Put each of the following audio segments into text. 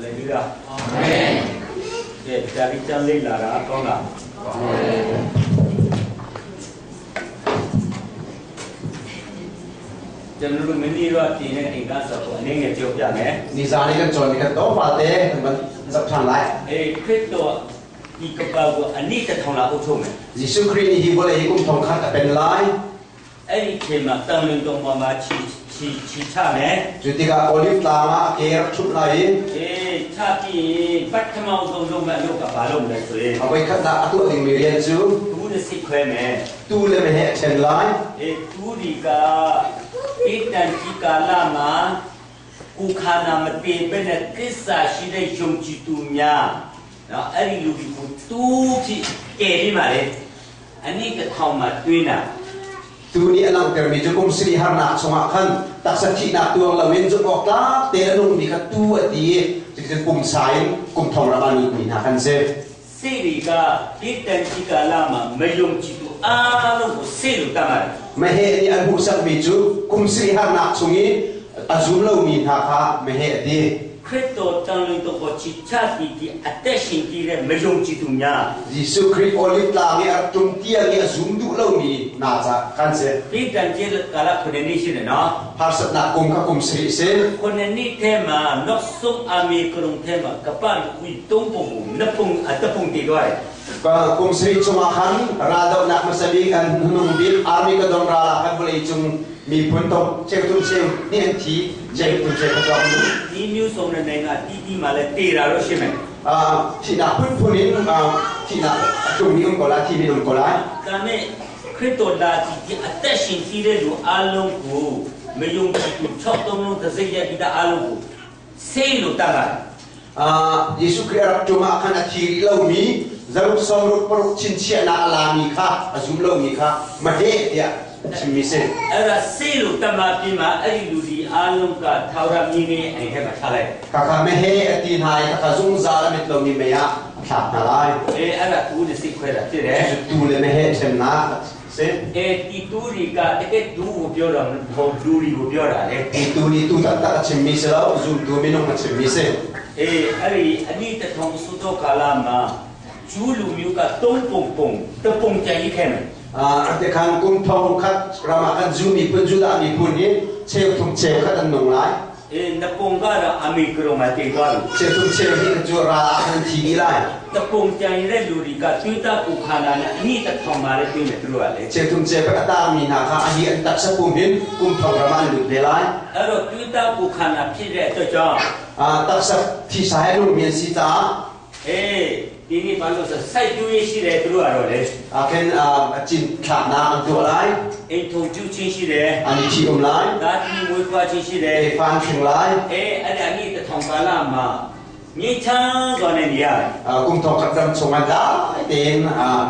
လေလုယာအာမင်ကဲဒါဝိကျမ်းလေးလာတာကောင်းလားအာမင်ကျွန်တော်တို့မင်းကြီးတော့ပြင်တဲ့အင်္ဂါဆိုတော့အနေငယ်ပြောပြမယ် Ni zan i kan cawn mi kan tlawmpal te kan van zoh ṭhan lai. အေးခရစ်တော်ဒီကပ္ပကိုအနည်းတစ်ထောင်လာအုပ်ချုပ်မယ် Jesuh Khrih nih hi vawlei hi kum thong khat a pen lai. အဲ့ဒီချိန်မှာတန်လွင်တော်မှာမှာချီချီချီချမယ် Cu tikah Olive tlang ah a ke rak ṭhumh lai i အေးချပြီးပထမဆုံးလုပ်မဲ့အလုပ်ကဘာလုပ်မလဲဆိုရင် a voikhatnak a tuah dingmi rian cu သူနဲ့စိတ်ခွဲမယ် tuu le meheh a ṭhen lai. အေးသူဒီကဣတန်ကြီးကာလမှာကိုခန္ဓာမတည်ဘဲနဲ့သစ္စာရှိတဲ့ယုံကြည်သူများနော်အဲ့ဒီလူတွေကိုတူးဖြစ်ကယ်ပြီးမှလေအနိကထောင်မှာတွင်းတာ Tuu nih a langhtermi cu kum sarih harnak chungah khan taksa thihnak tuar loin zumh awk tlak tein a nungmi kha tuu a ti i cuticun pumsa in kum thong ram ah lutmi hna kan si. စိတ်တွေကဣတန်ကြီးကာလမှာမယုံကြည်သူအားလုံးကိုစိတ်လို့တတ်ပါတယ် Meheh nih an hmuhsakmi cu kum sarih harnak chung i a zum lomi hna kha meheh a ti. ခရစ်တော်တန်လွင်တော်ကိုချစ်ချတည်တည်အသက်ရှင်တည်တဲ့မယုံကြည်သူများ Jesuh Khrih Olive tlang i a rak ṭum tiang i a zum duh lomi hna ca kan si. ဣတန်ကြီးကာလခုနှစ်နှစ်ရှိတယ်နော် Harsatnak kum kha kum sarih si. ခုနှစ်နှစ်ထဲမှာနောက်ဆုံးအမေကရုံထဲမှာကပ္ပလူဦးသုံးပုံကိုနှစ်ပုံအတပုံတည်သွားတယ် Kum sarih chungah khan raldohnak hmasa bik an hnung bik Armageddon ral ah khan vawleicung miphun tong cheuthum cheu nih an thi cheuthum cheu kha cawk ဒီမျိုးစုံတဲ့နိုင်ငံတီးတီးမှလည်းတေတာတော့ရှိမယ် Thihnak phunphun in thihnak a tlungmi um ko lai, thimi um ko lai. ဒါနဲ့ခရစ်တော်လာကြည့်ဒီအသက်ရှင်တည်တဲ့လူအလုံးကိုမယုံကြည်သူ6သုံးလုံးတစ်စိတ်ရပြီးသားအလုံးကိုစိတ်လို့တတ်ပါတယ် Jesuh Khrih a rak ṭum ah khan a thi rih lomi zaruk sawmruk paruk chinchiahnak a lami kha a zum lomi kha maheh tiah chimmi si. အဲ့ဒါစိတ်လို့တတ်မှပြီးမှအဲ့ဒီလူဒီအလုံးကထာဝရမြင့်နေအိမ်ထဲမှာထားလိုက် Khakha meheh a ti hna i khakha zungzal a mit lomi mei ah a thlak hna lai. အေးအဲ့ဒါသူနဲ့စိတ်ခွဲတာဖြစ်တယ် Cucu tuu le meheh ṭhennak a si. အေးတီတူရီကတကယ်ဒူကိုပြောတာမဟုတ်လူတွေကိုပြောတာလေ Hi tuu nih tuu taktak a chimmi si lo, zumtu minung a chimmi si. အေးအဲ့ဒီအနိတထုံသုတောကာလမှာဂျူးလူမျိုးကသုံးပုံပုံတပုံကြိုက်ခဲ့မယ် Tikhan kum thong khat ram ah khan Jew miphun Judah miphun hi cheu thum cheu khat an nung lai. အေးနပုံကတော့အမေကရုံမှာတည်သွားပြီ Cheu thum cheu hi cu ral ah khan thi dih lai. တပုံကြိုင်တဲ့လူတွေကတွေးတာကိုခန္ဓာနဲ့အနိတထုံမှာလည်းတွေးမယ်သူတို့ကလေ Cheu thum cheu a tangmi hna kha a hi an taksa pum hin kum thong ram ah an lut ve lai. အဲ့တော့တွေးတာကိုခန္ဓာဖြစ်တဲ့အတွက်ကြောင့် Taksa thisa he nungmi an si caah အေးဒီနေ့ဘာလို့ဆိုစိုက်ကျိုးရေးရှိတယ်သူတို့ကတော့လေ khin cin thlaknak an tuah lai. အိမ်ထုံကျူးချင်းရှိတယ် An i ṭhi-um lai. ဒါတိမွေးဖွားချင်းရှိတယ် Fa an hring lai. အေးအဲ့ဒါအနိတထုံကာလမှာငြိမ်းချမ်းစွာနဲ့နေရတယ် Kum thong khat ram chung ah dai tein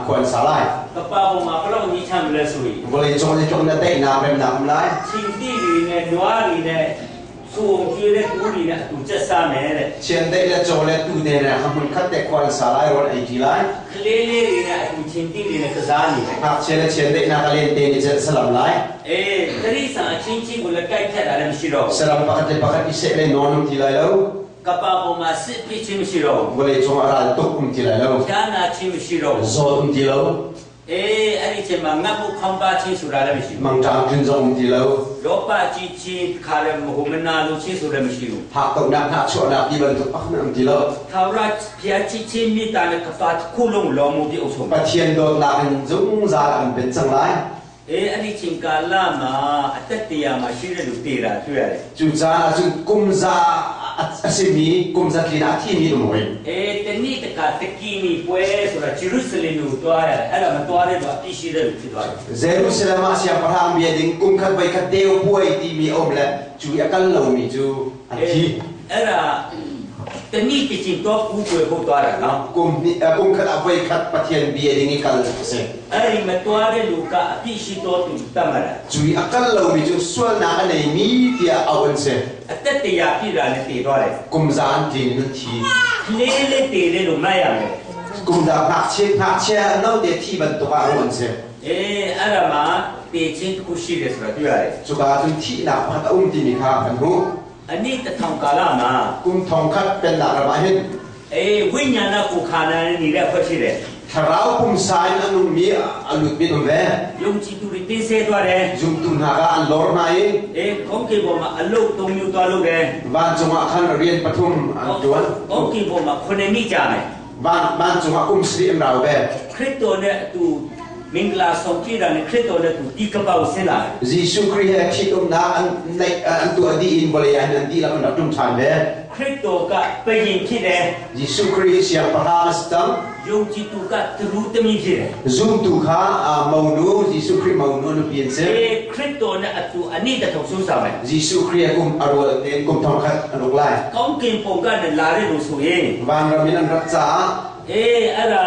khua an sa lai. ကပ္ပပေါ်မှာဘလောက်ငြိမ်းချမ်းမလဲဆိုရင် Vawlei cung ni tluk na daihnak remnak um lai. ချင်းတိတွေနဲ့နွားတွေနဲ့စုံကျွေးတဲ့တူတွေနဲ့အတူချက်စားမယ်တဲ့ Chiandeih le caw le tuu te le hmun khat te khua an sa lai, rawl ei ṭi lai. ကလေးလေးတွေနဲ့အတူချင်းတိတွေနဲ့ကစားနေတယ် Ngakchia le chiandeih nak a len te ni cet salam lai. အေးတိရစ္ဆာန်အချင်းချင်းကိုလည်းတိုက်ဖြတ်တာလည်းမရှိတော့ဘူး Saram pakhat le pakhat i seh le nawn um ti lai lo. ကပ္ပပေါ်မှာစစ်ဖြစ်ချင်းမရှိတော့ဘူး Vawlei cung ah ral tuk um ti lai lo. ဖြာနာချင်းမရှိတော့ဘူး Zawt um ti lo. အေးအဲ့ဒီချိန်မှာငတ်ဖို့ခေါင်းပါချင်းဆိုတာလည်းမရှိဘူး Mangṭaam tlun zong um ti lo. လောဘကြီးချင်းခါလည်းမဟုတ်မနာလိုချင်းဆိုလည်းမရှိဘူး Hakkauhnak hnahchuahnak ti bantuk pakhat um ti lo. ထာဝရဘုရားချစ်ချင်းမေတ္တာနဲ့ကပ္ပတစ်ခုလုံးလောမှုပြအုပ်ဆုံး Pathian dawtnak in zungzal an pen cang lai. အေးအဲ့ဒီချိန်ကာလမှာအသက်တရားမှာရှိတဲ့လူတည်တာတွေ့ရတယ် Cucaah cun kum za a simi kum za tlin ah a thimi um hoi. အေးတနေ့တခါတကီမီပွဲဆိုတာဂျေရုဆလင်ကိုတွားရတယ်အဲ့ဒါမတွားတဲ့လူအပြစ်ရှိတဲ့လူဖြစ်သွားတယ် Jerusalem ah siangpahrang bia ding kum khat voi khat deu puai timi a um le cu i a kal lomi cu an အေး thi. အဲ့ဒါတနေ့တစ်ချိန်တော့ကူကွယ်ဖို့တွားတာနော် Kum khat ah voi khat Pathian bia ding i kal a si. အဲ့ဒီမတွားတဲ့လူကအပြစ်ရှိတော်သူတတ်မှာလား Cu i a kal lomi cu sualnak a neimi tiah auh an si. အသက်တရားပြည့်တာနဲ့တည်သွားတယ် Kum za an tlin in an thi. ကလေးလေးတည်တယ်လို့မှတ်ရမယ် Kum za ngakchia note thi bantuk ah ruah an si. အေးအဲ့ဒါမှတည်ခြင်းတစ်ခုရှိတယ်ဆိုတာတွေ့ရတယ် Cuka ah cun thihnak pakhat a um timi kha kan hmuh. အနည်းတစ်ထောင်ကာလမှာ Kum thong khat pennak ram ah hin အေးဝိညာဏကိုခန္ဓာနဲ့နေတဲ့ဖွဲ့ရှိတယ် thlarau pumsa in a nungmi a lutmi an um ve. ယုံကြည်သူတွေတင်းဆဲသွားတယ် Zumtu hna kha an lor hna i အေးကောင်းကင်ဘုံမှာအလုတ်၃မျိုးသွားလို့တယ် vancung ah khan rian pathum an ṭuan. ကောင်းကင်ဘုံမှာခုနှစ်နှစ်ကြာမယ် Van vancung ah kum sarih an rau ve. ခရစ်တော်နဲ့အတူမင်္ဂလာဆောင်ကြတာနဲ့ခရစ်တော်နဲ့အတူဒီကပောက်ဆင်းလာတယ် Jesuh Khrih he ṭhitumnak an neih an tuah dih in vawlei ah hin an dihlak an rak ṭum ṭhan ve. ခရစ်တော်ကပရင်ဖြစ်တယ် Jesuh Khrih hi siangpahrang a si cang. ယုံကြည်သူကသူလူသမီးဖြစ်တယ် Zumtu kha monu Jesuh Khrih monu nupi an si. အေးခရစ်တော်နဲ့အတူအနိတထုံဆုံးဆောင်မယ် Jesuh Khrih a kum a rual tein kum thong khat an uk lai. ကောင်းကင်ပုံကနေလာတဲ့လူဆိုရင် Vanram in an rat caah အေးအဲ့ဒါ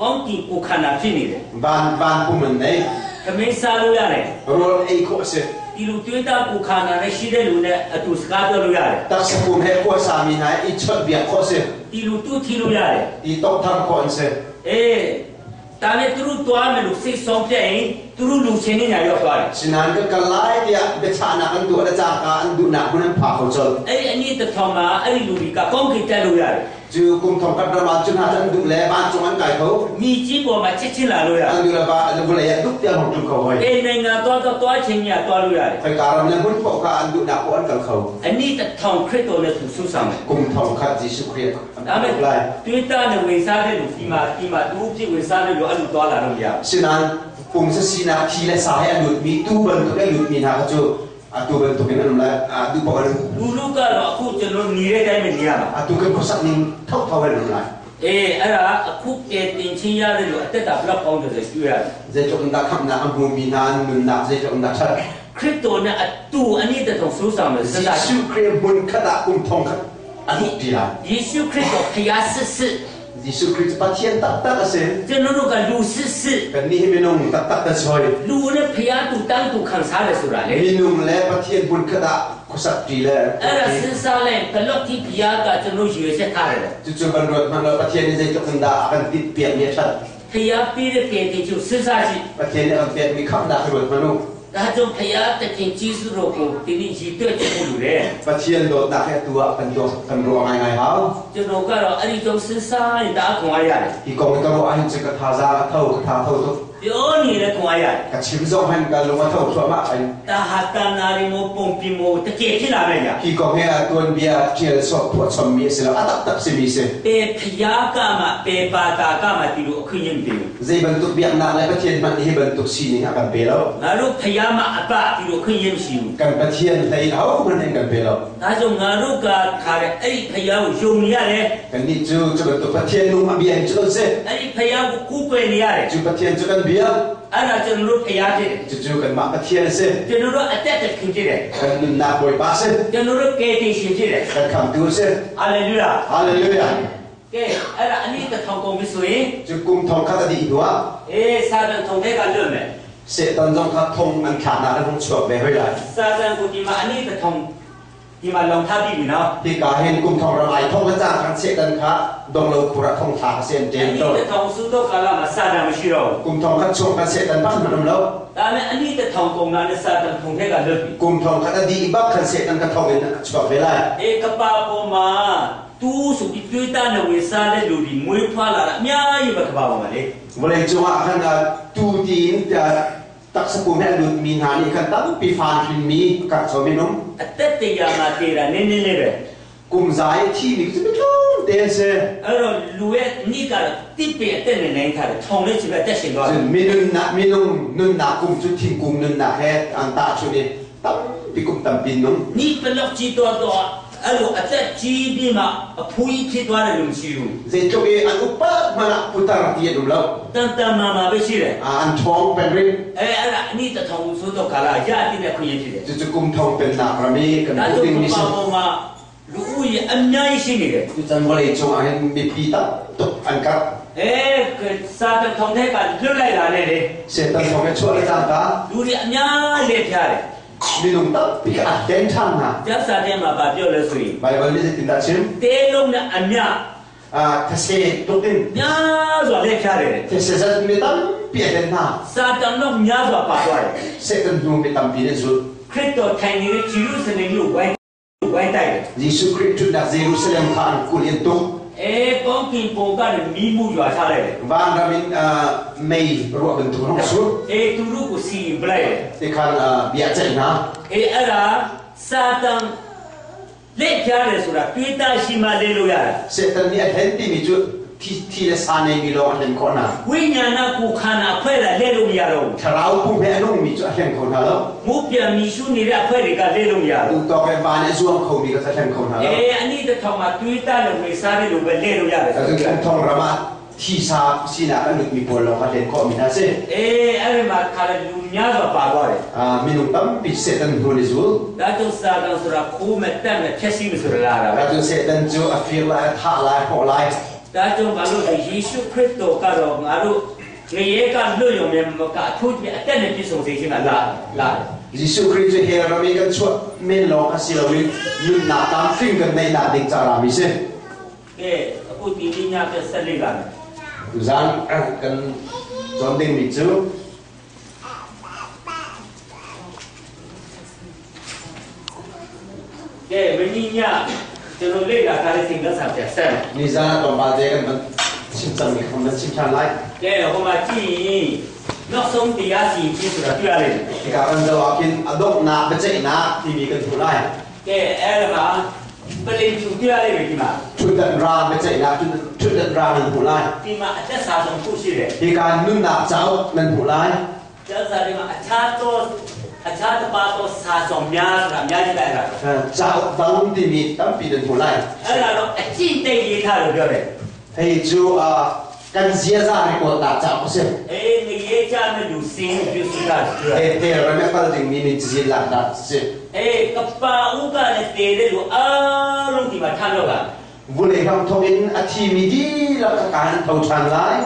ကောင်းကင်ကိုခန္ဓာဖြစ်နေတယ် van van pum an nei. ခမင်းစားလို့ရတယ် Rawl ei khawh a si. ဒီလူတွေးတာကိုခန္ဓာနဲ့ရှိတဲ့လူနဲ့အတူစကားပြောလို့ရတယ် Taksa pum he kuasami hna i chawnhbiak khawh a si. ဒီလူတူထီလို့ရတယ် I tonghtham khawh an si. အေးဒါနဲ့သူတို့တွားမယ်လို့စိတ်ဆုံးဖြတ်ရင်သူတို့လူချင်းနေညာရောက်သွားတယ် Sinain kan kal lai tiah biachahnak an tuah le cangka an duhnak hmun an phak kho colh. အဲ့ဒီအနည်းတစ်ထောင်မှာအဲ့ဒီလူတွေကကောင်းကင်တက်လို့ရတယ် Cu kum thong khat ram ah cun hna cu an duh le vancung an kai kho. မိကြီးပေါ်မှာချစ်ချင်းလာလို့ရတယ် An duh le va vawlei ah duk tiang hong ṭum kho hoi. အေးနိုင်ငံသွားတော့တွားချင်းညာတွားလို့ရတယ် Khoika ram le hmun paoh kha an duhnak paoh an kal kho. အနည်းတစ်ထောင်ခရစ်တော်နဲ့သူဆုဆောင်တယ် Kum thong khat Jesuh Khrih an ဒါပေ uk lai. မဲ့တွေးတာနဲ့ဝင်စားတဲ့လူဒီမှာဒီမှာတူဖြစ်ဝင်စားတဲ့လူအဲ့လိုတွားလာလို့မရ Sinain pumsa sinak thi le sa he a lutmi tuu bantuk a lutmi hna kha cu atu bantuk in an um lai. Atu paoh an လူလူကတော့အခုကျွန်တော်နေတဲ့အတိုင်းပဲနေရမှာ atu kan khuasak ning thotho in an um lai. အေးအဲ့ဒါအခုကဲတင်ချင်းရတဲ့လူအသက်တာဘလောက်ကောင်းတယ်ဆိုတွေ့ရတယ် Zeitluk in dah khamhnak a hmumi hna an nunnak zeitluk in dah ṭhat. ခရစ်တော်နဲ့အတူအနည်းတစ်ထောင်ဆုဆောင်တယ်စသ Jesuh Khrih hmun khat ah kum thong khat a uk ti lai. ယေရှုခရစ်တော်ဖျားစစ်စစ် Jesuh Khrih cu Pathian taktak a si. ကျွန်တော်တို့ကလူစစ်စစ် Kannih hi minung taktak kan si hoi. လူနဲ့ဖျားတူတန်းတူခံစားတယ်ဆိုတာလေ Minung le Pathian hmun khat ah khuasak ṭi le အဲ့ဒါစဉ်းစားလိုက်ဘလော့တီဖျားကကျွန်တော်ရွေချက်ထားတယ် cucu kan ruat hmanh lo Pathian nih zeitluk in dah a kan tinhpiakmi a ṭhat. ဖျားပြီးတဲ့ကဲတင်ကျစဉ်းစားကြည့် Pathian nih a kan pekmi khamhnak hi ruat hmanh u. ဒါကြောင့်ဖျားတခင်ဂျေစုတော်ကိုဒီနေ့ရည်တွက်ချဖို့လိုတယ် Pathian dawtnak hi atu ah kan tuah kan ruah ngaingai hau. ကျွန်တော်ကတော့အဲ့ဒီကြောင့်စဉ်းစားရင်ဒါခွန်အားရတယ် Hi kong hi ka ruah ahhin cun ka thazaang a tho, ka tha tho tuk. ပြောနေလည်းခွန်အားရတယ် Ka chim zong hin ka lung a tho thluahmah ai. ဒါဟာတန်နာရီမို့ပုံပြမို့တကယ်ဖြစ်လာမယ်ညာ Hi kong hi a tuanbia ṭial sawh phuah chommi a si lo, a taktak simi si. ပေဖျားကမှပေပါတာကမှဒီလိုအခွင့်အရေးမပေးဘူး Zei bantuk biaknak le Pathian hmanh nih hi bantuk sining a kan pe lo. ငါတို့ဖျားမအပဒီလိုခွင့်ရမရှိဘူး Kan Pathian hlei in ahohmanh nih an kan pe lo. ဒါကြောင့်ငါတို့ကခါတဲ့အဲ့ဒီဖျားကိုယုံနေရတယ် Kannih cu cu bantuk Pathian nung a bia in cu kan si. အဲ့ဒီဖျားကိုကူးကွယ်နေရတယ် Cu Pathian cu kan biak. အဲ့ဒါကျွန်တော်တို့ဖျားဖြစ်တယ် Cucu kanmah Pathian a si. ကျွန်တော်တို့အသက်တခင်ဖြစ်တယ် Kan nunnak Bawipa a si. ကျွန်တော်တို့ကယ်တင်ရှင်ဖြစ်တယ် Kan khamtu a si. ဟာလေလုယာ Hallelujah. ကဲအဲ့ဒါအနည်းတစ်ထောင်ကုန်ပြီဆိုရင် Cu kum thong khat a dih hnuah အေးစာတန်ထုံတဲ့ကလွတ်မယ် Satan zong kha thong an thlaknak in hung chuak ve hoi lai. စာတန်ကိုဒီမှာအနည်းတစ်ထောင်ဒီမှာလောင်ထားပြီးပြီနော် Hika hin kum thong ram ai thong le cang kan Satan kha dong lo khur ah thong thlak a si an အ ṭem နည်း tawn. တစ်ထောင်စုတော့ကာလမှာစာတန်မရှိတော့ဘူး Kum thong khat chung kan Satan bak hmanh um lo. ဒါနဲ့အနည်းတစ်ထောင်ကုန်လာနဲ့စာတန်ထုံတဲ့ကလွတ်ပြီ Kum thong khat a dih bak khan Satan kha thong in a chuak ve lai. အေကပါပေါ်မှာတူးဆိုပြီးတွေးတာနဲ့ဝင်စားတဲ့လူတွေမွေးဖွားလာတာအများကြီးပဲကပါပေါ်မှာလေ Vawlei cungah khan tu tiin taksa pum he a lutmi hna nih khan tampi fan hrinmi karh minung အသက်တရားမှာတည်တာနည်းနည်းလေးပဲ kum za i thimi cu mitlawm te an si. အဲ့တော့လူရဲ့နိကတော့တစ်ပေအသက်နဲ့နိုင်ထားတယ်ထောင်လေးချပဲအသက်ရှင်သွားတယ် Cun minun minung nunnak kum cu thingkung nunnak he an tahchunh i tampi kum tampi nung. နိဘလောက်ကြီးတော့တော့အဲ့လိုအသက်ကြီးပြီးမှအဖူးကြီးဖြစ်သွားတယ်လို့မရှိဘူး Zeitluk i an upat hmanh ah putar ti an um lo. တန်တန်မာမာပဲရှိတယ် An ṭhawng peng rih. အဲအဲ့ဒါအနိတထောင်ဆိုတော့ကာလာရတဲ့ခွင့်ရဖြစ်တယ် Cucu kum thong pennak ram i kan ဒါ hmuh ကြောင့် dingmi က si. ပါပေါ်မှာလူဦးရေအများကြီးရှိနေတယ် Tuchan vawlei cungah hin mipi tam tuk an karh. အဲစာတထောင်တဲ့ကလွတ်လိုက်လာတယ်လေ Satan thong in chuah le cangka လူတွေအများလက်ဖြားတယ် minung tampi a den ṭhan hna. ကျမ်းစာထဲမှာဗာပြောလဲဆိုရင် Baibal nih zeitindah a chim? တဲလုံးနဲ့အမြ These tuk in များစွာလက်ဖြားတယ် these zat mi tampi a den hna. စာတန်တော့များစွာပါသွားတယ် Satan hnu mi tampi nih zulh. ခရစ်တော်ထိုင်နေတဲ့ဂျေရုဆလင်မြို့ဝိုင်းဝ ဝိုင်းတိုက်တယ် Jesuh Khrih ṭhutnak Jerusalem kha an kulh i an tuk. အေးကောင်းကင်ပုံကနေမီးမှုရွာချလိုက်တယ် Vanram in mei ruah bantuk an hung sur. အေးသူတို့ကိုစီရင်ပလိုက်တယ် Tikhan bia ceih hna. အေးအဲ့ဒါစာတန်လက်ပြားတယ်ဆိုတာတွေးတာရှိမှလဲလို့ရတာ Satan nih a hlen timi cu thi, thi le sa neimi lawng a hlen khawh hna. ဝိညာဏကိုခန္ဓာဖွဲ့တာလဲလို့မရတော့ဘူး Thlarau pum he a nungmi cu a hleng kho hna lo. ငုတ်ပြန်မိရှုနေတဲ့အဖွဲ့တွေကလဲလို့မရ Tu ဘူး tawk le van i a zuang khomi kha a hleng kho hna lo. အေးအနည်းတစ်ထောင်မှာတွေးတာလို့ဝေစားတယ်လို့ပဲလဲလို့ရတယ် Cun kan thong ram ah thisa sinak an lutmi pawl lawng kha hlen khawhmi hna si. အေးအဲ့ဒီမှာခါရလူများစွာပါသွားတယ် Minung tampi Satan hnu an i zul. ဒါကြောင့်စာတန်ဆိုတာခိုးမဲ့တက်မဲ့ဖြက်စီးမဲ့ဆိုတာလာတာပဲ Cun Satan cu a fir lai, a thah lai, a hrawh lai. ဒါကြောင့်ဘာလို့လဲယေရှုခရစ်တော်ကတော့ငါတို့ငရေကလွတ်ရုံနဲ့မကအထူးဖြင့်အသက်နဲ့ပြည့်စုံစေခြင်းကလာလာတယ် Jesuh Khrih cu hell ram i kan chuah men lawng kha si loin nunnak tlamtling kan neihnak ding ca rami si. ကဲအခုဒီနေ့ညပြဆက်လေးလာမယ် Tuzan kan cawn dingmi cu ကဲမင်းညကျွန်တော်လေ့လာထားတဲ့သင်္ကန်းစာပြန်ဆက်မယ် nizan ah tlawmpal te kan van chim cangmi kha kan chim ṭhan lai. ကဲဟိုမှာကြည့်ရင်နောက်ဆုံးတရားစီရင်ခြင်းဆိုတာတွေ့ရလိမ့်မယ် Hika kan zoh ah khin a donghnak biaceihnak timi kan hmu lai. ကဲအဲ့ဒါမှာပလင်ဖြူတွေ့ရလိမ့်မယ်ဒီမှာ Ṭhutdan ra biaceihnak ṭhutdan ra nan hmu lai. ဒီမှာအသက်စာဆုံးခုရှိတယ် Hika nunnak cauk nan hmu lai. ကျမ်းစာတွေမှာအခြားသောအခြားတစ်ပါးသောစာဆောင်များဆိုတာအများကြီးပဲအဲ့ဒါ Cauk dang timi tampi nan hmu lai. အဲ့ဒါတော့အကျင့်တိတ်ရေးထားလို့ပြောတယ် Hei cu kan ziaza record nak cauk a si. အေးငရေကြမဲ့လူစင်းပြုစုတာပြောတယ် Hei hell ram i a kal dingmi min cazin laknak a si. အေးကပါဥကနဲ့တည်တဲ့လူအားလုံးဒီမှာထားတော့က Vulei hramthawk in a thimi dihlak kha kaan tho ṭhan lai.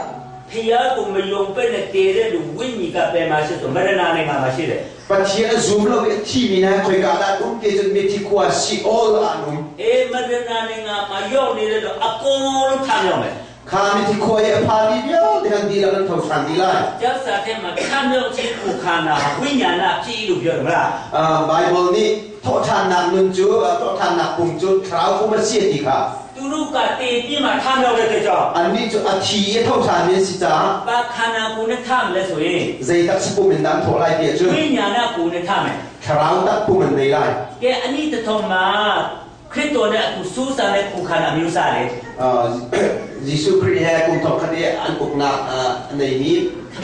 ဖျားကိုမယုံပဲနဲ့တည်တဲ့လူဝိညာဉ်ကပဲမှာရှိဆိုမရဏနိုင်ငံမှာရှိတယ် Pathian a zum lo i a thimi hna khoika dah an um ti cun mithi khua Sheol ah an um. အေးမရဏနိုင်ငံမှာရောက်နေတဲ့လူအကုန်လုံးထားရောက်မယ် Kha mithi khua i a phami vialte kan dihlak an tho ṭhan dih lai. ကျမ်းစာထဲမှာခံမြောက်ခြင်းကိုခန္ဓာဝိညာဏဖြစ်လို့ပြောတယ်မလား Bible nih thawhṭhannak nun cu thawhṭhannak pum cu thlarau pum a si ti kha သူတို့ကတည်ပြီးမှထားမြောက်တဲ့အတွက်ကြောင့် annih cu a thi i a tho ṭhanmi an si caah ဘာခန္ဓာကိုယ်နဲ့ထားမလဲဆိုရင် zei taksa pum in dah an thawh lai ti ahcun ဝိညာဏကိုယ်နဲ့ထားမယ် thlarau tak pum an nei lai. ကဲအနိတထုံမှာခရစ်တော်နဲ့အခုစူးစမ်းတဲ့ကိုခန္ဓာမျိုးစားလေ Jesuh Khrih he kum thong khat i an uknak a neimi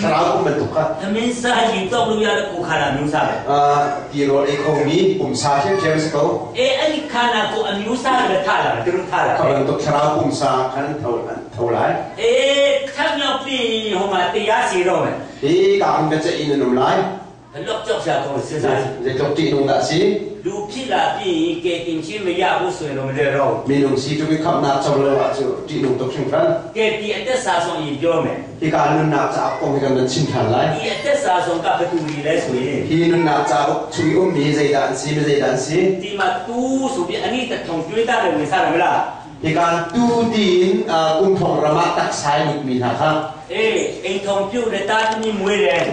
thlarau pum bantuk kha သမင်းစားရင်တော့လို့ရတဲ့ကိုခန္ဓာမျိုးစားပဲ tirawl ei khomi pumsa ṭhiamṭhiam si ko. အေးအဲ့ဒီခန္ဓာကိုအမျိုးစားတွေထားလာတယ်သူတို့ထားလာ Kha bantuk thlarau pumsa khan an tho an tho lai. အေးထပ်မြောက်ပြီးဟိုမှာတရားစီတော့မယ် Hi ka in biaceih in an um lai. လော့ကြောက်ရှာတော့စဉ်းစားကြည့် Zeitluk ṭihnung dah si? လူဖြစ်လာပြီးကဲတင်ချင်းမရဘူးဆိုရင်တော့မလဲတော့ Minung si ṭung i khamhnak co lo ah cu ṭihnung tuk hringhran. ကဲဒီအသက်စာဆောင်ရင်ပြောမယ် Hika nunnak cauk kong hi kan van chim ṭhan lai. ဒီအသက်စာဆောင်ကဘယ်သူတွေလဲဆိုရင် Hi nunnak cauk chung i ummi zeidah an si, mi zeidah an si? ဒီမှာတူးဆိုပြီးအနိတထုံတွေးတာတယ်ဝင်စားတယ်မလား Hika tu tiin kum thong ram ah taksa i lutmi hna kha အေးအိမ်ထုံပြုတ်တဲ့တာသမီးမွေးတယ်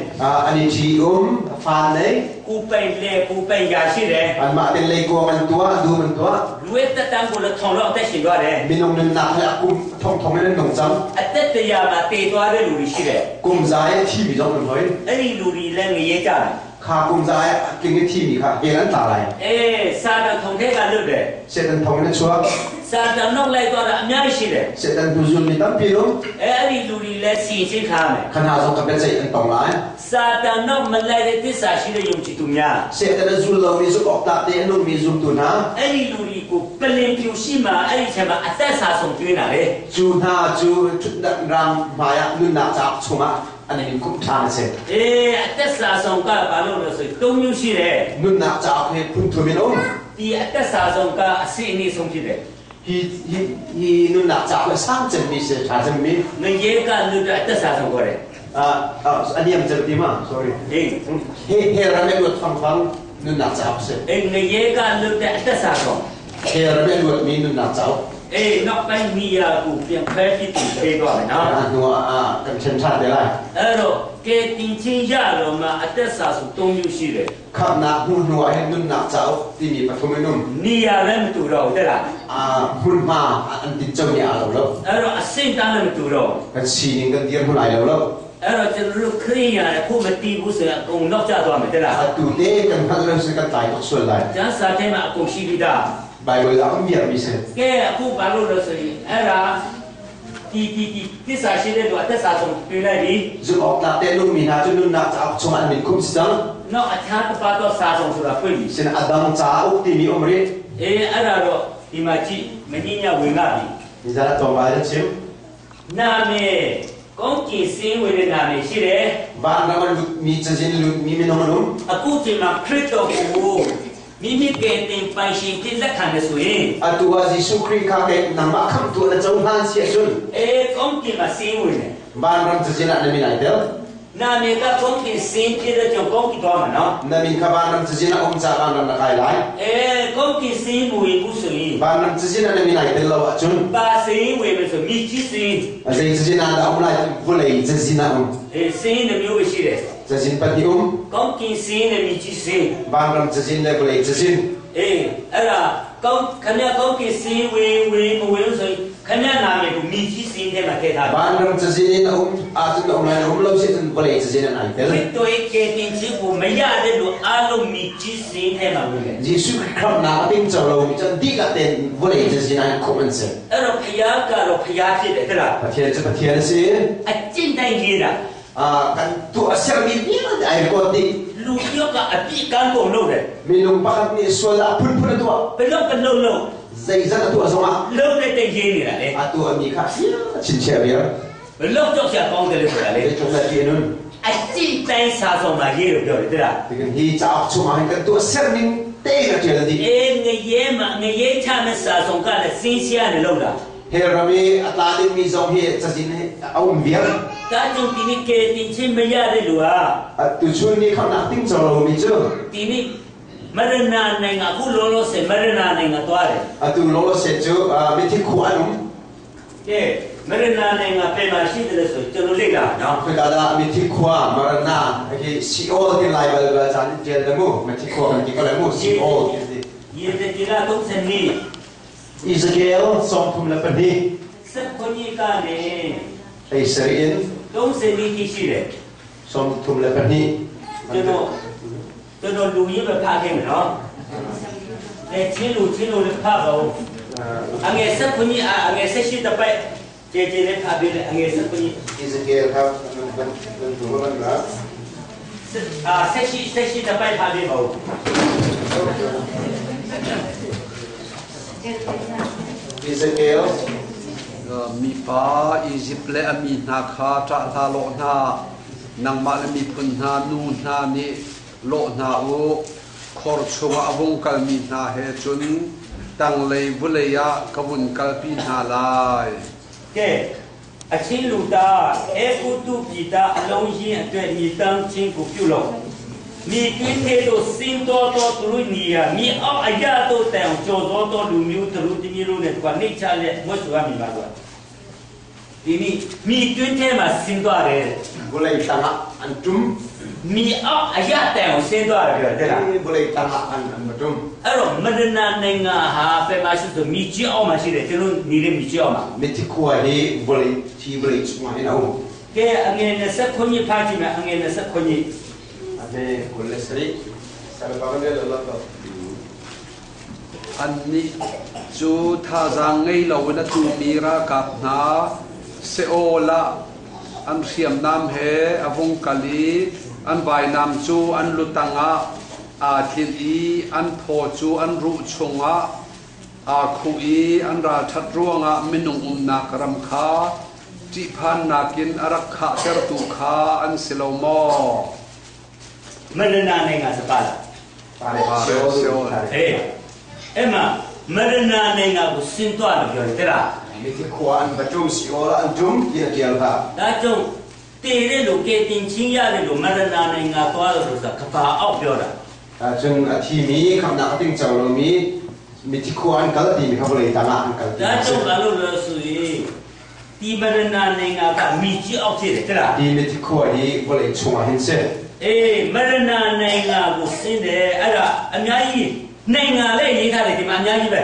an i ṭhi-um, fan nei, ကိုပိုင်လေကိုပိုင်ရာရှိတယ် anmah ten leikuang an tuah, dum an tuah. လူရဲ့တက်တန်းကိုလည်းထောင်တော့အသက်ရှင်သွားတယ် Minung nunnak le a kum thongthong in an nung cang. အသက်တရားမှာတည်သွားတဲ့လူတွေရှိတယ် Kum za i a thimi zong an hoi. အဲ့ဒီလူတွေလည်းငရဲကြတယ် Kha kum za i a tling i thimi kha hell an tla lai. အေးစာတန်ထုံထဲကလွတ်တယ် Satan thong in a chuak. စာတန်နောက်လိုက်သွားတာအများကြီးရှိတယ် Satan tu zulmi tampi um. အဲအဲ့ဒီလူတွေလည်းစီရင်ချင်းခါမယ် Kha hna zong ka biaceih an tong lai. စာတန်နောက်မလိုက်တဲ့သစ္စာရှိတဲ့ယုံကြည်သူများ Satan a zul lomi zumh awk tlak te a nungmi zumtu hna. အဲ့ဒီလူတွေကိုပလင်ပြူရှိမှအဲ့ဒီချိန်မှာအသက်စာဆုံးကျွေးတာလေ Cu hna cu ṭhutnak ram hmai ah nunnak cauk chungah an i khumh ṭhan a si. အေးအသက်စာဆုံးကဘာလို့လဲဆိုရင်၃မျိုးရှိတယ် Nunnak cauk hi phun thum in um. ဒီအသက်စာဆုံးကအစိအနည်းဆုံးဖြစ်တယ် Hi hi hi nunnak cauk hi sang cemmi si, ṭha cemmi. ငရဲကလွတ်တဲ့အသက်စာဆုံးခေါ်တယ် A niam cem ti ma? Sorry. အေး He hell ram i luat fangfang nunnak cauk si. အေးငရဲကလွတ်တဲ့အသက်စာဆုံး Hell ram i luatmi nunnak cauk. အေးနောက်ပိုင်းနေရာကိုပြန်ခွဲပြီးတင်ပေးသွားမယ်နော် အဟနွာအာကန်ချန်ချတဲ့လိုက် အဲ့တော့ကဲတင်ချင်းရတော့မှအသက်စာဆို၃မျိုးရှိတယ် ခပ်နာဟွနွာဟဲနွနာချောတိမီပထုမနုံ နေရာလည်းမတူတော့ဘူးတဲ့လား အာဟွန်မာအန်တိချုံရလောလော အဲ့တော့အစင့်တန်းလည်းမတူတော့ ကန်စီနင်းကန်ဒီရဟွန်လိုက်လောလော အဲ့တော့ကျွန်တော်တို့ခရိယာအခုမတီးဘူးဆိုရင်အကုန်နောက်ကျသွားမယ်တဲ့လား အတူတေကန်ခတ်လို့စကန်တိုင်တော့ဆွလိုက် ကျန်းစာထဲမှာအကုန်ရှိပြီးသား ဘိုင်ဘယ်အမြဲမီစ ကဲအခုဘာလို့လဲဆိုရင်အဲ့ဒါတီတီတီသစ္စာရှိတဲ့သူအသက်စာဆုံးပြေးလိုက်ပြီ ဇုအောက်လာတဲ့လုံမီနာကျွနနာချောချုံအမင်ခုစတန် နောက်အခြားတစ်ပါးတော့စာဆုံးဆိုတာဖွင့်ပြီ စင်အဒမ်ချာဥတီမီအမရီ အေးအဲ့ဒါတော့ဒီမှာကြည့်မညညဝင်လာပြီ ဒီဇာတော့ပါရင်ချင်း နာမည်ကောင်းကင်စင်းဝင်တဲ့နာမည်ရှိတယ် ဘာနာမလူမီချင်လူမီမီနမနု အခုချိန်မှာခရစ်တော်ကိုမိမိကယ်တင်ပိုင်ရှင်ဖြစ်လက်ခံတယ်ဆိုရင် အတူဝါဂျီစုခရီခါကေနမခမ်တူနချုံဟန်စီဆွန်း အေးကောင်းကင်မှာစင်းဝင်တယ် ဘာနမ်ချင်နမီနိုင်တယ် နာမည်ကကောင်းကင်စင်းဖြစ်တဲ့ကြောင့်ကောင်းကင်သွားမှာနော် နမီခဘာနမ်ချင်အုံချာဘာနမ်နခိုင်လိုက် အဲကောင်းကင်စင်းဝင်ဘူးဆိုရင် ဘာနမ်ချင်နမီနိုင်တယ်လောအချွန်း ပါစင်းဝင်မယ်ဆိုမိကြီးစင်း အဇိချင်နာအုံလိုက်ဘုလေချင်နာအုံ အဲစင်းတစ်မျိုးပဲရှိတယ် ချင်ပတိအုံ ကောင်းကင်စင်းနဲ့မိကြီးစင်း ဘာနမ်ချင်လေဘုလေချင် အေးအဲ့ဒါကောင်းခမရကောင်းကင်စင်းဝင်ဝင်မဝင်ဆိုရင်ခမရနာမည်ကိုမိကြီးစင်းထဲမှာထည့်ထားတယ် ဘာနမ်ချင်အုံအာချင်အုံလိုက်အုံလို့ချင်ဘုလေချင်နိုင်တယ် ခရစ်တော်ရဲ့ကယ်တင်ခြင်းကိုမရတဲ့လူအလုံးမိကြီးစင်းထဲမှာဝင်တယ် ဂျေစုခရစ်နာအတင်းချောလို့ချန်ဒီကတဲ့ဘုလေချင်နိုင်ကွန်ဆယ် အဲ့တော့ဖျားကတော့ဖျားဖြစ်တယ်တဲ့လား ပထယေပထယေစီ အကျင့်တိုင်းရေးတာ အာကန်တူအဆရမီနီအိုင်ကိုတီ လူတယောက်ကအပြစ်ကမ်းကုန်လို့တယ် မီလုံပခတ်နီဆွလာဖွန်ဖွန်တူ ဘယ်တော့ကလုံးလုံး ဇိဇတ်တူအစမ လုံးတဲ့တဲ့ရေးနေတာလေ အတူအမီခါချင်းချေဗျာ ဘယ်တော့ကြောက်ရကောင်းတယ်လို့ဆိုတာလေ လေချုံလာတီနွန်း အကျင့်တိုင်းစာဆောင်မှာရေးလို့ပြောတယ်တဲ့လား ဒီကန်ဟီချောက်ချုံမဟန်ကန်တူအဆရမင်းတေးရချေဒီ အေးငရဲမှာငရဲချမဲ့စာဆောင်ကလည်းစင်းရှားနေလို့လား ဟေရမီအတာလီမီဇောဟီချစင်းအောင်ဗျာ ဒါကြောင့်ဒီနေ့ကဲတင်ချင်းမရတဲ့လူဟာ အတူချွန်းနီခနာတင်းချောလို့မီချေ ဒီနေ့မရဏနိုင်ငံအခုလောလောဆယ်မရဏနိုင်ငံသွားတယ် အတူလောလောဆယ်ချောမီတီခွာနု ကဲမရဏနိုင်ငံပြန်มาရှိတယ်လို့ဆိုကျွန်တော်လေ့လာနော် ဖကဒါမီတီခွာမရနာဟီစီအိုတင်လိုက်ဘလဇန်ဂျယ်လမူမီတီခွာကန်ဒီကလမူစီအို ယေဇကျေလ30နှစ် อิสราเอลสองทุมละปนี စက်ခွန်ကြီးကနေ ไอสรีน 30နှစ်ကြီးရှိတယ် สองทุมละปนี ကျွန်တော်ကျွန်တော်လူရင်းပဲဖားခဲ့မယ်နော်အဲချင်းလူချင်းလူလည်းဖားပါဦးအငယ်စက်ခွန်ကြီးအငယ်ဆက်ရှိတဲ့ပိုက်ကျေကျေလေးဖားပြီးလေအငယ်စက်ခွန်ကြီး อิสราเอลครับมันมันมันถือว่ามันละ ဆက်အာဆက်ရှိဆက်ရှိတဲ့ပိုက်ဖားပြီးပါဦး อิสราเอล Mi pa Egypt le ami hna kha ṭah hla lawh hna nangmah le miphun hna nu hna nih lawh hna u khor chungah a vung kalmi hna he cun tanglei vulei ah ka vun kalpi hna lai. ကဲအချင်းလူသားအေကုတုပြည်သားအလုံးရင်းအတွက်ညီတန်းချင်းကိုပြုလို့မိတွင်းထဲသို့စင်တော်တော်သူတို့ညီယာမိအောင်အရာတို့တန်အောင်ကြော်တော်တော်လူမျိုးသူတို့တမျိုးတို့နဲ့ကွာနှိတ်ချလက်မွတ်ဆွာမိပါကွာဒီနေ့မိတွင်းထဲမှာစင်သွားတယ် บุเลยตังอันจุม မိအောင်အရာတန်အောင်စင်သွားတယ်ပြောတယ်လား บุเลยตังอันอันจุม အဲ့တော့မရဏနိုင်ငံဟာပဲမရှိဆိုမိကြီးအောင်မရှိတယ်ကျွန်တော်နေတဲ့မိကြီးအောင်မှာ มิติขัวฮีบุเลยทีบุเลยชุมาให้เอา ကဲအငယ်29ညဖားကြည့်မယ်အငယ်29ည อันนี้กุลสรีสารพัดเลยละก็ Annih cu thazaang ngei loin a tumi ralkap hna Seol ah an hriamnam he a vung kal i an vainam cu an lutang ah aa tlinh i an thaw cu an ruh chungah aa khuh i an ralṭhat ruangah minung umnak ram kha ṭihphannak in a rak khahtertu kha an si lo maw? မရဏနိုင်ငံစပါလား အေးအဲ့မှာမရဏနိုင်ငံကိုစင်သွားတယ်ပြောတယ်တဲ့လား มิติขัวอันประจุมสิโอละอันจุมยี่เดียวค่ะ ဒါကြောင့်တည်တဲ့လူကဲတင်ချင်းရတဲ့လူမရဏနိုင်ငံသွားလို့ဆိုတာကဘာအောက်ပြောတာ จึงอธิมีคำนักติ้งเจ้าลมี Mithi khua an kal timi kha vawlei tang ah an kal ဒါ ti ကြောင့်ဘာလို့လဲဆိုရင်ဒီမရဏနိုင်ငံကမိကြီးအောက်ဖြစ်တယ်တဲ့လား Hi mithi khua hi vawlei chungah hin si. အေးမရဏနိုင်ငံကိုဆင်းတယ်အဲ့ဒါအများကြီးနိုင်ငံလည်းရေးထားတယ်ဒီမှာအများကြီးပဲ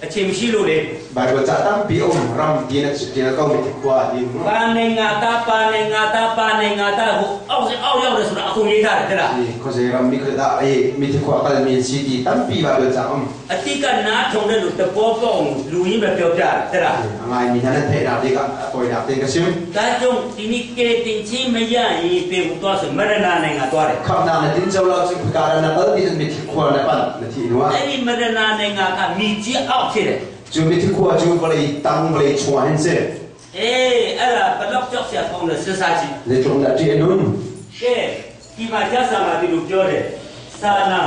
အချိန်မရှိလို့လေ Bible ca tampi um ram ti na ti na ko mithi khua ti. ပါနိုင်ငံသားပါနိုင်ငံသားပါနိုင်ငံသားကိုအောက်စအောက်ရောက်တယ်ဆိုတာအကုန်ရေးထားတယ်တဲ့လား Ti khuazei ram mi khuazei dah ei mithi khua kal mi si ti tampi Bible ca um. အတိကနားထုံတဲ့လူတပေါ်ပေါအောင်လူရင်းပဲပြောပြတယ်တဲ့လား A ngai mi hna nan theihnak ding ah a tawinak tein ka chim. ဒါကြောင့်ဒီနေ့ကဲတင်ချင်းမရရင်ပေဘူးသွားဆိုမရဏနိုင်ငံသွားတယ် Khamnak na tin co lo cun khika dah na kal ti cun mithi khua na panh na thih hnu ah. အဲ့ဒီမရဏနိုင်ငံကမိကြီးအောက်ဖြစ်တယ် Cu mithi khua cu vawlei tang vawlei chungah hin si. အေးအဲ့ဒါဘလောက်ကြောက်စရာကောင်းလဲစဉ်းစားကြည့် Zeitluk dah ṭih a nun. ကဲဒီမှာကျဆာမှာဒီလိုပြောတယ်စာလံ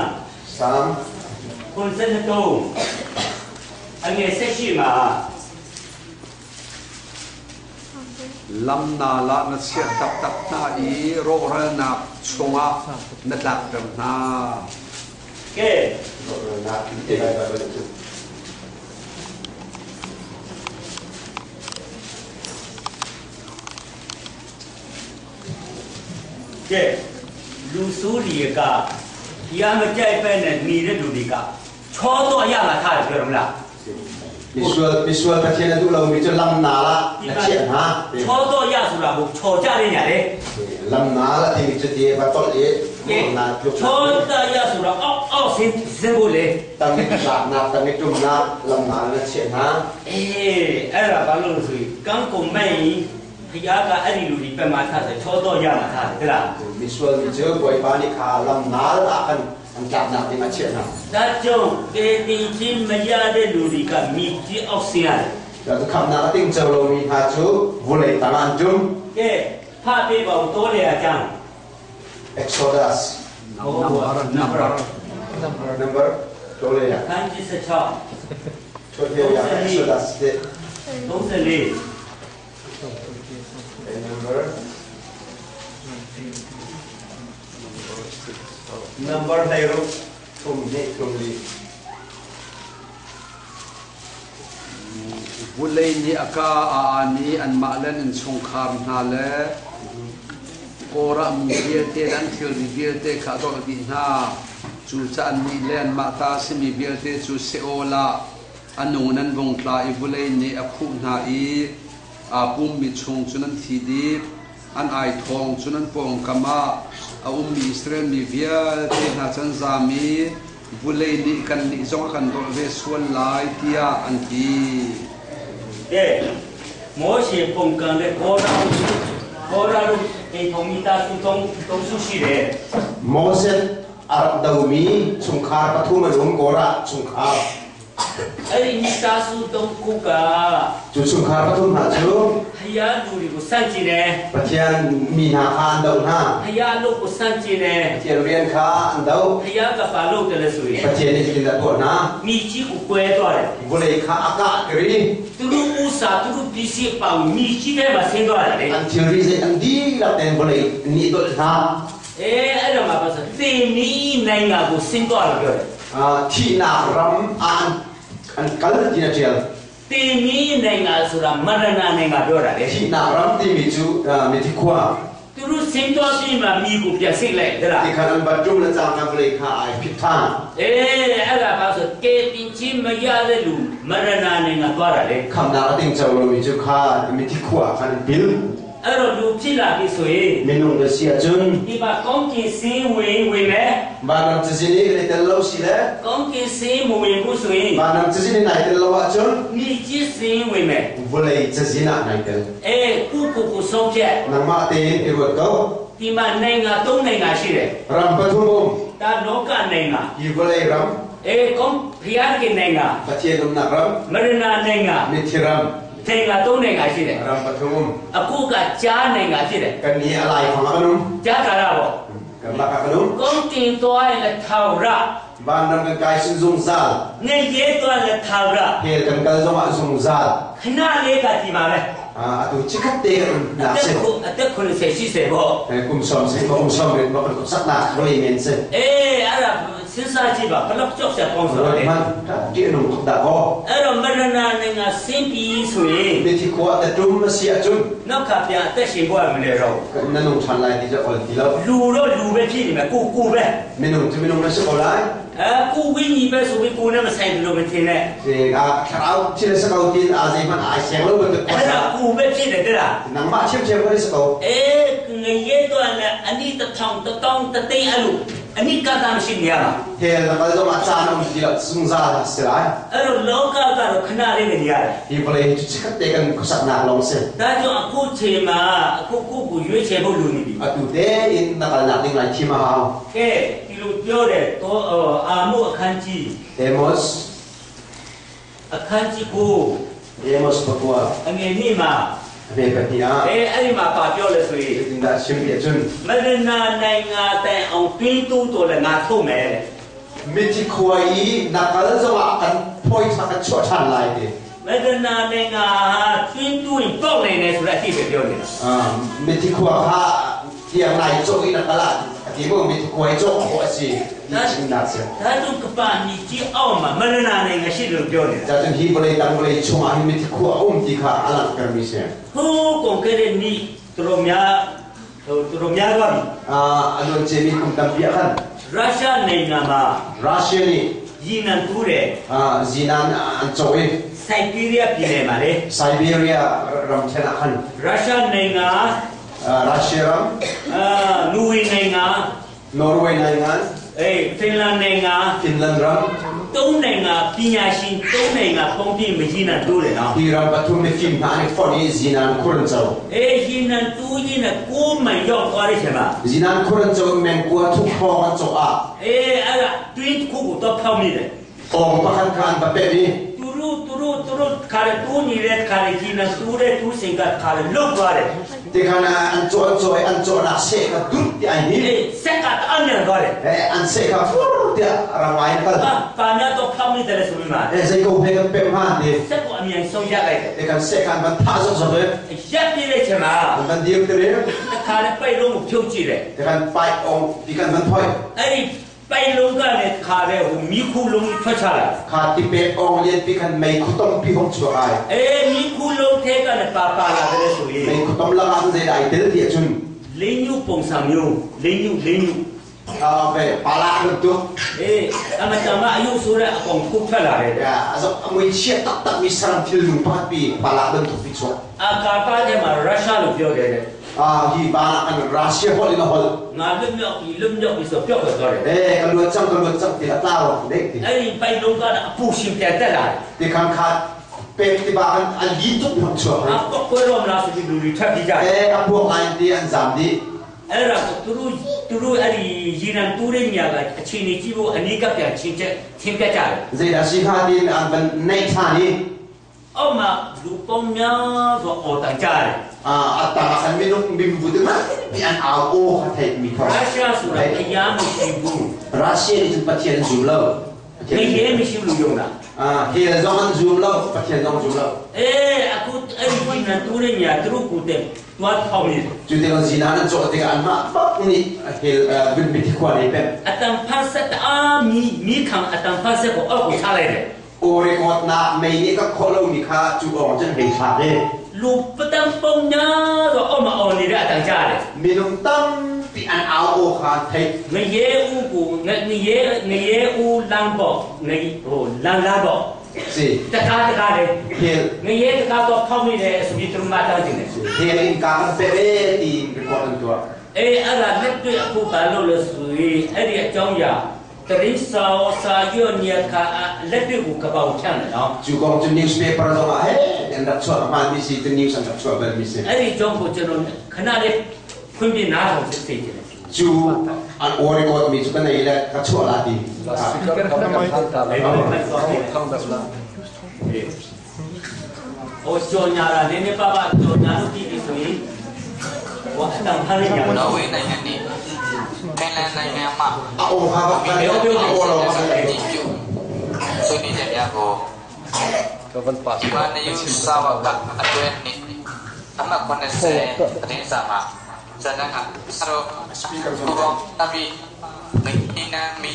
Salm 83အငယ်ဆက်ရှိမှာ Lam na la na chiah taktak hna i rawhralnak chungah na tlakter hna. ကဲ nak te Bible cu. ကဲလူဆိုးတွေကတရားမကြိုက်ပဲနဲ့နေတဲ့လူတွေကချောတော့ရမှာထားတယ်ပြောရမလား Misual misual Pathian na duh lomi cu lam na la na chiah hna. ချောတော့ရဆိုတာကိုချော်ကြတဲ့ညာလေ Lam na la timi cu ti va tolh i ကဲ na tluk ချောတော့ရဆိုတာအောက်အောက်ဆင်းဆင်းဖို့လေ tang i tlaknak tang i ṭumnak lam na la na chiah hna. အေးအဲ့ဒါဘာလို့လဲဆိုရင်ကံကုန်မဲ့ရင်ဖခင်ကအဲ့ဒီလူတွေပြန်มาထားတယ်ချောတော့ရမှာထားတယ်ဟုတ်လား Misual mi cu Bawipa nih kha lam nal ah khan an tlaknak ding a chiah hna. ဒါကြောင့်ကေတင်ချင်းမရတဲ့လူတွေကမိကြီးအောက်ဆင်းရတယ် Cu khamnak a ting co lomi hna cu vulei tang ah an ṭum. ကဲဖပေးပါဦးတိုးလေအကြောင်း Exodus Number, number. number tole ya. ခန်းကြီး16 Tole ya Exodus te 34 number number hlei ruk thum hnih thum li. Vulei nih a ka a aan i anmah le an innchungkhar hna le Kawlram mi vialte le an thilri vialte kha a dolh dih hna. Cucaah annih le anmah ta a simi vialte cu Sheol ah a nung in an vung tla i vulei nih a khuh hna i aa pummi chung cun an thi dih. An ai thawng cun an pawngkam ah a ummi Israel mi vialte hna cu an zaam i vulei nih kannih zong a kan dolh ve sual lai tiah an ti. ကဲမောရှေပုံကံတဲ့ကောရာကောရာတို့အိမ်ထုံမိသားစုသုံးသုံးစုရှိတယ် Moses a rak domi chungkhar pathum an um Korah chungkhar. အဲ့ဒီမိသားစုသုံးခုက Cu chungkhar pathum hna cu ဖယားလူတွေကိုစန့်ကျင်တယ် Pathian mi hna kha an doh hna. ဖယားလို့ကိုစန့်ကျင်တယ် Pathian rian kha an doh. ဖယားကဘာလို့တယ်လဲဆိုရင် Pathian nih zeitindah a tuah hna? မိကြီးကိုကွဲသွားတယ် Vawlei kha a kah kiri. သူတို့ဥစားသူတို့ပစ္စည်းပေါင်မိကြီးထဲမှာဆင်းသွားတယ်လေ An thilri zei an dihlak tein vawlei nih dolh hna. အေးအဲ့ဒါမှာပါဆိုတင်မီနိုင်ငံကိုဆင်းသွားတယ်ပြောတယ် Thihnak ram ah an kal ti na ṭial. တင်မီနိုင်ငံဆိုတာမရဏနိုင်ငံပြောတာလေ Thihnak ram timi cu mithi khua. သူတို့ဆင်းသွားပြီးမှမိကိုပြန်စိတ်လိုက်တဲ့လား Ti khan an bat ṭum le cangka vawlei kha ai phit ṭhan. အေးအဲ့ဒါပါဆိုကေတင်ချင်းမရတဲ့လူမရဏနိုင်ငံသွားတာလေ Khamnak a tingco lomi cu kha mithi khua ah khan an pil. အဲ့တော့လူဖြစ်လာပြီဆိုရင် Minung na si ahcun ဒီမှာကောင်းကင်စင်းဝင်ဝင်မယ် vanram cazin i kan i tel lo si le ကောင်းကင်စင်းမဝင်ဘူးဆိုရင် vanram cazin i nai tel lo ahcun မိကြီးစင်းဝင်မယ် vawlei cazin ah nai tel. အေးကိုကိုကိုဆုံးဖြတ် Nangmah tein i ruat ko. ဒီမှာနိုင်ငံသုံးနိုင်ငံရှိတယ် Ram pathum um. ဒါလောကနိုင်ငံ Hi vawlei ram, အေးကောင်းဖျားကနိုင်ငံ Pathian umnak ram, မရဏနိုင်ငံ mithi ram, နိုင်ငံသုံးနိုင်ငံရှိတယ် ram pathum um. အခုကကြားနိုင်ငံဖြစ်တယ် Kan ni a lai khong ah kan um. ကြားကာလပေါ့ Kan lak ah kan um. ကောင်းကင်သွားရင်လည်းထာဝရ Vanram kan kai sin zungzal. ငရဲသွားရင်လည်းထာဝရ Hell kan kal zong ah zungzal. ခဏလေးကဒီမှာပဲ Atu chikhat te kan nak si. အသက်80 80ပေါ့ Kum som si kum som rin ba kan sak nak roi men si. အေးအဲ့ဒါစဉ်းစားကြည့်ပါဘလောက်ကြောက်စရာကောင်းဆို Roi လဲ man ti nung tuk da ko. အဲ့တော့မရဏနိုင်ငံဆင်းပြီးဆိုရင် Mi thi khua ta tum ma si achun နောက်ခါပြန်အသက်ရှင်ဖို့မလဲတော့ na nung than lai ti ja ol ti lo. လူတော့လူပဲဖြစ်နေမှာကိုကိုပဲ Minung tu minung na si ko lai. အဲကိုဝိညာဉ်ပဲဆိုပြီးကိုနဲ့မဆိုင်ဘူးလို့မထင်နဲ့ Si a khrau chi le sa kau tin a zai man ai siang lo ban tu အဲ့ဒါကိုပဲဖြစ်တယ်တဲ့လား Nang ma chem chem ko ni sa kau. အေးငရဲတော့လည်းအနိတထောင်တတောင်းတသိန်းအဲ့လိုအနိကတာမရှိနေရပါ Hel na kal zong a caan um ti lo sung za la si lai. အဲ့တော့လောကကတော့ခဏလေးနေရတယ် Hi vawlei hi cu chikkhat te kan khuasak nak lawng si. ဒါကြောင့်အခုချိန်မှာအခုကိုကိုရွေးချယ်ဖို့လိုနေပြီ Atu tein na kal nak ding lai thim a hau. ကဲဒီလိုပြောတယ်တော့အာမုအခန်းကြီး Amos အခန်းကြီးကို Amos pakua အငယ်နေ့မှာ ve pahnih ah အဲအဲ့ဒီမှာပါပြောလဲဆိုရင် zeitindah chim ti ahcun မရဏနိုင်ငံတန်အောင်တွင်းတူးတော်လည်းငါထုတ်မယ်တဲ့ mithi khua i na kal zong ah kan phoi tha kan chuah ṭhan lai ti. မရဏနိုင်ငံဟာတွင်းတူးရင်ပေါက်နိုင်တယ်ဆိုတဲ့အတိပဲပြောနေတာ Ah, mithi khua kha tiang nai cawk i na kal ah a ti mu mithi khua i cawk khawh a si ti chimnak a si. ဒါကြောင့်ကပနီကြီးအောက်မှာမရဏနိုင်ငံရှိတယ်လို့ပြောနေတာ Cacun hi vawlei tang vawlei chungah hin mithi khua a um ti kha a langhtermi si. ဟိုးကုန်ခဲ့တဲ့နေ့တော်တော်များဟိုတော်တော်များသွားပြီ Ah, a luan ciami kum tampi ah khan ရုရှားနိုင်ငံမှာ Russia nih ရီနံတူးတယ် ah, zinan an cawk i စိုက်ပီးရီးယားပြည်နယ်မှာလေ Siberia ramṭhen ah khan ရုရှားနိုင်ငံ ah, Russia ram, အာနူဝေနိုင်ငံ Norway နိုင်ငံ အေးဖင်လန်နိုင်ငံ Finland ram, သုံးနိုင်ငံပညာရှင်သုံးနိုင်ငံပုံပြမကြီးနံတူးတယ်နော် hi ram pathum mifim hna an i fonh i zinan khur an co. အေးရီနံတူးရင်နဲ့ကိုးမိုင်ရောက်သွားတဲ့အချိန်မှာ Zinan khur an co i mengkua thuk hrawng an cawh ah အေးအဲ့ဒါတွင်းတစ်ခုကိုတော့ဖောက်မိတယ် awng pakhat kha an va peh i သူတို့သူတို့သူတို့ခါရတူးနေတဲ့ခါရကြီးနတူးတဲ့တူးစင်ကခါရလုတ်သွားတယ် tikhan ah an cawh an cawh i an cawhnak seh kha dut ti ai hnin. အေးစက်ကတအမြန်သွားတယ် Eh, an seh kha fur tiah rangai in kal. ဟာပါညာတော့ဖောက်မိတယ်ဆိုပြီးမှ Eh, zei ko he kan pem han ti. စက်ကိုအမြန်ဆုံးရလိုက်တယ် Tikhan seh kha an van thah zokzok i ရက်ပြတဲ့ချိန်မှာ an van dir ter i တခါလည်းပိုက်လုံးကိုဖြုတ်ကြည့်တယ် tikhan pai ong tikhan van thoi. အဲ့ဒီပိုက်လုံးကလည်းခါတဲ့ဟိုမိခုလုံးကြီးထွက်ချလာ Kha ti pe ong lian pi khan mei khutom pi hong chuak ai. အေးမိခုလုံးထဲကလည်းပါပါလာတယ်ဆိုရင် Mei khutom lak ah cun zeidah ai tel ti ahcun လင်းညုပုံစံမျိုးလင်းညုလင်းညု ah, ve palak bantuk အေးအမတမအယုဆိုတဲ့အကောင်ခုထွက်လာတယ် Ya, azok amui chia taktak mi saram thil nung pakhat pi palak bantuk pi chuak. အာကာသထဲမှာရုရှားလို့ပြောတယ်တဲ့ Ah, hi palak kan Russia hol in a hol. ငါလွတ်မြောက်ပြီလွတ်မြောက်ပြီဆိုပြောက်သွားတယ် Eh, kan luat chang kan luat chang ti la tlau dek ti. အဲ့ဒီပိုက်လုံးကအပူရှင်ပြန်တက်လာတယ် Ti khan khat pek ti ba kan an li tuk hong chuak. အပောက်ကွဲတော့မလားဆိုပြီးလူတွေထပ်ပြီးကြတယ် Eh, a puak lai ti an zam di. အဲ့ဒါကိုသူတို့သူတို့အဲ့ဒီရေနံတူးတဲ့နေရာကအခြေအနေကြည့်ဖို့အနီးကပ်ပြန်ချင်းချက်ချင်းပြတ်ကြတယ် Zei da si kha tin an ban nei tha ni. အောက်မှာလူပေါင်းများစွာအော်တန်ကြတယ် Ah, at ta kan minung bim bu ti ma pi an au o kha thai mi tho. ရုရှားဆိုတာတရားမရှိဘူး Russia ni chun pathian zum lo. ငရဲမရှိဘူးလို့ယုံတာ Ah, hel zong an zum lo, pathian zong zum lo. အေးအခုအဲ့ဒီရေနံတူးတဲ့နေရာသူတို့ကိုယ်တည်းတွားထောင်နေတယ် Cu tikah zinan an cawh tikah anmah bak nih hel bin mithi khua nei pek. အတန်ဖတ်ဆက်တအားမီမီခံအတန်ဖတ်ဆက်ကိုအောက်ကိုချလိုက်တယ် Aw record nak mei nih ka khawh lomi kha cu awng cun hei thlak i လူပတန်ပုံများဆိုအောက်မှာအော်နေတဲ့အတန်ကြားတယ် minung tampi an au aw kha an theih. ငရဲဦးကိုငငရဲငရဲဦးလမ်းပေါ့ငဟိုလမ်းလမ်းပေါ့ Si တကားတကားလေ hel ငရဲတကားတော့ဖောက်မိတယ်ဆိုပြီးသူတို့မှတောင်းနေတယ် hel in ka kan pek e tiin record an tuah. အေးအဲ့ဒါလက်တွေ့အခုဘာလို့လဲဆိုရင်အဲ့ဒီအကြောင်းအရာတရိစာစာရွညခါလက်တွေ့ကိုကပောင်ဖြန့်တယ်နော် Cu kong cu newspaper zong ah he an rak chuah hmaan mi si tu news an rak chuah bal mi si. အဲ့ဒီအကြောင်းကိုကျွန်တော်ခဏလေးဖွင့်ပြနားထောင်သိချင်တယ် Cu an aw record mi cu ka nei le ka chuah la ti. Speaker ခပ်ခပ်တာလာထောင်းတယ်လား ဟိုကြော်ညာတာနည်းနည်းပါးပါးကြော်ညာလို့ပြီးပြီဆိုရင်ဟိုအတန်ဖမ်းနေကြ နော်ဝေးနိုင်ငံနှင့်ဖင်လန်နိုင်ငံမှ A aw kha bak kan aw lawng bak kan အတည်ပြုဆွေးနွေးချက်များကို ကဝန်ပါ ဒီမာနယူဆာဝကအတွဲနှင့် အမှတ်80သတင်းစာမှာဇလန်ကဆရိုဘူဘောတဘီမိနာမီ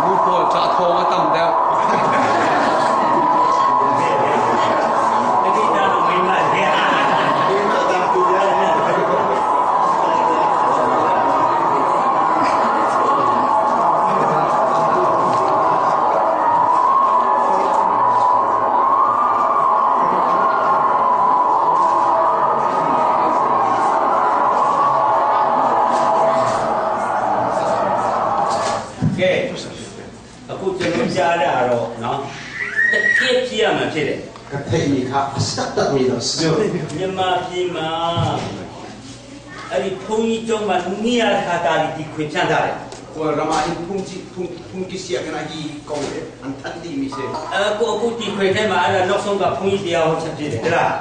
Nu pawl ṭah thawng a tam deuh. တတိတာလို့မိမတယ်ကဲအခုကျွန်တော်ကြားရတာတော့နော်တကယ်ဖြစ်ရမှာဖြစ်တယ် Ka theih mi kha a si taktak mi dah si cu. မြန်မာပြည်မှာအဲ့ဒီဘုန်းကြီးကျောင်းမှာနေရာခါတာဒီခွင်ဖြန့်ထားတယ် Kawlram ah hin phungki phung phungki sianginn ah hi kong hi an thanh dih mi si. အခုအခုဒီခွင်ထဲမှာအဲ့ဒါနောက်ဆုံးကဘုန်းကြီးတရားဟောချက်ဖြစ်တယ်ဟဲ့လား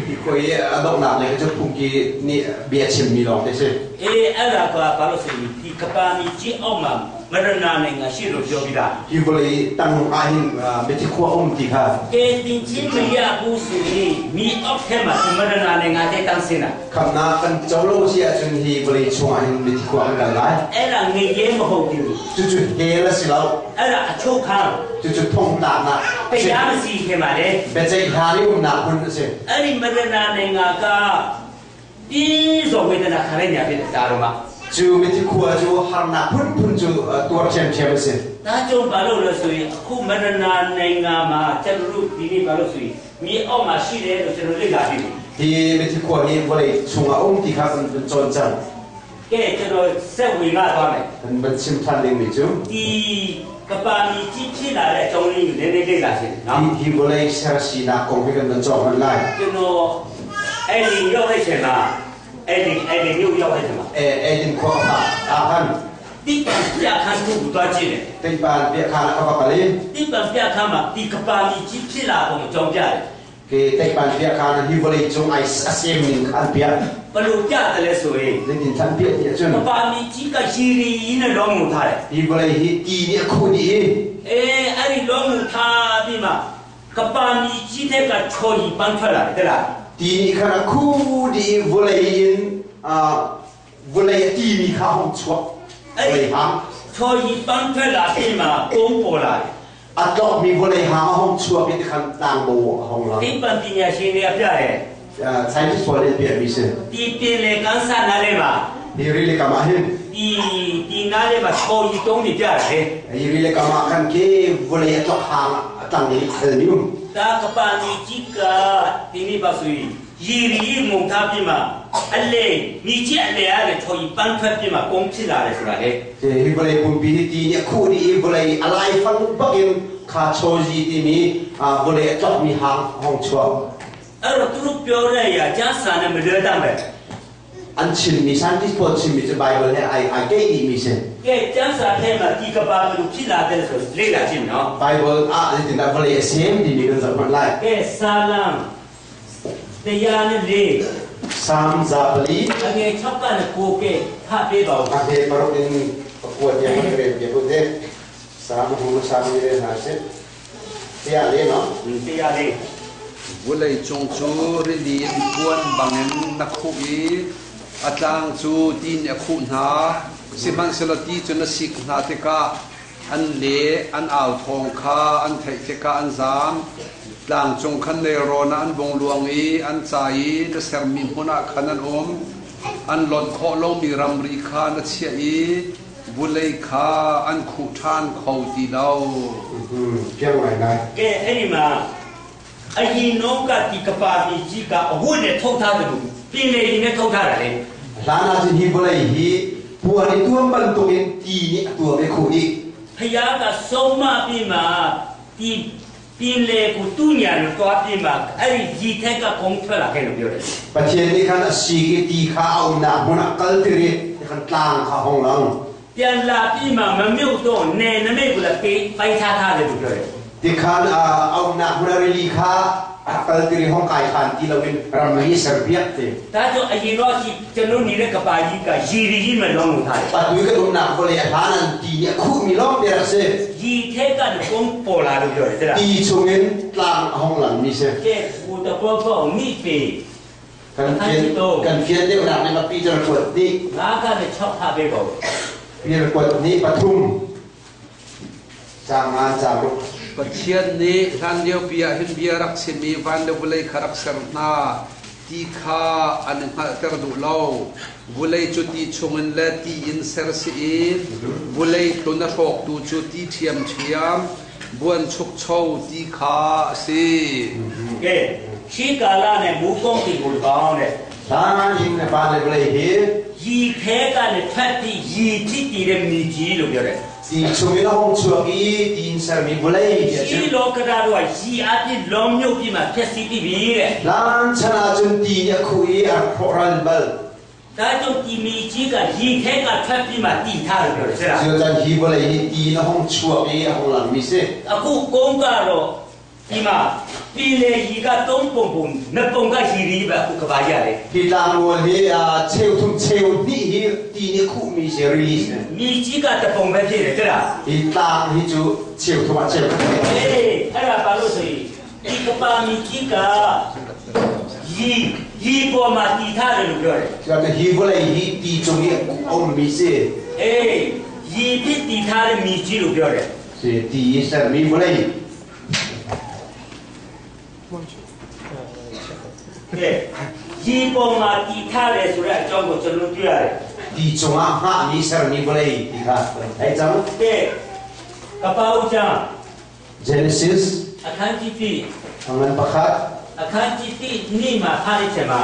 Hi koi i a donghnak lei cu phungki nih bia chim mi lawng te si. အေးအဲ့ဒါကဘာလို့ဆိုရင်ဒီကပါမီကြီးအောက်မှာမရဏနိုင်ငံရှိလို့ပြောပြီးသား Hi vawlei tang ah hin mithi khua um ti kha ကဲတင်ချင်းမရဘူးဆိုရင်မိအောက်ထဲမှာဒီမရဏနိုင်ငံတဲ့တန်းစင်တာ khamnak kan co lo si ahcun hi vawlei chung ah hin mithi khua kan kal lai. အဲ့ဒါငရဲမဟုတ်ဘူး Cucu hell a si lo. အဲ့ဒါအချုပ်ခန်း Cucu thongtlaknak တရားမစီခင်ပါလေ biaceih hlan i umnak hmun a si. အဲ့ဒီမရဏနိုင်ငံကပြီးစောဝေဒနာခံရနေဖြစ်တယ်ဒါတော့မှ Cu mithi khua cu harnak phunphun cu tuar ṭhiamṭhiam a si. ဒါကြောင့်ဘာလို့လဲဆိုရင်အခုမရဏနိုင်ငံမှာကျွန်တော်တို့ဒီနေ့ဘာလို့ဆိုရင်မြေအောက်မှာရှိတယ်လို့ကျွန်တော်လေ့လာပြီးပြီ Hi mithi khua hi vawlei chung ah um ti kha kan van cawn cang. ကဲကျွန်တော်ဆက်ဝင်လာသွားမယ် Kan van chim ṭhan dingmi cu ဒီကပါမီကြီးဖြစ်လာတဲ့အကြောင်းလေးကိုနည်းနည်းလေ့လာရှင်နော် hi hi vawlei sersinak kong hi kan van cawk hmanh lai. ကျွန်တော်အဲ့ဒီရောက်တဲ့အချိန်မှာအဲ့ဒီအဲ့ဒီမြို့ရောက်တဲ့အချိန်မှာ Eidin khua ka phak ah khan ဒီပန်ပြခန်းကိုသွားကြည့်တယ် Teipan biakhaan ah ka va kal i ဒီပန်ပြခန်းမှာဒီကပါမီကြီးဖြစ်လာပုံအကြောင်းပြတယ် ke Teipan biakhaan ah hi vawlei cung ai a sem ning kha an piah. ဘလို့ပြတယ်လဲဆိုရင် Zeitin an piah ti ahcun ကပါမီကြီးကရီရီနဲ့လောငုံထားတယ် hi vawlei hi ti nih a khuh dih i အေးအဲ့ဒီလောငုံထားပြီးမှကပါမီကြီးတဲ့ကချော်ကြီးပန်းထွက်လာတယ်တဲ့လား ti nih khan a khuh dih i vawlei in vawlei a ti mi kha a hung chuak. Vawlei hang ချော်ကြီးပန်းထွက်လာပြီးမှပုံပေါ်လာတယ် a tlokmi vawlei hang a hung chuak i tikhan tlangbo a hung lang. ဒီပန်ပညာရှင်တွေကပြတယ် Scientist pawl nih an piahmi si. ဒီပင်လေကန်ဆာနာလေးမှာ Hi rili kam ah hin ဒီဒီနားလေးမှာချော်ကြီးတုံးနေပြတယ် hi rili kam ah khan ke vawlei a tlok hang a tlang i a thelmi um. ဒါကပါမီကြီးကဒီနေ့ပါဆိုရင်ရီရီငုံထားပြီးမှအလေမိကြီးအလေအားနဲ့ချော်ကြီးပန်းထွက်ပြီးမှပုံဖြစ်လာတယ်ဆိုတာလေ Hi vawlei pumpi hi ti nih a khuh dih i vawlei a laifang bakin kha chawzi timi vawlei a tlokmi hang a hung chuak. အဲ့တော့သူတို့ပြောတဲ့အရာကျမ်းစာနဲ့မလွဲတတ်ပဲ An chimmi scientist pawl chimmi cu Bible he ai ai keih dihmi si. ကဲကျမ်းစာထဲမှာဒီကပါမလို့ဖြစ်လာတယ်ဆိုလေ့လာကြည့်နော် Bible ah zeitindah vawlei a sem timi kan zoh hmanh lai. ကဲဆာလံတရားနဲ့လေး Psalm zapali အငယ်6ကနဲ့9ကဲဖတ်ပေးပါဦး a he paruk in pakua tiang kan rel piak u te. Psalm hu Psalm ni re hna sih. Tiah le no. တရားလေး Vawleicung cu rili in puan bangin na khuh i a tlang cu ti nih a khuh hna. Sihmanhsehlaw ti cu na sik hna tikah an le an au thawng kha an theih tikah an zaam. Tlang cung khan nelrawn ah an vung luang i an cai i na sermi hmun ah khan an um. An lonh khawh lomi ramri kha na chiah i vulei kha an khuh ṭhan kho ti lo. Piang ngaingai. ကဲအဲ့ဒီမှာအရင်တော့ကဒီကပါမီကြီးကအဝတ်နဲ့ထုတ်ထားတယ်လို့ပြင်လေကြီးနဲ့ထုတ်ထားတာလေ Hlan ahcun hi vawlei hi puan i tuam bantukin ti nih a tuam i khuh dih. ဖယားကဆုံးမပြီးမှဒီပြင်လေကိုသူ့ညာလို့တွားပြီးမှအဲ့ဒီကြီးထက်ကကုန်းထွက်လာခဲ့လို့ပြောတယ် Pathian nih khan a sik i ti kha a umnak hmun ah kalter i khan tlang kha a hung lang. ပြန်လာပြီးမှမမြုပ်တော့နေနမိတ်ကလည်းပေးပိုင်းထားထားတယ်လို့ပြောတယ် Tikhan a umnak hmun ah rili kha a kalter i hong kai khan ti loin ramri serpiak ti. ဒါကြောင့်အရင်တော့ရှိကျွန်တော်နေတဲ့ကပါကြီးကရီရီကြီးမလုံးလို့ထားတယ် Atu i kan umnak vawlei a hlan an ti nih a khuhmi lawng te rak si. ရီထက်ကကုန်းပေါ်လာလို့ပြောတယ်တဲ့လား Ti chungin tlang a hung langmi si. ကဲဘူတဘောဘောနိပေ Kan fian kan fian deuhnak nih ma Peter kuat nih ငါကလည်း6ထားပေးပါဦး Peter kuat nih pathum caang nga caang ruk. Pathian nih hlanliopi ah hin bia rak chim i van le vawlei kha rak ser hna ti kha an i hngalhter duh lo. Vulei cu ti chungin le ti in ser si i vulei tlun a hrawktu cu ti ṭhiamṭhiam, buanchukcho ti kha a si. ကဲရှီကာလာနဲ့မူကောင်းတီကိုကောင်းတဲ့ Hlan in van le vawlei hi ရီခဲကနေဖတ်ပြီးရီဖြစ်တည်တဲ့မိကြီးလို့ပြောတယ် ti chungin a hung chuak i ti in sermi vawlei ti a ရှီ chim. လောကဒါတို့ကရီအပြစ်လုံးမြုပ်ပြီးမှဖြက်စီးပြီးပြီတဲ့ Hlan chan ahcun ti nih a khuh i a hrawhral bal. ဒါကြောင့်ဒီမိကြီးကရီခဲကဖတ်ပြီးမှတည်ထားတယ်ပြောတယ်ဆရာ Cu caan hi vawlei hi ti in a hung chuak i a hung langmi si. အခုကုန်းကတော့ဒီမှာပြည်လေရီကသုံးပုံပုံနှစ်ပုံကရီရီပဲအခုကဘာရတယ် Hi tlangrual hi cheu thum cheu hnih hi ti nih a khuhmi si release. မိကြီးကတပုံပဲဖြစ်တယ်တဲ့လား Hi tlang hi cu cheu thum ah cheu khat အေးအဲ့ဒါဘာလို့ဆိုရင်ဒီကပါမီကြီးကရီရီပေါ်မှာတည်ထားတယ်လို့ပြောတယ် Cu cun hi vawlei hi ti cung i a ummi si. အေးရီဖြစ်တည်ထားတဲ့မိကြီးလို့ပြောတယ် Si ti i sermi vawlei. ကဲရီပေါ်မှာတည်ထားတယ်ဆိုတဲ့အကြောင်းကိုကျွန်တော်တွေ့ရတယ် Ti cungah hngahmi sermi vawlei ti kha theih cang. ကဲကပောက်ချာ Genesis အခန်းကြီးတိ a ngan pakhat အခန်းကြီးတိနေ့မှာဖားလိုက်ချင်မှာ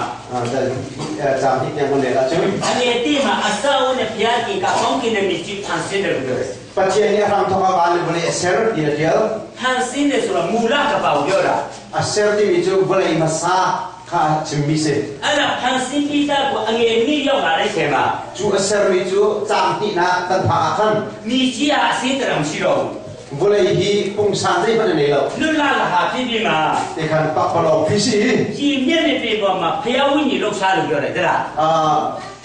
caang hnih tiang kan rel ahcun အနေတိမှာအစာအုပ်နဲ့ဘုရားကြီးကကောင်းကင်နဲ့မိကြီးဖန်ဆင်းတယ်လို့ပြောတယ် Pathian nih a hramthawk ah van le vawlei a ser ti na ṭial. ဖန်ဆင်းတယ်ဆိုတော့မူလကပောက်ပြောတာ A ser timi cu vawlei hmasa kha chimmi si. အဲ့ဒါဖန်ဆင်းပြီးသားကိုအငယ်မိရောက်လာတဲ့အချိန်မှာ Cu a sermi cu caang hnihnak kan phak ah khan မိကြီးကအစင်းတရမရှိတော့ဘူး vawlei hi pungsan zeihmanh a nei lo. လွတ်လာလာဟာဖြစ်ပြီးမှ Ti khan pakpalawng phi si. ဒီမျက်နှာပြင်ပေါ်မှာဖျားဝိညာဉ်လှုပ်ရှားလို့ပြောတယ်တဲ့လား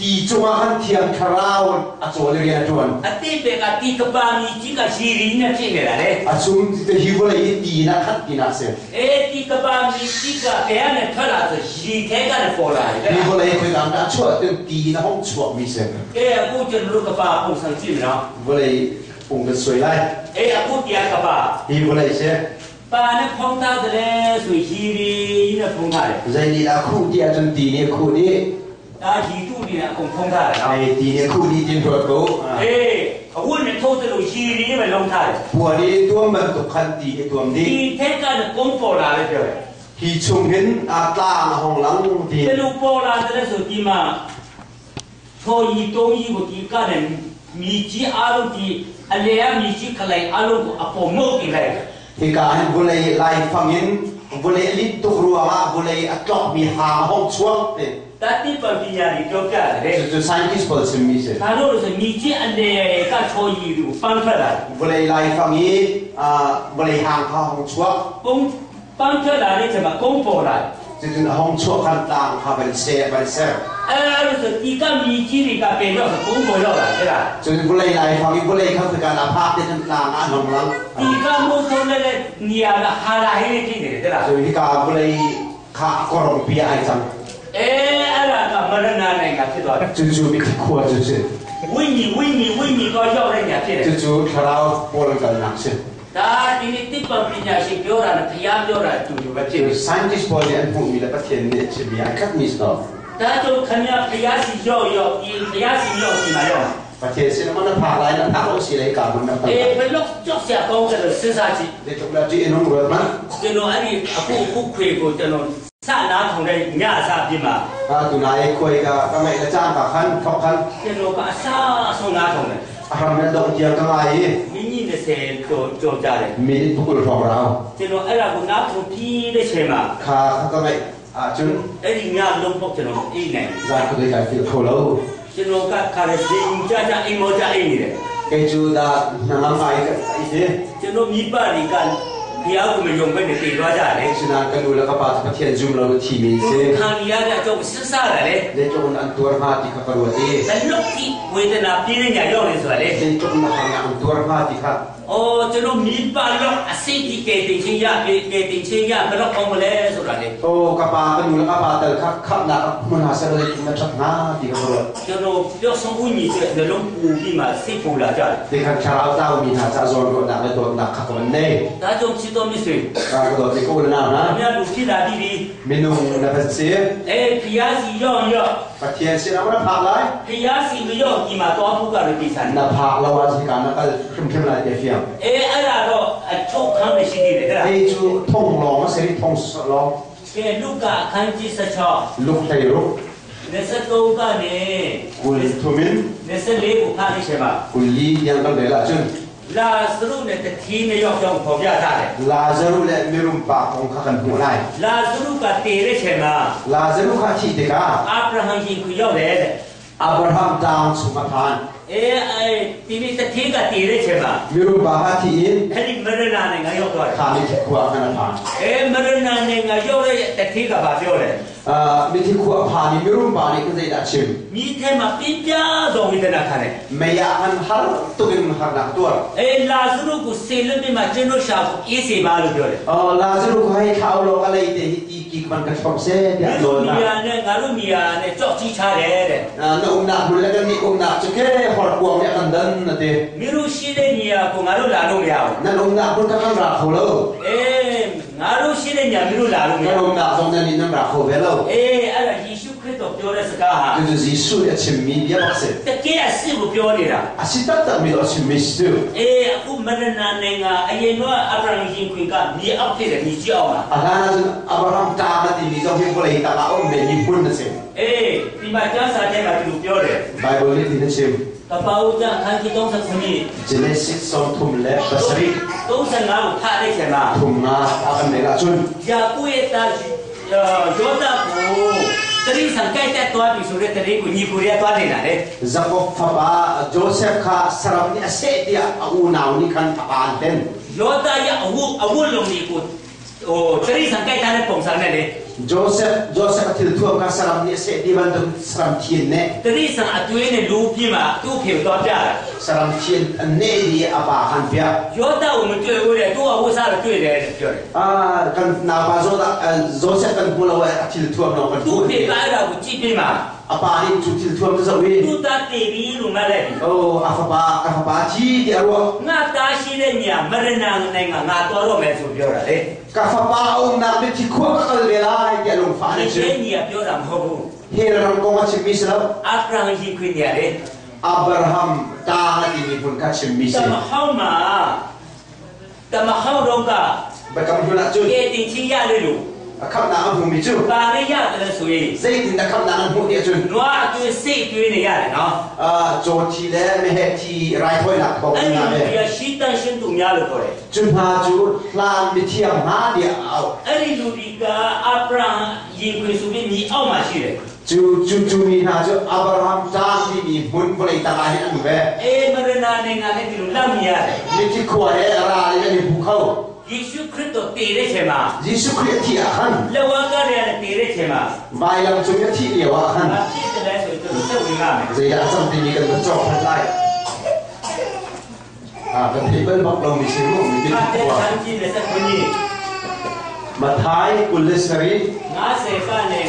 Ti cungah khan Thiang Thlarau a cawl i rian a ṭuan. အတိပေကတီကပါမီကြီးကရီရီနဲ့ဖြစ်နေတာလေ A chung ti hi vawlei hi ti in a khat tinak si. အေးတီကပါမီကြီးကဘယ်နဲ့ထွက်လာဆိုရီထဲကနေပေါ်လာတယ်တဲ့ Hi လား vawlei khoikam dah a chuah cun ti in a hung chuakmi si. ကဲအခုကျွန်တော်တို့ကပါပုံစံကြည့်မနော် Vawlei pung kan suai lai. အေးအခုတရားကပါ Hi vawlei si. ပါနဲ့ဖုံးထားတယ်ဆိုရီရီနဲ့ဖုံးထားတယ် Zei nih dah a khuh ti ahcun ti nih a khuh dih. ဒါရီတူနေအကုန်ဖုံးထားတယ်နော် Ai ti nih a khuh dih tin ruat ko. အေးအခုနဲ့ထိုးတယ်လို့ရီရီနဲ့လုံးထားတယ် Puan i tuam bantuk khan ti i tuam ဒီ dih. ထက်ကနေကုန်းပေါ်လာတယ်ပြောတယ် Hi chung hin a tlang a hung lang ti. ဘယ်လိုပေါ်လာတယ်ဆိုဒီမှာထိုဤတုံးကြီးကိုဒီကနေမိကြီးအားလုံးဒီအလေအမိကြီးခလိုက်အားလုံးကိုအပေါ်မုတ်တင်လိုက် Hika hin vawlei laifang in vawlei a linh tuk ruangah vawlei a tlokmi hang a hung chuak ti. တတိပပညာကြီးပြောပြတယ် Cucu scientist pawl chimmi si. ဒါလို့ဆိုမိကြီးအလေကထိုဤကိုပန်းထွက်လာတယ် Vawlei laifang i vawlei hang kha a hung chuak. ကုန်းပန်းထွက်လာတဲ့ချိန်မှာကုန်းပေါ်လာတယ် Cucun a hung chuak khan tlang kha van seh van ser. အဲ့လိုဆိုဒီကမြေကြီးတွေကပေတော့ပုံပေါ်ရောက်လာတဲ့လား Cun vulei lai fang i vulei kha khika na phak te cun tlang ah an hong lang. ဒီကမိုးထုံးတဲ့နေရာကဟာလာဟင်းဖြစ်နေတယ်တဲ့လား Cun hika vulei kha a korong pi ah ai cang. အဲအဲ့ဒါကမရဏနိုင်ငံဖြစ်သွားတယ် Cucu mithi khua cu si. ဝိညာဉ်ဝိညာဉ်ဝိညာဉ်တော့ရောက်တဲ့နေရာဖြစ်တယ် Cucu thlarau pawl kalnak si. ဒါဒီနေ့တိပ္ပံပညာရှင်ပြောတာနဲ့ဖျားပြောတာတူတူပဲဖြစ် Cu တယ် scientist pawl nih an hmuhmi le Pathian nih a chimmi ai khatmi si lo. ဒါကြောင့်ခင်ဗျားဖျားစီရောက်ရောက်ဒီဖျားစီရောက်စီမှာရောက် Pathian sin ah maw na phak lai na phak lo si lai ka hmun na အေး phak. ဘယ်လောက်ကြောက်စရာကောင်းတယ်လို့စဉ်းစားကြည့် Zeitluk dah ṭih a nung ruat hmanh. ကျွန်တော်အဲ့ဒီအခုအခုခွေကိုကျွန်တော်စနာထုံတဲ့ညစပြမှာ Ah, tunai khuai ka ka ngaih le cangka khan thok khan ကျွန်တော်ကအစားဆုံးနာထုံတယ် a hram le dong tiang ka ngai i မိနစ်20ကျော်ကျော်ကြတယ် minute pukul hrawng rau. ကျွန်တော်အဲ့ဒါကိုနားထုံပြီးတဲ့ချိန်မှာ Kha kha ka ngaih ahcun အဲ့ဒီညလုံးပေါက်ကျွန်တော်အိတ်နေ zan khuadei kai philh kho lo. ကျွန်တော်ကခါရစင်ကြကြအိမ်မောကြအိမ်နေတယ် Kei cu dah hnangam ngai ka i ti. ကျွန်တော်မိဘတွေကဘုရားကမယုံပဲနဲ့တည်သွားကြတယ် Sinain ka nu le ka pa cu Pathian zum lo na thimi သူ si. ခံရတဲ့အကြောင်းစဉ်းစားရတယ်လေ Zeitluk in an tuar hnga ti kha ka ruat i ဘလုတ်ဒီဝေဒနာပြင်းနေညရောက်နေဆိုတာလေ zeitluk in na hang an tuar hnga ti kha အော်ကျွန်တော်မိဘလောက်အစိတ်ဒီကဲတင်ချင်းရကဲတင်ချင်းရဘလောက်အောင်မလဲဆိုတာလေ Oh, ka pa ka nu le ka pa tal kha khamnak hmun ha ser zeitluk na ṭhat hnga ti kha ka ruat. ကျွန်တော်ပြောဆုံးဦးညီတဲ့နှလုံးပူပြီးမှစိတ်ပူလာကြတယ် Tikhan thlarau taumi hna ca zawnruahnak le dawtnak kha ka van nei. ဒါကြောင့်ချစ်တော်မိတ်ဆွေ Ka ka dawt i ka u le nau အ hna, များလူဖြစ်လာပြီပြီ minung na van si. အဲဖျားစီရောက်ရောက် Pathian sinah maw na phak lai? ဖျားစီမရောက်ဒီမှာတော့ဖို့ကတော့ဒီဆန် Na phak lo ah hika na kal hrimhrim lai ti a fiang. အဲအဲ့ဒါတော့အချုပ်ခန်းမရှိသေးတယ်တဲ့လား Hei cu thong lawng a si i thong lawng ကဲလူကအခန်းကြီး16 luk hlei ruk 23ကနေ kul thum in 24ကိုဖတ်နေချင်ပါ kul li tiang kan rel ahcun လာစရုနဲ့တတိနဲ့ရောက်ကြောင်းပေါ်ပြထားတယ် Lazaruh le mirum pa kong kha kan hmuh lai. လာစရုကတည်တဲ့ချိန်မှာ Lazaruh kha a thih tikah အာဗြဟံရှင်ကိုရောက်တယ်တဲ့ Abraham tang chung a phan. အဲအဲဒီနေ့တတိကတည်တဲ့ချိန်မှာ Mirum pa kha thi in အဲ့ဒီမရဏနဲ့ငါရောက်သွားတယ် kha mithi khua khan a phan. အဲမရဏနဲ့ငါရောက်တဲ့တတိကဘာပြောလဲ Ah, mithi khua a phan i mirum pa nih kan zeidah a chim? မိထဲမှာပြင်းပြသောဝေဒနာခံတယ် Mei ah khan har tuk in harnak tuar. အဲလာဇရုကိုဆေလွတ်ပြီးမှကျွန်တော်ရှာကိုအေးစေပါလို့ပြောတယ် Oh, Lazaruh kha hei thlau law ka lei te hi ti ki man ka thom seh tiah ငါ nawl na. တို့မိယာနဲ့ငါတို့မိယာနဲ့ကြောက်ကြီးချတယ်တဲ့ Ah, na umnak hmun le kan nih umnak cu ke horkuang nih a kan dan na ti. မင်းတို့ရှိတဲ့နေရာကိုငါတို့လာလို့မရဘူး Nan umnak hmun kha kan ra kho lo. အေးငါတို့ရှိတဲ့နေရာမင်းတို့လာလို့မရ Kan ဘူး umnak zong nan nih nan ra kho ve lo. အေးအဲ့ဒါယေရှုခရစ်တော်ပြောတဲ့စကားဟာ Cucu Jesuh nih a chimmi bia bak si. တကယ်အစ်စ်ကိုပြောနေတာ A si taktakmi cu a chimmi si cu. အေးအခုမရဏနိုင်ငံအရင်တော့အဗြဟံရှင်ခွင်ကမြေအောက်ဖြစ်တယ်မြေကြီးအောက်မှာ A hlan ahcun Abraham ṭaang a timi zong hi vawlei tang ah a um vemi hmun a si. အေးဒီမှာကျမ်းစာထဲမှာဒီလိုပြောတယ် Baibal nih tin a chim. ကပ္ပဦးကျမ်းအခန်းကြီး39 Genesis 37 35ကိုဖတ်တဲ့ချိန်မှာ thum nga a kan rel ahcun ယာကုရဲ့သားယောသကိုတတိဆံကြိုက်တဲ့သွားပြီဆိုတဲ့တတိကိုညီကိုရသွားနေတာလေ Jakob fapa Joseph kha saram nih a seh tiah a unau nih khan a pa an hlen. ယောသရဲ့အဝတ်အဝတ်လုံးတွေကိုဟိုတတိဆံကြိုက်တဲ့ပုံစံနဲ့လေ Joseph Joseph a thilthuam kha saram nih a seh ti bantuk saram thian neh တတိဆံအသွေးနဲ့လူပြင်းမှာသူ့ဖေကိုသွားပြတာ saram thian an neh i a pa khan piah. ယောသကိုမတွေ့ဘူးတဲ့သူ့အဝတ်စားတော့တွေ့တယ်တဲ့ပြောတယ် Ah, kan napa Joseph kan hmu lo eh, a thilthuam lawng kan သူ့ hmuh. ဖေကအဲ့ဒါကိုကြည့်ပြမှာ A pa nih cu thilthuam cu zoh i သူ့သားတေပြီလို့မှတ်လိုက်ပြီ Oh, a fapa ka fapa thi ti a ruah. ငါသားရှိတဲ့ညမရဏနိုင်ငံငါတော်တော့မယ်ဆိုပြောတာလေ Ka fapa a umnak mithi khua ka kal ve lai tiah lungfah ဒီ in a chim. ညပြောတာမဟုတ်ဘူး Hell ram kong a chimmi si lo. အာဗြဟံရှိခွင့်ညလေ Abraham taang a timi hmun kha chimmi တ si. မဟောင်းမှာတမဟောင်းတော့က Biakam hlun ahcun ကဲတင်ချင်းရလေလို့ a khamhnak an hmumi cu ပါရရတယ်ဆိုရင် zeitin dah khamhnak an hmuh ti ahcun နွားအသွေးစိတ်သွေးနေရတယ်နော် ah, caw thi le meheh thi raithawinak thawng အဲ့ in ဒီ hna ve. ပြရှိတန်ရှင်သူများလို့ခေါ်တယ် Cu hna cu hlan mithiang hna tiah a auh. အဲ့ဒီလူတွေကအာဗြဟံရင်ခွင်ဆိုပြီးမြေအောက်မှာရှိတယ် Cu cu cu mi hna cu Abraham taang timi hmun vawlei tang ah hin an um ve. အေးမရဏနိုင်ငံနဲ့ဒီလိုလောက်မြင်ရတယ် Mithi khua he ral in an i pu kho. ယေရှုခရစ်တော်တည်တဲ့အချိန်မှာ Jesuh Khrih a thih ah khan လက်ဝါးကားတွေကလည်းတည်တဲ့အချိန်မှာ vailam cung i a thih lio ah khan ဘာဖြစ်တယ်လဲဆိုရင်ကျွန်တော်စိတ်ဝင်ရမယ် zeidah a cang timi kan van cawk than lai. Ah, kan theih bal bak lomi si mu mi မာ biathli သဲ khua. ခန်းကြီးနဲ့ဆက်ခွင့်ကြီး Mathai 23 50ကနေ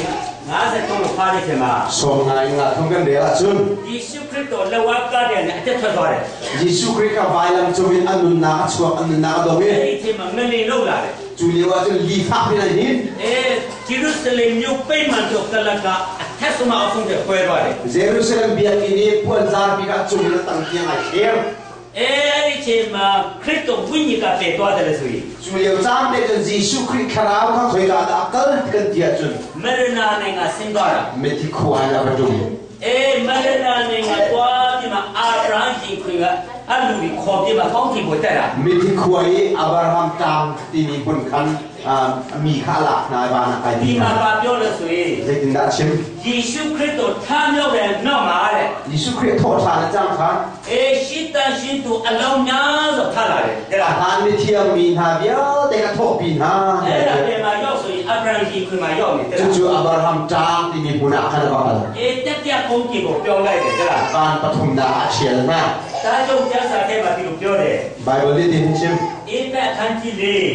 53ကိုဖားတဲ့အချိန်မှာ som ngai nga thum kan rel ahcun ယေရှုခရစ်တော်လက်ဝါးကားတွေနဲ့အသက်ထွက်သွားတယ် Jesuh Khrih kha vailam cung in a nunnak a chuak a nunnak a dong အဲ့ i ဒီအချိန်မှာငလင်လောက်လာတယ် cu lio ahcun li fak in a hin. အဲဂျေရုရှလင်မြို့ပိတ်မှန်တော့ကလကအထက်ဆုံးအဆုံးတွေခွဲသွားတယ် Jerusalem biakinn i puanzar bik ah cung in a tang tiang ai thler. အဲအဲ့ဒီအချိန်မှာခရစ်တော်ဝိညာဉ်ကတည်သွားတယ်လေဆိုရင် Cu lio caan te cun Jesuh Khrih thlarau kha khoika dah a kal ti kan ti ahcun မရဏနိုင်ငံဆင်းသွားတာ mithi khua in a va ṭum. အဲမရဏနိုင်ငံသွားပြီးမှအာဗြဟံရှင်ခွင်ကအလူကြီးခေါ်ပြီးမှကောင်းကင်ဘုတက်တာ Mithi khua i Abraham tang timi hmun khan mi kha a lak hna i van a kai ဒီ pi မှာ hna. ပါပြောလို့ဆိုရင် Zeitindah a chim? ယေရှုခရစ်တော်ထမြောက်တဲ့နောက်မှာတဲ့ Jesuh Khrih thawh ṭhan a cang kha အေရှိတန်ရှိသူအလောင်းများစွာထလာတယ်တဲ့ a လား hlan mithiang mi hna vialte a thawhpi hna. အဲ့ဒါပြန်မှာရောက်ဆိုရင်အာဗြဟံရှင်ခွင်မှာရောက်နေတယ်လား Cucu Abraham tang timi hmun ah khan a va kal. အေးတက်ပြကုန်းကြီးကိုပြောင်းလိုက်တယ်တဲ့လား Van pathumnak ah a ṭhial hna. ဒါကြောင့်ကျမ်းစာထဲမှာဒီလိုပြောတယ် Bible nih tin chim အေးပတ်ခန်းကြီးလေး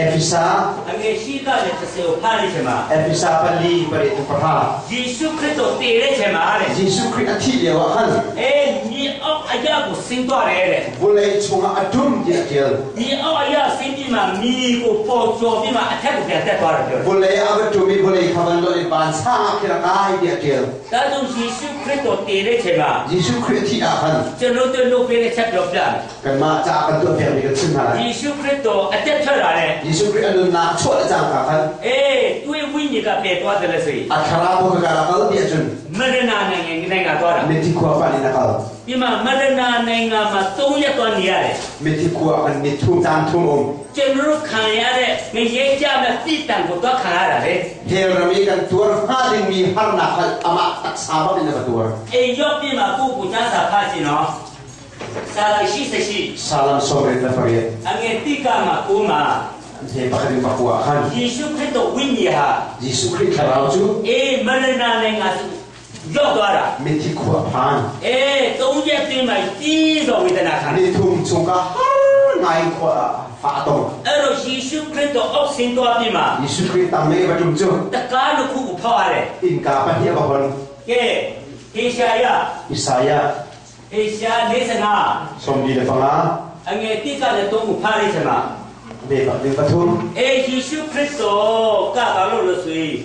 Efesa အငယ်ရှိကလည်းတစ်စကိုဖားနေချင်မှာ Efesa pali pari tu paha ယေရှုခရစ်တော်တည်တဲ့ချိန်မှာတဲ့ Jesuh Khrih a thih lio ah khan အေးညီအောက်အရာကိုဆင်းသွားတယ်တဲ့ vulei chungah a tum ti a ṭial. ညီအောက်အရာဆင်းပြီးမှမိကိုပေါ်ကျော်ပြီးမှအထက်ကိုပြန်တက်သွားတယ်ပြောတယ် Vulei a va tum i vulei kha van lo i van sang ah khin a kai ti a ṭial. ဒါကြောင့်ယေရှုခရစ်တော်တည်တဲ့ချိန်မှာ Jesuh Khrih a thih ah khan ကျွန်တော်တို့လုပ်ပေးတဲ့ချက်ပြောပြမယ် kanmah caah kan tuahpiak mi kan chim hna lai. ယေရှုခရစ်တော်အသက်ထွက်လာတဲ့ Jesuh Khrih a nunnak chuah le cangka khan အေးသူ့ဝိညာဉ်ကပယ်သွားတယ်လေဆိုရင် a thlarau ka ka kal ti ahcun မရဏနိုင်ငံနိုင်ငံသွားတာ mithi khua fan in a kal. ပြီးမှမရဏနိုင်ငံမှာ၃ရက်သွားနေရတယ် Mithi khua kan ni thum caan thum um. ကျွန်တော်တို့ခံရတဲ့ငရဲကြမဲ့ပြစ်တံကိုတော့ခံရတာလေ Hell ram i kan tuar hnga dingmi harnak kha amah taksa bak in a va tuar. အိမ်ရောက်ပြီးမှကိုယ့်ကိုကျမ်းစာဖတ်ကြည့်နော်စာလိုက်ရှိစရှိ Salam somrit le pariat. အငယ်တိကမှာကိုမှာ He pakhat in pakua khan. ယေရှုခရစ်တော်ဝိညာဉ်ဟာ Jesuh Khrih thlarau cu အေးမရဏနိုင်ငံရောက်သွားတာ mithi khua phan. အေး၃ရက်တွင်မှတီးတော်ဝေဒနာခံ Ni thum chung ka har ngai khua fa tong. အဲ့တော့ယေရှုခရစ်တော်အောက်ဆင်းသွားပြီးမှ Jesuh Khrih tam me va tum chu တကားတစ်ခုကိုဖောက်ရတယ် in ka pa hi ba hon. ကဲဟေရှာယ Isaiah ဟေရှာ45 som di le panga အငယ်တိကလည်းသုံးကိုဖားလိုက်ချင်မှာ me pa ding pathum. အေးယေရှုခရစ်တော်ကဘာလို့လဲဆိုရင်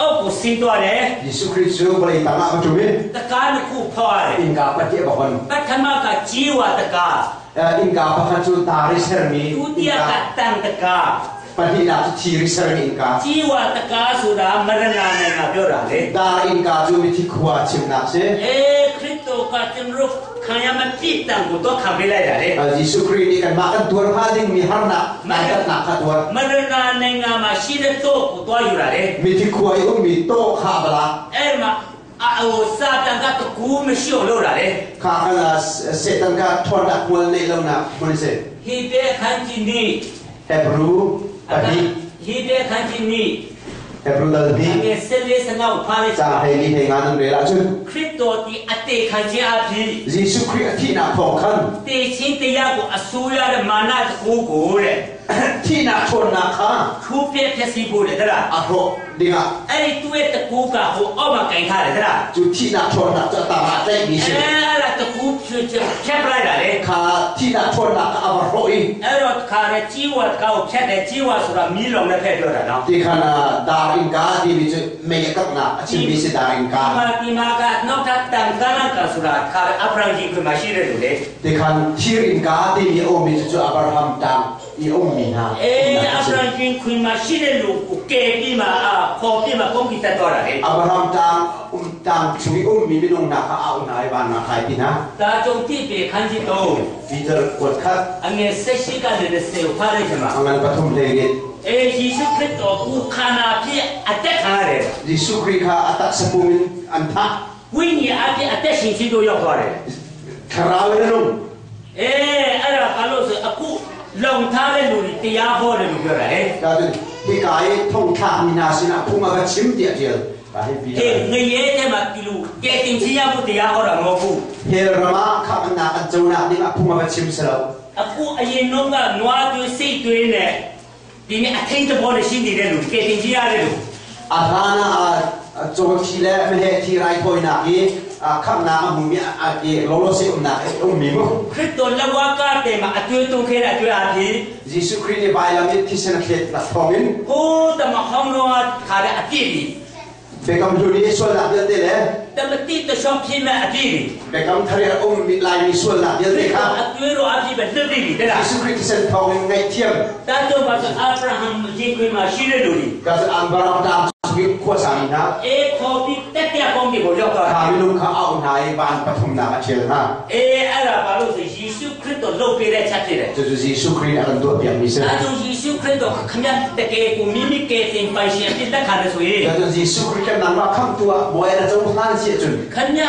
အောက်ကိုဆင်းသွားတယ် Jesuh Khrih cu vawlei tang ah va tum i တကားတစ်ခုဖောက်ရတယ် innka pahnih a va hon. ပထမကជីဝတကား Innka pakhat cu tar i sermi ဒုတိယ innka ကတန်တကား pahnihnak cu thir i sermi innka. ជីဝတကားဆိုတာမရဏနိုင်ငံပြောတာလေ Dar innka cu mithi khua chimnak si. အေးခရစ်တော်ကကျွန်တော်ခံရမပြစ်တန်ကိုတော့ခံပေးလိုက်တာလေ Jesuh Khrih nih kanmah kan tuar hnga dingmi harnak dantatnak kha tuar. မရဏနိုင်ငံမှာရှိတဲ့တော့ကိုတွားယူတာလေ Mithi khua i ummi tawh kha a va lak. အဲ့မှာအဟိုစာတန်ကတကူမရှိအောင်လုပ်တာလေ Kha kan Satan kha ṭhawnnak hmual neih lonak hmun a si. ဟေဘေခန်းကြီးနီ Hebrew pahnih ဟေဘေခန်းကြီးနီ Hebrew dal အ hnih ငယ်ဆက်လေးစငါ့ကိုဖားလိုက် caang hleili hlei nga nan rel ahcun ခရစ်တော်ဒီအတေခံခြင်းအဖြစ် Jesuh Khrih a thihnak thawng khan တေချင်းတရားကိုအစိုးရတဲ့မာနတကူကိုတဲ့ thihnak ṭhawnnak kha ခုပြည့်ဖြစ်စီဖို့တဲ့တဲ့လား a hrawh dingah အဲ့ဒီသူ့ရဲ့တကူကဟိုအောက်မှာကင်ထားတယ်တဲ့လား cu thihnak ṭhawnnak cu a tang ah tlaihmi အဲ့ si. ဒါတကူဖြစ်ဖြတ်ပလိုက်တာလေ Kha thihnak ṭhawnnak kha a va hrawh i အဲ့တော့ခါရကြီးဝတ်ကောက်ဖြတ်တယ်ကြီးဝတ်ဆိုတာမီးလောင်နဲ့ဖက်ပြောတာနော် ti khan dar innka timi cu mei a kaknak a chimmi si dar ဒီ innka. မှာဒီမှာကနောက်ထပ်တန်ကနကဆိုတာခါရအပရန်ကြီးကမရှိတယ်လို့လေ Ti khan thir innka timi a ummi cucu Abraham tang i a ummi hna အေး umnak အ a si. ပရန်ကြီးခွင်မရှိတဲ့လူကိုကဲပြီးမှအာခေါ်ပြီးမှကွန်ပျူတာတော့တာလေ Abraham tang um tang chung i ummi minung hna kha a auh hna i van ah kai pi hna. ဒါကြောင့်တိပေခန်းကြီးတော့ Peter kuat khat အငယ်ဆက်ရှိကလည်းစေဖားလိုက်ချင်မှာ a ngan pathum hlei အေးယေရှုခရစ်တော်ကိုခန္ဓာဖြစ်အသက်ခံရတယ် Jesuh Khrih kha a taksa pum in an thah. ဝိညာဉ်အဖြစ်အသက်ရှင်ခြင်းတို့ရောက်သွားတယ် Thlarau in a nung. အေးအဲ့ဒါဘာလို့ဆိုအခု လုံထားတဲ့လူတွေတရားဟောတယ်လို့ပြောတာလေ ဒါဆိုဒီကာယထုံထမိနာစနာဖုံကချင်းတည်းတည်းဒါဟိပြီး ကဲငရဲတဲ့မှာဒီလူကဲတင်ချင်းရဖို့တရားဟောတာမဟုတ်ဘူး ဟေရမခမနာအကျုံနာဒီမှာဖုံကချင်းစလော အခုအရင်တော့ကနွားတွေစိတ်တွေနဲ့ဒီနေ့အထင်းတဘောနဲ့ရှိနေတဲ့လူကဲတင်ချင်းရတဲ့လူ အသာနာအကျုံချီလဲမဟဲချီရိုက်ခွိနာကြီးခမနာအမှုမြအကေလောလောစေအုံနာအုံမီမ ခရစ်တော်လက်ဝါးကတဲ့မှာအတွေ့အကြုံခဲ့တဲ့အတွေ့အဖြစ် ဂျေစုခရစ်ရဲ့ဘိုင်လာမစ်သစ္စနခေတ်လာဖောင်င် ဟိုးတမဟောင်းတော့ခါတဲ့အပြည့်ဒီ ဘေကမ်လူနီဆွလာပြတဲ့လေ တမတိတရှောင်းဖြစ်မဲ့အပြည့်ဒီ ဘေကမ်ထရီအုံမီလိုင်မီဆွလာပြတဲ့ခါ အတွေ့တော့အပြည့်ပဲလွတ်ပြီတဲ့လား ဂျေစုခရစ်သစ္စဖောင်င်ငိုင်တီယမ် တန်တော့ပါဆိုအာဗြဟံရေခွေမှာရှိတဲ့လူတွေ ကစအန်ဘာရာတာဆွေခွာစာမီနာ အေခေါ်ပြီးတက်တက်ကောင်းဒီကိုရောက်သွား ခါမီလုံခအောင်နိုင်ဘန်ပထုံနာအချေနာ အေးအဲ့ဒါဘာလို့ဆိုယေရှုခရစ်တော်လုပ်ပေးတဲ့ချက်ဖြစ်တယ် ကျဂျေစုခရစ်အန်တို့ပြန်မီစ ဒါကြောင့်ယေရှုခရစ်တော်ခမရတကယ်ကိုမိမိကယ်တင်ပိုင်ရှင်ဖြစ်တဲ့ခါလဲဆိုရင် ကျဂျေစုခရစ်ကနန်မခမ်တူဘွယ်အကျုံခန်စီချွန် ခမရ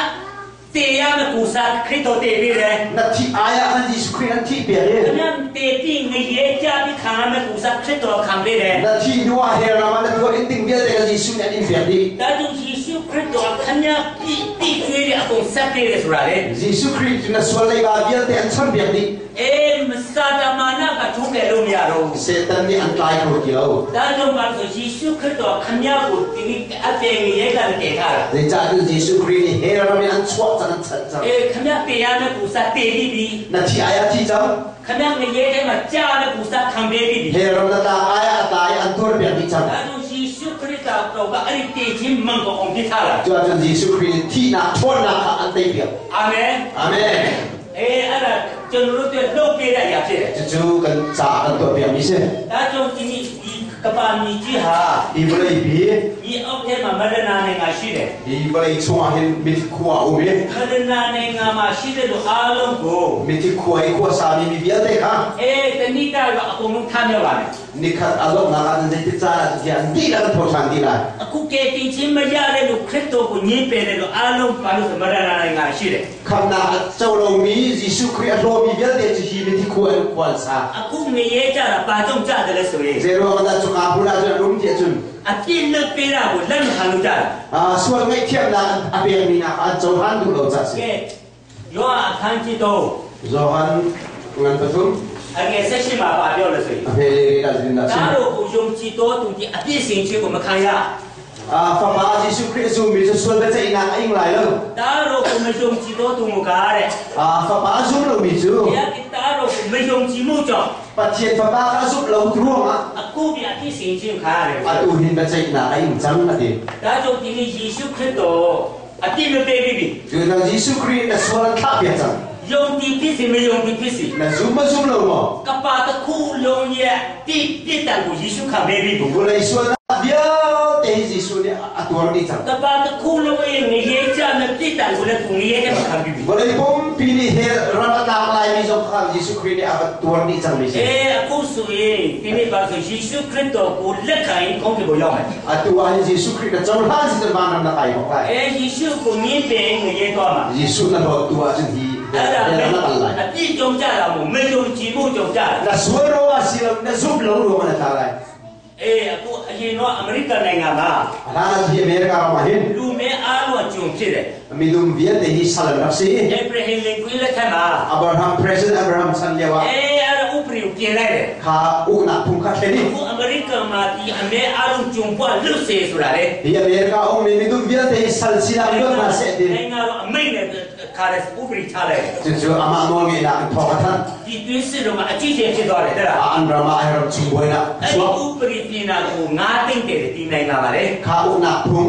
တေရမကူစားခရစ်တော်တည်ပြီးတယ် နတိအာယာအန်ဂျေစုခရစ်အန်တီပြရဲ ခမရတေပြီးငရေကြပြီးခံရမကူစားခရစ်တော်ခံပေးတယ် နတိနဝဟေရမနတူအင်တင်ပြတဲ့ဂျေစုနဲ့အင်ပြဒီ ဒါကြောင့်ယေရှုခရစ်တော်ခမရပြီးပြီးကျွေးတဲ့အကုန်ဆက်ပေးတယ်ဆိုတာလေ ဂျေစုခရစ်နဆွလေးပါပြတဲ့အန်ချမ်ပြဒီ အေးမစာတမာနကထုံးတယ်လို့မရတော့ဘူး စေတန်ဒီအန်လိုက်ကိုကီလော ဒါကြောင့်ပါဆိုယေရှုခရစ်တော်ခမရကိုဒီနေ့အပြင်ငရေကတည်ထားတာ ဒီကြဂျေစုခရစ်ဟေရမအန်ချွတ်ချန်ချန် အေးခမရတရားနဲ့ပူစားတည်ပြီးပြီ နတိအာယာတီချမ် ခမရငရေထဲမှာကြားနဲ့ပူစားခံပေးပြီးပြီ ဟေရမတာအာယာတာအန်တူပြဒီချမ် ဒါကြောင့်ယေရှုခရစ်တော်ကအဲ့ဒီတည်ခြင်းမှန်ကိုအောင်ပြထားတာ ကျတော့ဂျေစုခရစ်တီနာထောနာအန်တေပြ အာမင် အာမင် အေးအဲ့ဒါကျွန်တော်တို့တို့လုပ်ပေးတဲ့အရာဖြစ်တယ် ကျကျကန်စာကန်တော့ပြန်ပြီစေ ဒါကြောင့်ဒီနေ့ဒီကပါမီကြီးဟာ ဒီဘလေးဘီ ဒီအောက်ထဲမှာမရဏနိုင်ငံရှိတယ် ဒီဘလေးချွာဟင်မစ်ခွာအိုမေ မရဏနိုင်ငံမှာရှိတဲ့လူအားလုံးကို မစ်ခွာခွာစာမီမီပြတဲ့ခါ အေးတဏိတာကအကုန်လုံးထားမြောက်ပါမယ် နိခတ်အလောနာကန်တဲ့စာရန်ဒီလာထောချန်ဒီလာ အခုကဲတင်ချင်းမရတဲ့လူခရစ်တော်ကိုညှင်းပယ်တဲ့လူအားလုံးဘာလို့ဆိုမရဏနိုင်ငံရှိတယ် ခမနာเจ้าเรามียิสุคริสต์เรามีเบียเดจิฮีมิที่ควรควรซา အခုငရဲကြတာပါကြောင့်ကြတယ်လဲဆိုရင် เจโรกันจุกาพูนาจะรุมเจจุน အပြစ်လွတ်ပေးတာကိုလက်မခံလို့ကြတာ อ่าส่วนไม่เทียบนาอเปียมีนาอันเจ้าหันดูเราจัดสิ ကဲယောဟန်အခန်းကြီးတော့ โยฮันงานประทุม အငယ်ဆက်ရှိမှာပါပြောလို့ဆိုရင် อเปเรลาจินดา ဒါ ซิ တို့ကိုယုံကြည်တော်သူဒီအပြစ်စင်ခြင်းကိုမခံရ อ่าฟาบายิสุคริสต์มีจะส่วนไปใจนาอิงไหลแล้ว ဒါတို့ကိုမယုံကြည်တော်သူမကားတဲ့ อ่าฟาบาซุมเรามีจู ဘုရားကတားတို့ကိုမယုံကြည်မှုကြောင့် ปัจเจกฟาบาก็ซุมเราทรวงอ่ะ အခုပြအပြစ်စင်ခြင်းခံရတယ် อตูหินไปใจนาอิงจังนะดิ ဒါကြောင့်ဒီနေ့ယေရှုခရစ်တော်အပြစ်မပေးပြီ คือเรายิสุคริสต์ส่วนทับเปียจัง ယုံကြည်ဖြစ်စေမယုံကြည်ဖြစ်စေ นะซุมมาซุมเราบ่ ကပါတစ်ခုလုံးရဲ့ပြစ်ပြစ်တန်ကိုယေရှုခံပေးပြီ บุเลยส่วนเดียวเตยิสุเนี่ยอตัวนี้จัง ကပါတစ်ခုလုံးရဲ့ငရေကြမဲ့ပြစ်တန်ကိုလည်းသူငရေထဲမှာခံပြီးပြီ บเลยผมปีนี้เฮรัตนากลายมีสงครามยิสุคริสต์เนี่ยอตัวนี้จังมีสิ အေးအခုဆိုရင်ဒီနေ့ပါဆိုယေရှုခရစ်တော်ကိုလက်ခံရင်ကောင်းကင်ဘုရောက်မယ် อตัวยิสุคริสต์เจ้าท่านสิจะมานำตะไคร้ของใคร အဲယေရှုကိုမြင်ပင်ငရေသွားမှာ ยิสุนั่นตัวจนที အဲ့ဒါ เฮรัตนากลาย အပြစ်ကြုံကြတာမို့မယုံကြည်မှုကြုံကြတာ นะสวยโรวาสิลนะซุบโลโรมันตาลาย အေးအခုအရင်တော့အမေရိကန်နိုင်ငံမှာ ลาที่อเมริกามาเห็น လူမဲအားလုံးကြုံဖြစ်တယ် มีดุมเวียนแต่ฮิสลันรักซี အေဗြဟင်လင်ကွင်းလက်ထက်မှာ อับราฮัม president อับราฮัมสันเลียวะ အေးအဲ့ဒါဥပရိကိုပြင်လိုက်တယ် คาอุกนาพุงคาเทนี่ အခုအမေရိကန်မှာဒီအမဲအားလုံးကြုံပွားလွတ်စေဆိုတာလေ ဒီအမေရိကအောင်မီဒုဗီယတေဆလ်စီလာလွတ်နာစေဒီ နိုင်ငံတော့အမိတ်နဲ့ခါတဲ့ဥပရိချလိုက်တယ် ကျကျအမနောငေနာထောကထန် ဒီတွင်းစစ်တော့မှအကြည့်ကျဖြစ်သွားတယ်တဲ့လား အန်ရမအရမ်ချူဘွေနာ အဲ့ ဆွာ ဒီဥပရိပြင်နာကိုငါးသိမ့်တယ်ဒီနိုင်ငံပါလေ ခါဥနာဖုံ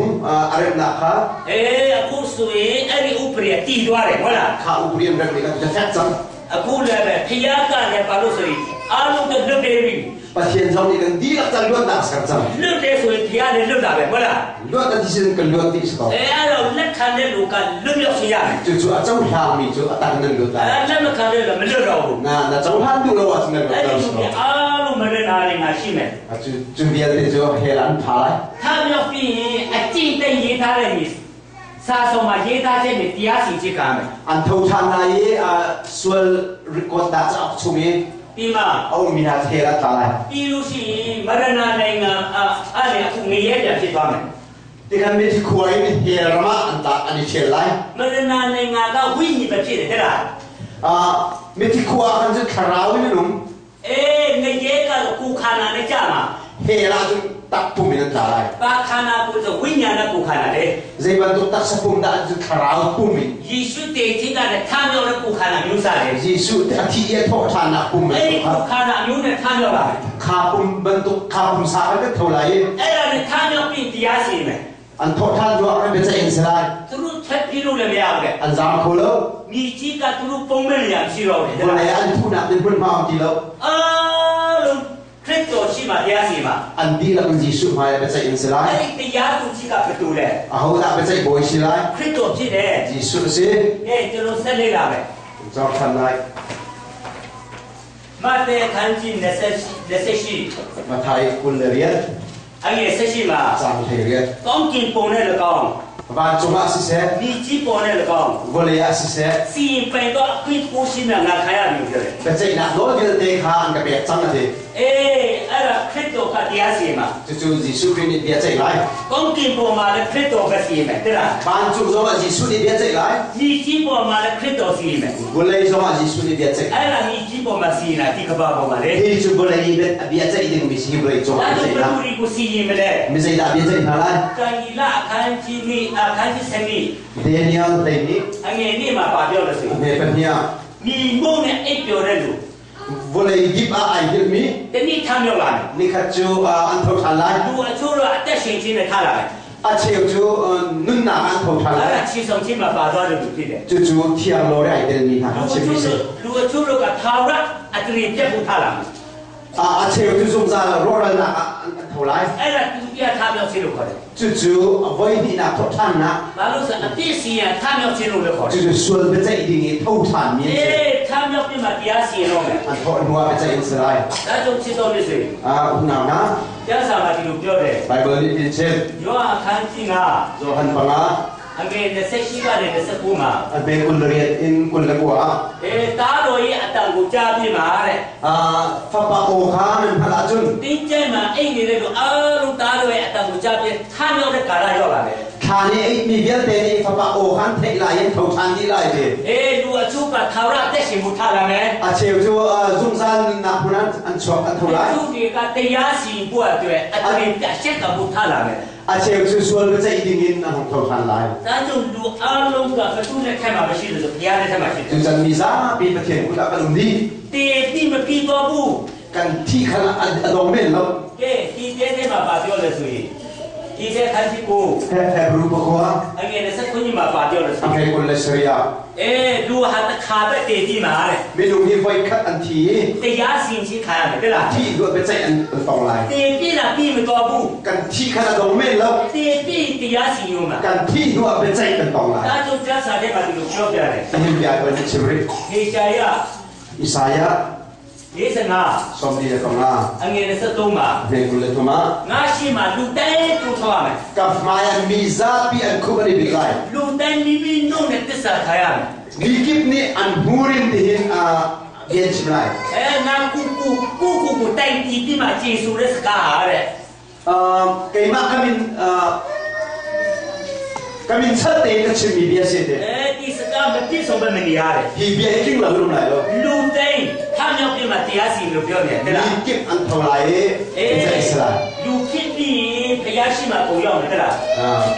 အရမ်နာခါ အေးအခုဆိုရင်အဲ့ဒီဥပရိကတည်သွားတယ်ဟုတ်လား ခါဥပရိယံရမေကကျဆက်စံ အခုလည်းပဲဖျားကလည်းပါလို့ဆိုရင်အားလုံးကလွတ်ပေးပြီ ပချင်ဆောင်ဒီကန်ဒီလက်တလွတ်နာဆန်စံ လွတ်တယ်ဆိုရင်ဖျားလည်းလွတ်တာပဲဟုတ်လား လွတ်တဲ့စင်ကလွတ်တိစကော အဲအဲ့တော့လက်ခံတဲ့လူကလွတ်မြောက်ရှင်ရတယ် ကျကျအကြောင်းဟာမီကျအတန်နန်လွတ်တာ အဲလက်မခံတဲ့လူမလွတ်တော့ဘူး နာနာကြောင်းဟာတူလောဝတ်နေ အဲ့ တော့ ဒီလူကအားလုံးမလွတ်တာလည်းငါရှိမယ် အကျကျဗီယတေကျဟေလန်ဖာလိုက် 他们要比啊，近代ရေးထားတဲ့你，စာဆုံးမှာရေးထားတဲ့你တရားစီချစ်ကမယ် อันเท่าทานนายอ่าส่วนรีคอร์ดดักอับชุมี ပြီးမှ A ummi hna hell ah tla lai. ပြီးလို့ရှိရင်မရဏနိုင်ငံအဲ့ဒါအခုငရဲပြန်ဖြစ်သွားမယ် Tikhan mithi khua in hell ram ah an tla an i ṭhial lai. မရဏနိုင်ငံကဝိညာဉ်ပဲဖြစ်တယ်တဲ့လား Mithi khua ah khan cun thlarau in an um. အေးငရဲကတော့ကိုခန္ဓာနဲ့ကြာမှာ Hell ah cun takpum in an tla lai. ဘာခန္ဓာကိုဆိုဝိညာဉ်နဲ့ကိုခန္ဓာလေ Zei bantuk taksa pum dah an cu thlarau pum in. ယေရှုတည်ခြင်းကလည်းထားမြောက်တဲ့ကိုခန္ဓာမျိုးစားတယ် Jesuh a thi i a thawh ṭhannak pum အဲ့ဒီ bantuk kha ကိုခန္ဓာမျိုးနဲ့ထားမြောက်လာတယ် kha pum bantuk kha pumsa khan kan tho lai i အဲ့ဒါနဲ့ထားမြောက်ပြီးတရားစီရင်မယ် an thawh ṭhan hnu ah khan biaceih an si lai. သူတို့ထက်ပြီးလို့လည်းမရဘူးလေ An zaam kho lo. မိကြီးကသူတို့ပုံမဲ့နေရမရှိတော့ဘူးလေ Vawlei ah an thuhnak din hmunhma a um ti lo. အားလုံးခရစ်တော်ရှိမှတရားစီရင်မှာ An dihlak in Jesuh hmai ah biaceih an si lai. အဲ့ဒီတရားသူကြီးကဘယ်တူလဲ Ahodah biaceih bawi si lai? ခရစ်တော်ဖြစ်တယ် Jesuh a si. ကဲကျွန်တော်ဆက်လေ့လာမယ် Zor ṭhan lai. မဿဲခန်းကြီး28 Mathai 28 အငယ်18မှာ caang 18. ကောင်းကင်ပုံနဲ့၎င်း Vancung ah siseh, မိကြီးပုံနဲ့၎င်း vawlei ah siseh, စီရင်ပိုင်တော့အခွင့်ကိုရှိမှငါခံရပြီပြောတယ် biaceihnak nawl vialte kha an ka pek cang a ti. အေးအဲ့ဒါခရစ်တော်ကတရားစီရင်မှာ Cucu Jesuh Khrih nih bia ceih lai. ကောင်းကင်ပေါ်မှာလည်းခရစ်တော်ပဲစီရင်မယ်တဲ့လား Vancung zong ah Jesuh nih bia ceih lai. မိကြီးပေါ်မှာလည်းခရစ်တော်စီရင်မယ် Vawlei zong ah Jesuh nih bia ceih. အဲ့ဒါမိကြီးပေါ်မှာစီရင်တာဒီကမ္ဘာပေါ်မှာလေ Hi cu vawlei i bia ceih dingmi si hi vawlei cung ဒါ ah bia ကြောင့်ဘ ceih သူတွေကိုစီရင်မလဲ Mi zeidah bia ceih hna lai? တန်ကြီးလအခန်းကြီးနေ့အခန်းကြီး7နေ့ Daniel hleihnih အငယ်နေ့မှာပါပြောလို့ဆိုရင် hme pahnih ah မိမုံနဲ့အိပ်ပျော်တဲ့လူ vawlei dip ah ai hngilhmi တနေ့ထမြောက်လာတယ် nikhat cu an tho ṭhan lai. လူအချို့တော့အသက်ရှင်ခြင်းနဲ့ထားလာတယ် A cheu cu nunnak ah an tho ṭhan အဲ့ lai. ဒါချီဆောင်ခြင်းမှာပါသွားတဲ့လူဖြစ်တယ် Cucu thiang lo ai telmi hna လူ kha အချို့ chimmi si. လူအချို့တို့ကထာဝရအတရေပြတ်ဖို့ထားလာတယ် A cheu cu zungzal rawhralnak ah an tho lai. အဲ့ဒါသူပြထားမြောက်ခြင်းလို့ခေါ်တယ် Cucu voi hnihnak thawh ṭhannak ဘာလို့ဆိုအပြစ်စီရင်ထားမြောက်ခြင်းလို့လည်းခေါ်တယ် cucu sual biaceih ding i tho ṭhanmi an အေ si. းထားမြောက်ပြီးမှတရားစီရင်တော့မယ် An thawh hnu ah biaceih an si lai. ဒါကြောင့်ချစ်တော်မိတ်ဆွေ Unau hna, ကျမ်းစာမှာဒီလိုပြောတယ် Bible nih in chim ယောဟန်ခန်းကြီးက Johan panga အငယ်28ကနေ29မှာ an pe 28 in 29 ah အေးသားတော်ရဲ့အတန်ကိုကြားပြီးမှတဲ့ fapa aw kha nan hngalh ahcun တင်းကျဲမှာအိတ်နေတဲ့လူအားလုံးသားတော်ရဲ့အတန်ကိုကြားပြီးထားမြောက်တဲ့ကာလရောက်လာတယ် thla nih a ihmi vialte nih fapa aw kha an theih lai i an tho ṭhan dih lai ti. အေးလူအချို့ကထာဝရအသက်ရှင်မှုထားလာမယ် A cheu cu zungzal nunnak hmun ah an chuak an tho lai. လူတွေကတရားစီရင်ဖို့အတွက်အတရင်ပြရှက်ကမှုထားလာမယ် A cheu cu sual biaceih ding in an hung tho ṭhan lai. ဒါကြောင့်လူအားလုံးကဘသူနဲ့ထက်မှာမရှိလို့ဆိုဘုရားနဲ့ထက်မှာရှိတယ် Cucan mi zapi Pathian kut ah kan um dih. တေပြီးမပြီးတော့ဘူး Kan thi khan a dong men lo. ကဲဒီတဲ့ထဲမှာပါပြောလဲဆိုရင်ဒီတဲ့ခန်းကြီးကို Hebrew pakua အငယ်29ညမှာပါပြောလဲဆို a ရင် pe kul le sarih အေးလူဟာတစ်ခါပဲတေပြီးမှာတဲ့ Minung hi voi khat an thi i တရားစီရင်ခြင်းခံရမယ်တဲ့လား thi duah biaceih an tong lai. တေပြီးလားပြီးမတော်ဘူး Kan thi khan a dong men lo. တေပြီးတရားစီရင်မှာ Kan thi hnuah biaceih kan tong lai. ဒါကြောင့်ကျမ်းစာထဲမှာဒီလိုပြောပြတယ် Nihin bia kan i chim rih. ဟေရှာယ Isaiah 45 45 အငယ်23မှာ hme 23 ah ငါရှိမှလူတိုင်းတူထောက်ရမယ် ka hmai ah mi zapi an khup an i bit lai. လူတိုင်းမိမိနှုတ်နဲ့တစ္ဆာခံရမယ် Mi kip nih an hmur in tihin bia an chim lai. အဲငါကူကူကူကူကူတိုက်တီးပြီးမှကျေစုတဲ့စကားဟာတဲ့ Keimah ka min chat tein ka chimmi bia si te. အဲဒီစကားမပြည့်စုံပဲမနေရတယ် Hi bia hi tling lo in um lai lo. လူတိုင်းထမြောက်ပြီးမှတရားစီရင်လို့ပြောနေတယ်လား Mi kip an tho lai i အေး biaceih a si lai. လူဖြစ်ပြီးဘုရားရှိမှပုံရောက်မယ်တဲ့လား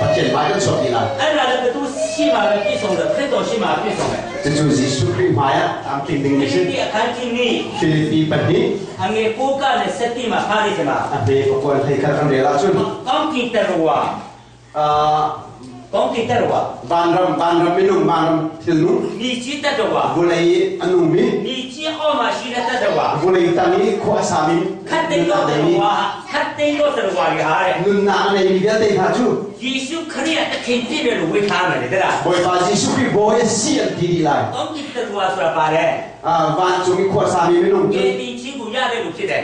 Pathian hmai kan chuak dih lai. အဲ့ဒါလည်းဘသူရှိမှပဲပြည့်စုံတယ်ခရစ်တော်ရှိမှပြည့်စုံတယ် Cucu Jesuh Khrih hmai ah tlamtling ding ဒီ a si. အခန်းကြီးนี้ Filipi pahnih အငယ်ကိုကလည်းစက်တိမှာဖားနေတယ်မှာ a hme pakua le hleikhat kan rel ahcun ကောင်းကင်တရဝါ ကောင်းကင်တရဝါ vanram vanram minung vanram thilnung မိကြီးတရဝါ vawlei i a nungmi မိကြီးအောက်မှာရှိတဲ့တရဝါ vawlei tang i khua a sami ခတ်သိမ်းတော့ nunnak a neimi တရဝါခတ်သိမ်းတော့တရဝါကြီးဟာတဲ့ nunnak a neimi vialte hna cu ယေရှုခရစ်တခင်ပြည့်တယ်လို့ဝေထားမယ်တဲ့လား Bawipa Jesuh Khrih Bawi a si an ti dih lai. ကောင်းကင်တရဝါဆိုတာပါတယ် Vancung i khua a sami minung က cu ယ်တင်ချင်းကိုရတဲ့လူဖြစ်တယ်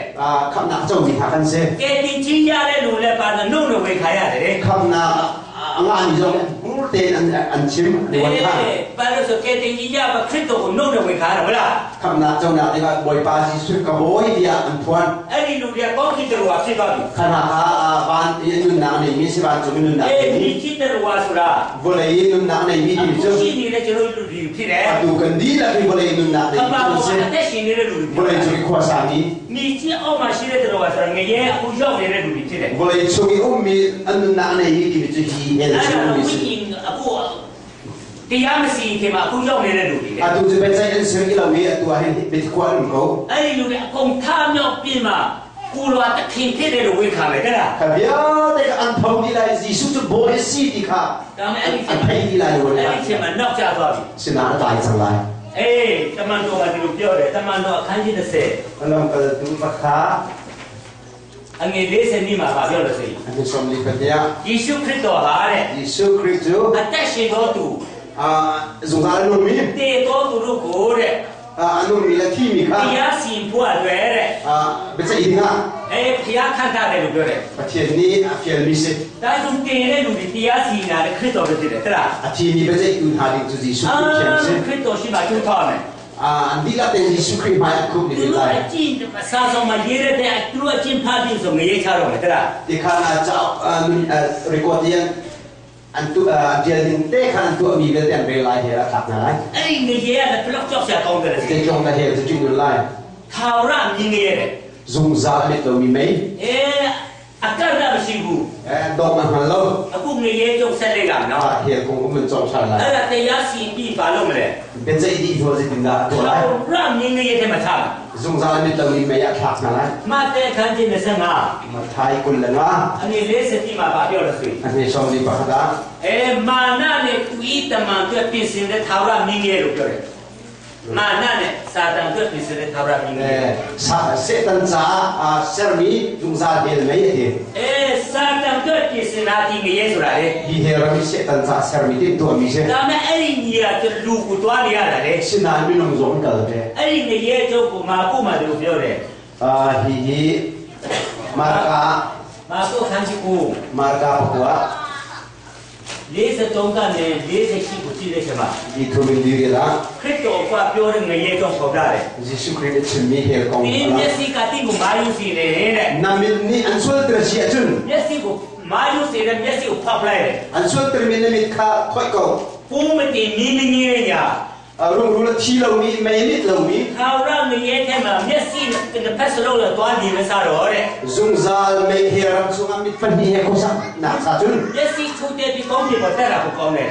khamhnak comi hna kan si. ကယ်တင်ချင်းရတဲ့လူလည်းပါတဲ့နှုတ်နဲ့ဝေခံရတယ် Khamhnak a ngahmi zong nih hmur tein an an chim an i wan khan. အေးဘာလို့ဆိုကဲတင်ကြီးရပါခရစ်တော်ကိုနှုတ်နဲ့ဝင်ခါရမလား Khamnak conak tikah Bawipa Jesuh ka bawi tiah an phuan. အဲ့ဒီလူတွေကကောင်းကင်တော်ဖြစ်သွားပြီ Khana kha van i nunnak a neimi si vancung i nunnak အေး neimi ဒီจิตတော်ဆိုတာ vawlei i nunnak neimi အခု ti cu ရှိနေတဲ့ကျွန်တော်လူတွေဖြစ်တယ် atu kan dihlak hi vawlei nunnak က neimi ဘာ cu ပေါ် si မှာအသက်ရှင်နေတဲ့လူတွေ vawlei cung i khuasa mi မိကြီးအောက်မှာရှိတဲ့တော်ဆိုတာငရဲအခုရောက်နေတဲ့လူတွေဖြစ်တယ် vawlei chung i ummi an nunnak neimi timi cu hi hell အဲ့ chung ဒါ ummi ဝိ si ညာဉ်အခုတရားမစီခင်မှာအခုရောက်နေတဲ့လူတွေလေ atu cu biaceih an si lo i atu ah hin biakhua an um ko အဲ့ဒီလူတွေအကုန်ထားမြောက်ပြီးမှကိုလောတခင်ဖြစ်တယ်လို့ဝင်ခံတယ်တဲ့လား Kha vialte kha an tho dih lai Jesuh cu bawi a si ti kha ဒါမှအဲ့ဒီ an theih dih lai lo အဲ့ဒီချိန်မှာနောက်ကျသွားပြီ Sinain a tlai cang lai. အေးတမန်တော်ကဒီလိုပြောတယ်တမန်တော်အခန်းကြီး30 Lamkaltu pakha အငယ်40နှစ်မှာဗာပြောလို့ဆိုရင် an som li patia ယေရှုခရစ်တော်ဟာတဲ့ Jesuh Christ cu အသက်ရှင်တော်သူ zungzal a nungmi တည်တော်သူတို့ကိုတဲ့ a nungmi le thimi တ kha ရားစီရင်ဖို့အတွက်တဲ့ biaceih dingah အေးဖျားခန့်ထားတယ်လို့ပြောတယ် Pathian nih a fialmi si. ဒါဆိုတည်တဲ့လူတွေတရားစီရင်တာလေခရစ်တော်ပဲဖြစ်တယ်တဲ့လား A thimi biaceihtu hna ding cu Jesuh အာ Christ thiam si. ခရစ်တော်ရှိမှကျူးထောက်မယ် An dihlak tein Jesuh Christ hmai an khup သူ ni တို့ lai. အကျင့်အစားဆုံးမှာရေးတဲ့သူတို့အကျင့်ဖတ်ပြီးဆိုငရေချတော့မယ်တဲ့လား Ti khan cauk record i an tu tial ding te khan an tuahmi vialte an rel lai he a thlak hna lai. အဲ့ဒီငရေကလည်းဘလောက်ကြောက်စရာကောင်းတယ်လေ Zeitlong na hel cu ṭih nun lai. ထာဝရမြင်နေရတယ် Zungzal a mit lomi mei. အဲအကန့်အသတ်မရှိဘူး Dong na hngal lo. အခုငရေကျုပ်ဆက်လိုက်လာနော် Hel kong um in cawng ṭhan lai. အဲ့ဒါတရားစီရင်ပြီးဘာလုပ်မလဲ Biaceih dih hnu zeitindah a tuah ထာ lai. ဝရမြင်နေရတဲ့မှာထား Zungzal a mit lomi mei a thlak hna lai. မဿဲခန်းကြီး25 Matthai 25 အငယ်40မှာဗာပြောလို့ဆိုရင် အမေဆောင်ဒီပါခတာ အဲမာနနဲ့သူဤတမန်အတွက်ပြင်ဆင်တဲ့ထာဝရမြင်ရလို့ပြောတယ်မာနနဲ့စာတန်အတွက်ပြင်ဆင်တဲ့ထာဝရမြင်ရ အဲစာစေတန်စာအာဆယ်မီဇုံစာဟေလမေတေ အဲစာတန်အတွက်ပြင်ဆင်တာဒီငရေဆိုတာလေ ဒီဟေရမီစေတန်စာဆယ်မီတိတူမီစေ ဒါမဲ့အဲ့ဒီညီကကျလူကိုတွားနေရတာလေ စနာမီနုံဇုံကလပဲ အဲ့ဒီငရေကျုပ်ကိုမာကုမာတို့ပြောတယ် အာဟီဟီမာကာ မာကုခန်းကြီးကို မာကာပကွာ 43ကနေ48ကိုကြည့်တဲ့ချိန်မှာ ဒီထုမင်းဒီရလာ ခရစ်တော်ကပြောတဲ့ငရေကြောင့်ခေါ်ကြတယ် ယေရှုခရစ်ချင်းမီဟေကောင် ဒီမျက်စိကတိကိုမာယူစီနေတဲ့ နမင်နီအန်ဆွလတရစီအချွန်း မျက်စိကိုမာယူစီတဲ့မျက်စိကိုဖောက်လိုက်တယ် အန်ဆွလတရမီနမီခါခွိုက်ကော ပိုးမတင်မီးမငင်းညာ အရုံရူလချီလုံမီမေမီလုံမီ ထာဝရငရေထဲမှာမျက်စိနဲ့ဖက်စလုံးနဲ့တွားနေမစားတော့တဲ့ ဇုံဇာလမေဟေရမ်ဆုငါမီဖန်နီဟေကိုဆာနာစာချွန်း မျက်စိထုတ်တဲ့ဒီကောင်းပြီပေါ်တက်တာကိုကောင်းတယ်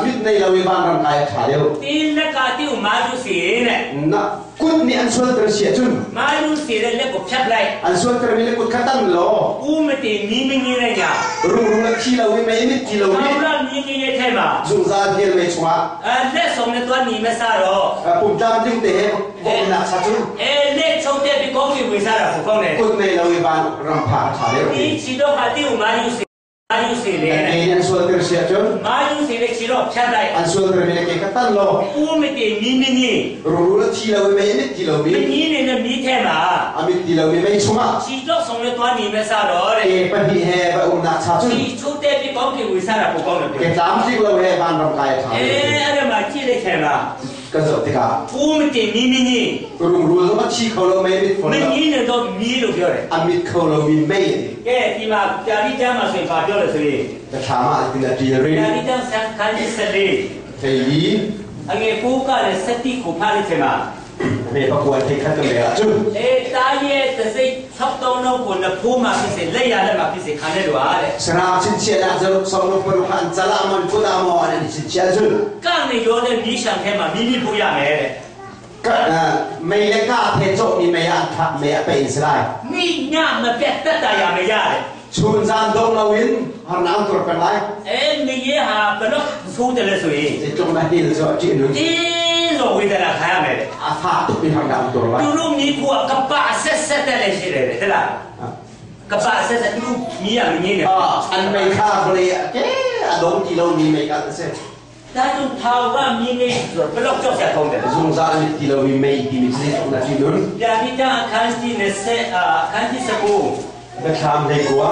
mit nei lo van ram kai tha deu ဒီလက်ကတိကိုမာယူစီတဲ့ na kut ni an sual ter sia chun မာယူစီတဲ့လက်ကိုဖြတ်လိုက် an sual ter mi le kut khatan lo ဦးမတင်မီးမငင်းတဲ့ညာ ru ru la thi lo me ni ti lo ထာ mi ဝရမြင်ရဲ့ထဲမှာ zung za thel me chwa အဲလက်ဆောင်နဲ့တွားနေမစားတော့ pum tam ding te he ko na sa chun အဲလက်ချုပ်တဲ့ဒီကောင်းပြီဝင်စားတာကိုကောင်းတယ် kut nei lo van ram pha tha deu ဒီချီတော့ဟာတိကိုမာယူစီမာယူစီလေ ni an sual ter sia chun မာယူစီတဲ့ချီတော့ဖြတ်လိုက် an sual ter mi le ke khatan lo ဦးမတင်မီးမငင်း ru ru la thi lo me ni ti lo မ mi ငင်းနေတဲ့မီးထဲမှာ amit ti lo mi me chwa ချီတော့ဆောင်နဲ့တွားနေမစားတော့တဲ့ e pa hi he ba um na sa ချီ chun ချုပ်တဲ့ဒီကောင်းပြီဝင်စားတာကိုကောင်းတယ် ke tam sik lo he van ram kai tha အဲ deu အဲ့ဒါမှကြည့်တဲ့ချိန်မှာ ka zo te ka ဦးမတင်မီးမငင်း rung rul zong a thi kho lo mei mit မ fawn lo ငင်းနေတော့မီးလို့ပြောတယ် a mit kho lo mi mei ကဲဒီမှာကြာတိကျမ်းမှာဆိုရင်ဗာပြောလို့ဆိုရင် ta tha ma tin a ti ri ကြာတိကျမ်းဆန်ခန်းကြီး14 thei li အငယ်ကိုကလည်းစတိကိုဖားလိုက်ချိန်မှာ me pa kuan thei khat me a chun အဲတားရဲ့တစိ6တောင်းတော့ကိုနဖိုးမှာဖြစ်စေလက်ရလက်မှာဖြစ်စေခံတဲ့လူဟာတဲ့ sra chin chia la zo som lo pa han chala man ku da mo an chin chia chun ကန့်နေရောတဲ့မီးရှံထဲမှာမိမိဖို့ရမယ်တဲ့ ka mei le ka the cho mi mei a tha mei a pe in slai မိညမပြတ်တက်တာရမရတဲ့ chun zan dong lo in har nam tur kan lai အဲမရေဟာဘလို့ဆိုးတယ်လဲဆိုရင် se chong na hil zo chi nun တင်းဆိုဝေဒနာခံရမယ်တဲ့ a tha tu pi har nam tur lai သူတို့မိဖို့ကပဆက်ဆက်တယ်လေရှိတယ်တဲ့လားကပဆက်ဆက်သူတို့မိရမငင်းနဲ့ a an mei kha bole ke a dong ti lo mi mei ka se ဒါကြောင့်ထာဝရမြင်းနေဆိုတော့ဘလို့ကြောက်ရကောင်းတယ် zung za mit ti lo mi mei ti mi se chong na chi nun ဗျာတိတအခန်းကြီး20အခန်းကြီး19 na thlam nei kwa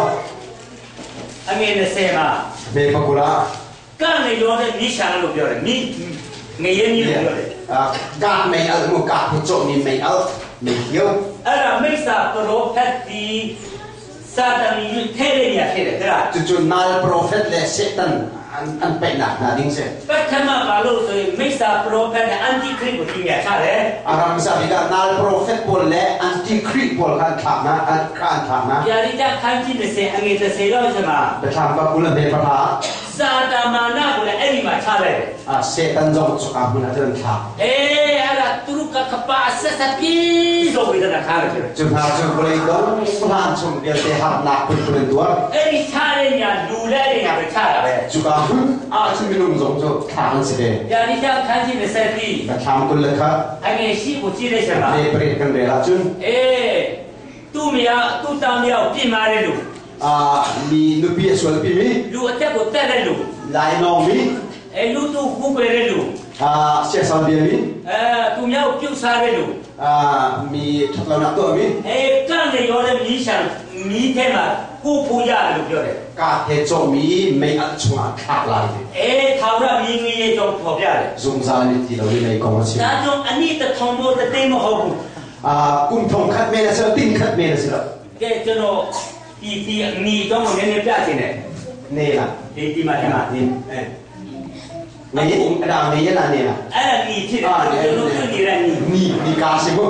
အငယ်20မှာ me pakura ကငရောတဲ့မိရှာလို့ပြောတယ်မိငရဲမိလို့ပြောတယ် กาไม่เอามูกาที่โจมีไม่เอาไม่เที่ยว အဲ့ဒါမိစ္ဆာပရောဖက်ဒီစာတန်ယူထဲတဲ့နေရာဖြစ်တယ်တဲ့လား จู่ๆนาลโปรเฟตและเซตันอันไปหนักนาดิ้งเซ ပထမဘာလို့ဆိုရင်မိစ္ဆာပရောဖက်နဲ့အန်တီခရစ်ကိုတင်ရချတယ် อารามสาบิกานาลโปรเฟตปอลและอันติคริปอลกันถามนะอันคานถามนะ ဗျာဒိတခန်းကြီး20အငယ်30လောက်ချက်မှာ ไปถามกับกุลเบปะพา စာတမာနကိုလည်းအဲ့ဒီမှာချလိုက်တယ် เซตันจงสุขามุนาเจริญถาม အေးအဲ့ဒါသူတို့ကကပါဆက်ဆက်ပြီးဆိုပြီးတော့ခါတယ် จุดหาจุดบริกรพลานชมเดียวเตหับหนักคุณคุณตัว အဲ့ဒီချတဲ့ညာလူလဲတဲ့ညာပဲချတာပဲ จุกาหุอาชุมิลุงจงจุถามสิเด ဗျာဒိတခန်းကြီး20ပြီး ไปถามกุลครับ အငယ်ရှိကိုကြည့်တဲ့ချက်မှာ เนปริกันเดลาจุน အေးသူ့မယားသူ့သားမယားကိုပြင်မာတဲ့လူ มีนุปีสวนปีมี လူအသက်ကိုတက်တဲ့လူ ลายนองมี အဲလူသူကူပဲတဲ့လူ เสียสาวเบียมี အဲသူများကိုပြုတ်စားတဲ့လူ มีทัดเราหนักตัวมี အဲကန့်နေရောတဲ့မီးရှာမီးထဲမှာကိုဖူရတယ်လို့ပြောတယ် กาเทโจมีไม่อัดชวขาดลาย အဲထာဝရမီးငရေကြောင့်ပေါ်ပြတယ် ซุงซาลิตีเราในกองเชีย ဒါကြောင့်အနည်းတထုံမို့တသိမဟုတ်ဘူး กุมทงคัดเมนะเสตินคัดเมนะเส ကဲကျွန်တော်ဒီဒီအနီကြောင့်ကိုနည်းနည်းပြချင်တယ် นี่ล่ะ ဒီဒီမှာဒီမှာ นี่นี่ดาวนี่ยละนี่ล่ะ အဲ့ဒါနီဖြစ်တယ်ကျွန်တော်တွေ့နေတဲ့နီ นี่นี่กาสิบุ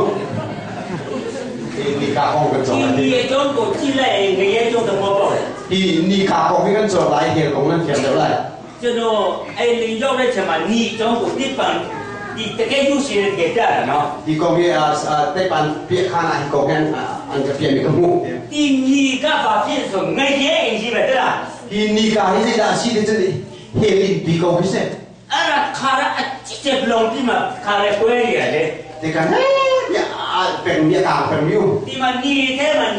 นี่กาของกันจ ဒီ ง နီအကြောင်းကိုကြည့်လိုက်ရင်ငရေကြောင့်သဘောပေါက်တယ် ที่นี่กาของกันจงหลายเหตุของนั่นเขียนแล้วไร ကျွန်တော်အဲ့လင်ရောက်တဲ့ချိန်မှာနီအကြောင်းကိုတိပန်ဒီတကယ်ယူရှင်တဲ့တကယ်ပြတာနော် ที่กองเอ่อไต้ปันเปียคานาที่กองกันอันกับเปียมีกมู ဒီနီကဘာဖြစ်ဆိုငရေအိမ်ကြီးပဲတဲ့လား ที่นี่กาที่จะชีที่จะเฮลินปีกองพิเศษ အဲ့ဒါခါရအကြည့်ချက်လုံးပြီးမှခါရကွဲနေရတယ် แต่กันเนี่ยเป็นเมียกลางเป็นมิว ဒီမှာနီထဲမှာ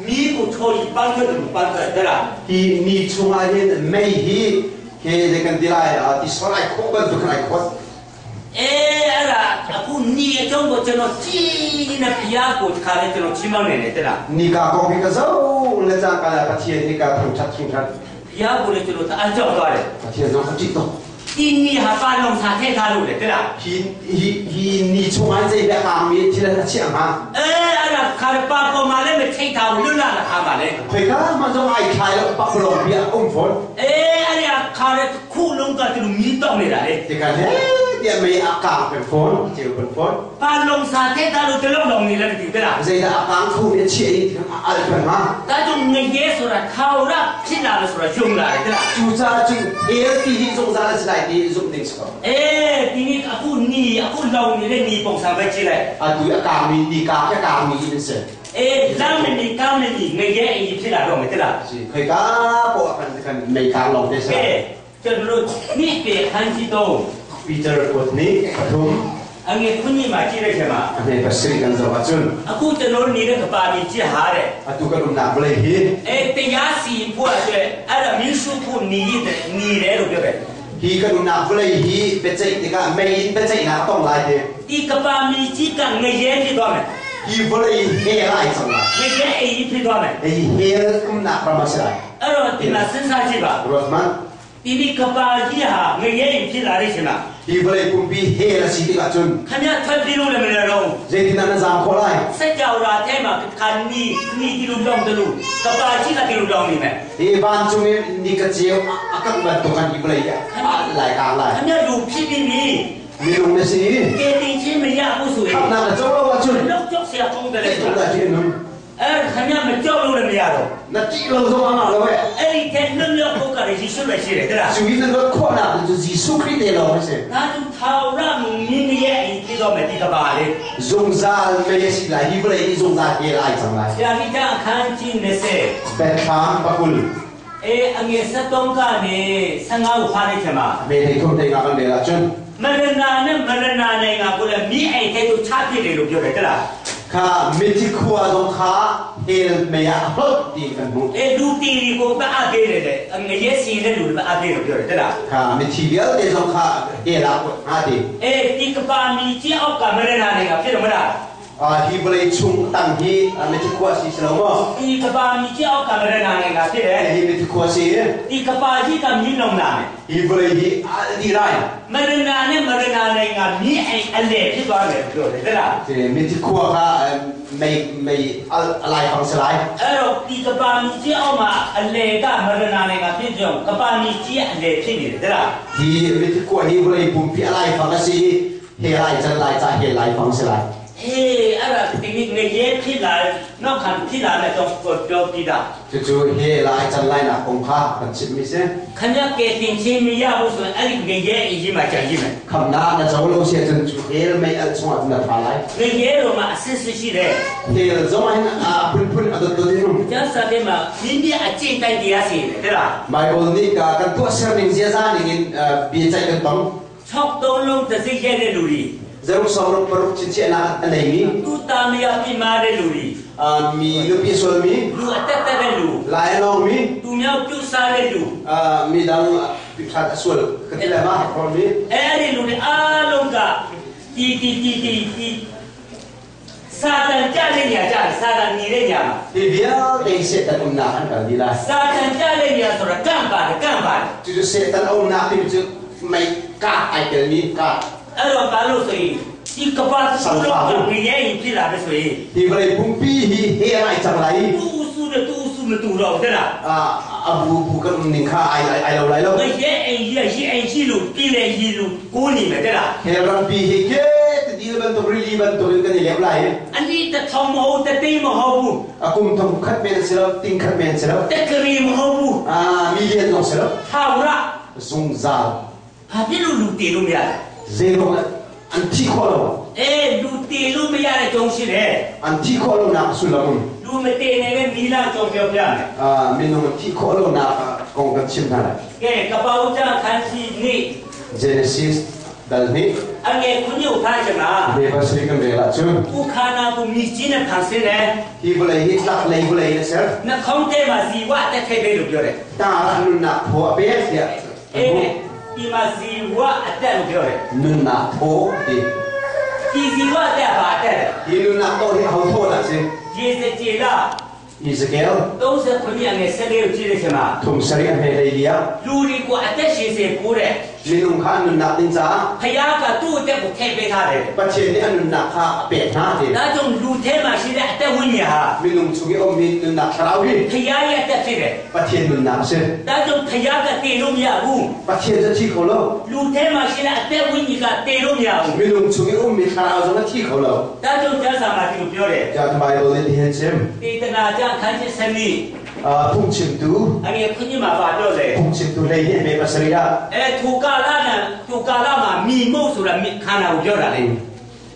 မီးကိုချိုးပြီးပန်းထွက်တယ်ပန်းထွက်တဲ့လား ที่นี่ช่วงอาเห็นไม่ฮีเฮเดกันดีไลที่สไลโคบันตุกไลโค အေးအဲ့ဒါအခုနီအကြောင်းကိုကျွန်တော်ကြည်နေဖျားကိုခါရကျွန်တော်ချီးမွမ်းနေတယ်တဲ့လား นี่กากองพิกาเจ้าและจากการปะเทียนที่กาทำชัดชิงชัด ဖျားကိုလည်းကျွန်တော်တအားကြောက်သွားတယ် ปะเทียนน้องเขาจิตตก ဒီနီဟာပါလုံးစားထဲထားလို့လေတဲ့လား ฮีฮีฮีนี่ช่วงอาเจแบบกลางมีที่ละเชียงฮะ အဲအဲ့ဒါခါရပါပေါ်မှာလည်းမထိတ်ထားဘူးလွတ်လာတာခါပါလေ เคยก็มันจะไอ้ชายแล้วปักลงเบียอุ้มฝน အေးအဲ့ဒါခါရခုလုံးကသူမီးတောက်နေတာလေ แต่กันเฮ้เดี๋ยวมีอากาศเป็นฝนเจียวเป็นฝน ပါလုံးစားထဲထားလို့တလုံးလုံးနေလည်းမသိတဲ့လား เจดอากาศคู่เนี่ยเชียอะไรเป็นมา ဒါကြောင့်ငရဲဆိုတာထာဝရဖြစ်လာလို့ဆိုတာယုံလာတယ်တဲ့လား จูจ้าจึงเอลตีที่จงซาและสไลดีซุปติสก็ အေးဒီနေ့အခုနီအခုလောင်နေတဲ့နီပုံစံပဲကြည့်လိုက် อ่ะดูอากาศมีดีกาแค่กามีนี่เสร็จ အေးလမ်းမနီကောင်းမနီငရဲအရင်ဖြစ်လာတော့မယ်တဲ့လား สิเคยก็ปะกันกันไม่กลางลองได้สิ ကဲကျွန်တော်တို့နိပေခန်းကြီးတော့ ปีเตอร์กดนี้ปทุม အငယ်ခုနှစ်မှာကြည့်လိုက်ချင်မှာ อันนี้ภาษีกันจะว่าจุน အခုကျွန်တော်တို့နေတဲ့ကပါမီကြည့်ဟာတဲ့ อ่ะดูกันหนักเลยฮี အေးတရားစီရင်ဖို့အတွက်အဲ့ဒါမြူစုဖို့နီးတဲ့နီးတယ်လို့ပြောတယ် ฮีกันหนักเลยฮีเป็นใจติกาไม่เป็นใจหนาต้องลายเดีย ဒီကပါမီကြီးကငရဲဖြစ်သွားမယ် ฮีบ่เลยเฮไลจังละ ငရဲအိမ်ဖြစ်သွားမယ် ไอ้เฮลหนักประมาณสิ အဲ့တော့ဒီမှာစဉ်းစားကြည့်ပါ รถมัน ဒီဒီကပါကြီးဟာငရဲအိမ်ဖြစ်လာတဲ့ချိန်မှာ ฮีบ่เลยกุมปีเฮละสิติกาจุน ခင်ဗျားထွက်ပြေးလို့လည်းမရတော့ဘူး เจตินานะจามขอไล စက်ကြောရာထဲမှာခါနီနီဒီလိုလောင်တယ်လို့ကပါကြီးကဒီလိုလောင်နေမယ် ฮีบ้านจุงนี่กระเจียวอากักบันตุกันฮีบ่เลยหลายกลางหลาย ခင်ဗျားလူဖြစ်ပြီးပြီ มีลงในสิ ကဲတင်ချင်းမရဘူးဆိုရင် ขับนาจะเจ้าว่าจุน လောက်ကြောက်စရာကောင်းတယ်လေ ตุลาที่นึง အဲခင်ဗျားမကြောက်လို့လည်းမရတော့ นาจีเราจะมาแล้วเว้ย အဲ့ဒီတဲ့လွတ်မြောက်ဖို့ကလည်းယေရှုပဲရှိတယ်တဲ့လား ชีวิตนั้นก็ขนาดจะยีสุคริสต์เราไม่ใช่ ဒါကြောင့်ထာဝရမင်းရဲ့အိမ်ဖြစ်တော့မယ်ဒီကပါလေ ဇုံဇာမေစီလာဟီဘလေဇုံဇာကေလိုက်ဆောင်လိုက် ဆရာကြီးကအခန်းကြီး20 ဘက်ခမ်ပကုလ အေးအငယ်73ကနေ15ကိုဖားလိုက်ချင်ပါ မေထေထုံတေငါကန်လေလာချွန်း မရဏနဲ့မရဏနိုင်ငံကိုလည်းမိအိမ်ထဲသို့ချပြစ်တယ်လို့ပြောတယ်တဲ့လား ခါမေတိခွာဇုံခါဟေလမေယာဟတ်ဒီကန်မူ အဲလူတီရီကိုတအားသေးတယ်တဲ့အငရဲစီတဲ့လူတွေအားသေးလို့ပြောတယ်တဲ့လား ခါမေတီဘယ်တေဇုံခါဟေလာဟာဒီ အေးဒီကပါမီကြီးအောက်ကမရဏနိုင်ငံဖြစ်တယ်မလား Hi vawlei chung tang hi mithi khua si si lo maw? ဒီကဘာမြေကြီးအောက်ကမရဏနိုင်ငံဖြစ်တယ် Hi mithi khua si. ဒီကဘာကြီးကမြင်းလုံးလာမယ် Hi vawlei hi a di lai. မရဏနဲ့မရဏနိုင်ငံမြင်းအိမ်အလေဖြစ်သွားတယ်ပြောတယ်တဲ့လား Mithi khua kha mei mei a lai fang si lai. အဲ့တော့ဒီကဘာမြေကြီးအောက်မှာအလေကမရဏနိုင်ငံဖြစ်ကြအောင်ကဘာမြေကြီးအလေဖြစ်နေတယ်တဲ့လား Hi mithi khua hi vawlei pumpi a lai fang a si. He lai can lai ca he lai fang si lai. ဟေးအဲ့ဒါဒီနေ့ငရဲဖြစ်လာနောက်ခံဖြစ်လာတဲ့တော့ပြောပြီးတာ Cucu he lai can lai nak kong kha kan chimmi si. ခင်ဗျကဲတင်ချင်းမရဘူးဆိုရင်အဲ့ဒီငရဲအကြီးမှာကြံကြည့်မယ် Khamnak na co lo si ahcun cu hell mei alh chungah cun na tha lai. ငရဲတော့မှာအစစ်စစ်ရှိတယ် Hell zong ah hin a phunphun a dotdot in um. ကျမ်းစာထဲမှာမိမိအကျင့်တိုင်းတရားစီတယ်တဲ့လား Bible nih ka kan tuahser ning ziaza ning in biaceih kan tong. 6သုံးလုံးတစ်စိရဲ့တဲ့လူတွေ Zaruk sawruk paruk chinchiahnak a neimi, သူ့တာမယာပြမတဲ့လူတွေ mi nupi a sualmi, လူအတက်တက်တဲ့လူ lai a lawngmi, သူများပြုစားတဲ့လူ midang pipsat a sual ka ti le ma mi. အဲ့ဒီလူတွေအားလုံးကတီတီတီတီတီစာတန်ကြတဲ့ညာကြစာတန်နေတဲ့ညာမှာ Hi vialte hi Satan umnak an kal dih lai. စာတန်ကြတဲ့ညာဆိုတာကန့်ပါတယ်ကန့်ပါတယ် Cucu Satan a umnak timi cu mei kah ai telmi kah. အဲ့တော့ဘာလို့ဆိုရင်ဒီကဘာသူ့လုံးကငရဲရင်ဖြစ်လာတဲ့ဆိုရင် Hi vawlei pumpi hi he ai cang lai. တူစုနဲ့တူစုမတူတော့တဲ့လား A bu bu kan um ning kha ai ai ai lo lai lo. ငရဲအိမ်ကြီးရေအိမ်ကြီးလို့ပြလေကြီးလို့ကိုနေမယ်တဲ့လား Hell rampi hi ke ti dil bantuk rili bantuk in kan i lep lai. အနည်းတထောင်မဟုတ်တသိမဟုတ်ဘူး A kum thong khat men si lo, ting khat men si lo. တကရီမဟုတ်ဘူး Million zong si lo. ထာဝရ Zungzal. ဘာဖြစ်လို့လူတည်လို့မရလဲ Zeirong an thi kho lo. အေးလူတည်လို့မရတဲ့ကြုံရှိတယ် An thi kho lo nak sullam um. လူမတည်နေတဲ့နီလာကြုံပြောပြမယ် Minung an thi kho lo nak kong kan chim hna lai. ကဲကပောက်ကြခန်းစီနေ Genesis dal ni အငယ်ခုညုတ်ထားချင်လား me pasri kan rel ahcun ဥခါနာကိုမြည်ချင်းနဲ့ဖန်ဆင်းတယ် hi vawlei hi tlak lei vawlei na ser. နှာခေါင်းထဲမှာဇီဝတက်ထိတ်ပဲလို့ပြောတယ် Ta ah nunnak thaw a pek tiah အေးဒီမှာဇီဝအတက်လို့ပြောတယ် nunnak thaw ti. ဒီဇီဝအတက်ပါအတက်တယ် Hi nunnak thaw hi ho thaw dah si? ရေစကြည်လား Ezekiel 39ငယ်14ကိုကြည့်တဲ့ချိန်မှာ thum sarih a hme hlei li ah လူတွေကိုအသက်ရှင်စေပိုးတဲ့ minung kha an nunnak ding caah ဖခင်ကသူ့အသက်ကိုထည့်ပေးထားတယ် Pathian nih a nunnak kha a pek hna ti. ဒါကြောင့်လူထဲမှာရှိတဲ့အသက်ဝိညာဉ်ဟာ Minung chung i ummi nunnak thlarau hi ဖခင်ရဲ့အသက်ဖြစ်တယ် Pathian nunnak a si. ဒါကြောင့်ဖခင်ကတည်လို့မရဘူး Pathian cu a thi kho lo. လူထဲမှာရှိတဲ့အသက်ဝိညာဉ်ကတည်လို့မရဘူး Minung chung i ummi thlarau zong a thi kho lo. ဒါကြောင့်ကျမ်းစာမှာဒီလိုပြောတယ် Tiah Bible nih tihin chim. တေတနာကျမ်းခန်းကြီးစနစ် Phungchimtu အငယ်ခုနှစ်မှာပါပြောတယ် phungchimtu hlei hi me pasarih ah အဲထူကာလနဲ့ထူကာလမှာမိမုတ်ဆိုတာမိခန္ဓာကိုပြောတာလေ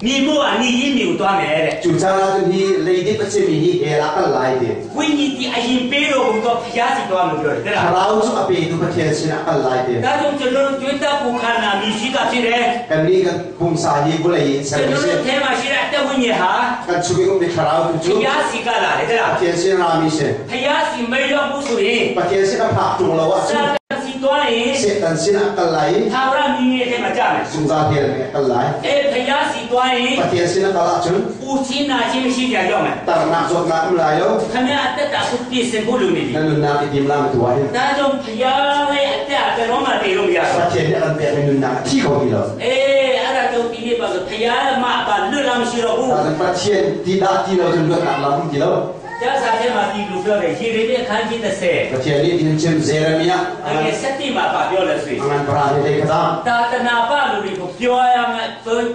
မိမုတ်ကအနိကြီးမိကိုသွားမယ်တဲ့ cu caan ah cun hi leidip a simi hi hell ah kal lai ti. ဝိညာဉ်ဒီအရင်ပေးတော့ဘုတော့ဖျားစီသွားလို့ပြောတယ်တဲ့လား Thlarau cu a petu Pathian sinah kal lai ti. ဒါကြောင့်ကျွန်တော်တို့တွေ့တဲ့ကိုခန္ဓာမိရှိကဖြစ်တယ် Kannih kan pumsa hi vawlei in ကျွန် sermi တော် si. တို့ထဲမှာရှိတဲ့အသက်ဝိညာဉ်ဟာ Kan chung i ummi thlarau tu cu ဖျားစီကလာတယ်တဲ့လား Pathian sin rami si. ဖျားစီမရောက်ဘူးဆိုရင် Pathian sin a phak ṭung lo စာ ahcun တန်စီသွားရင် Satan sinah kal lai i သာဝရမိငယ်ထဲမှာကြာမယ် zungzal hell ah kal lai. အဲဖျားစီသွားရင် Pathian sinah kal ahcun ပူချင်းနာချင်းမရှိကြရောက်မယ် tarnak zawtnak um lai lo. ခင်ဗျာအသက်တာကိုပြင်ဆင်ဖို့လိုနေပြီ Na nunnak i tim lam tu ahhin ဒါကြောင့်ဖျားရဲ့အသက်အတော်မှတည်လို့မရဘူး Pathian nih a kan pekmi nunnak a thi kho ti lo. အေးအဲ့ဒါကြောင့်ဒီနေ့ပါဆိုဖျားမပါလွတ်လာမရှိတော့ဘူး Ahcun Pathian ti dah ti lo cun luatnak lam um ti lo. ကျမ်းစာထဲမှာဒီလိုပြောတယ်ယေရမိအခန်းကြီး30 Pathian nih tin chim Jeremiah အငယ်7မှာပါပြောလဲဆိုရင် angan parah ni lei kata တာတနာပလူတွေကိုပြောရမယ်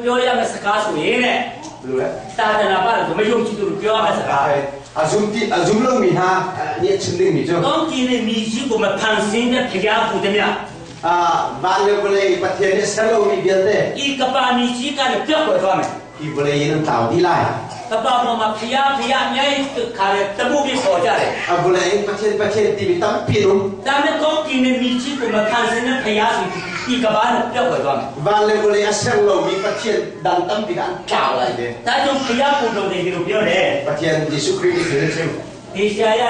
ပြောရမယ်စကားဆိုရင်တဲ့ lu le တာတနာပလူမယုံကြည်သူတို့ပြောရမယ်စကား azum ti azum lo mi hna nih a chim ding mi cu ကောင်းကင်နဲ့မြေကြီးကိုမဖန်ဆင်းတဲ့ဖျားဟူသည်မြတ် van le vawlei Pathian nih ser lo mi vialte ဤကပါမြေကြီးကလည်းပြောက်ွယ်သွားမယ် hi vawlei in an tlau dih lai. ကပါပေါ်မှာဖျားဖျားအများကြီးခါတယ်တမှုပြီးခေါ်ကြတယ် A vawlei in Pathian Pathian timi tampi an um. ဒါပေမဲ့ကောင်းကင်နဲ့မြေကြီးကိုမဖန်ဆင်းတဲ့ဖျားဆိုဒီကဘာနဲ့ပြောက်ွယ်သွားမယ် Van le vawlei a ser lomi Pathian dang tampi kha an tlau lai te. ဒါကြောင့်ဖျားပုံတော်တွေဒီလိုပြောတယ် Pathian Jesuh Khrih nih hin a chim. ဒေရှာယ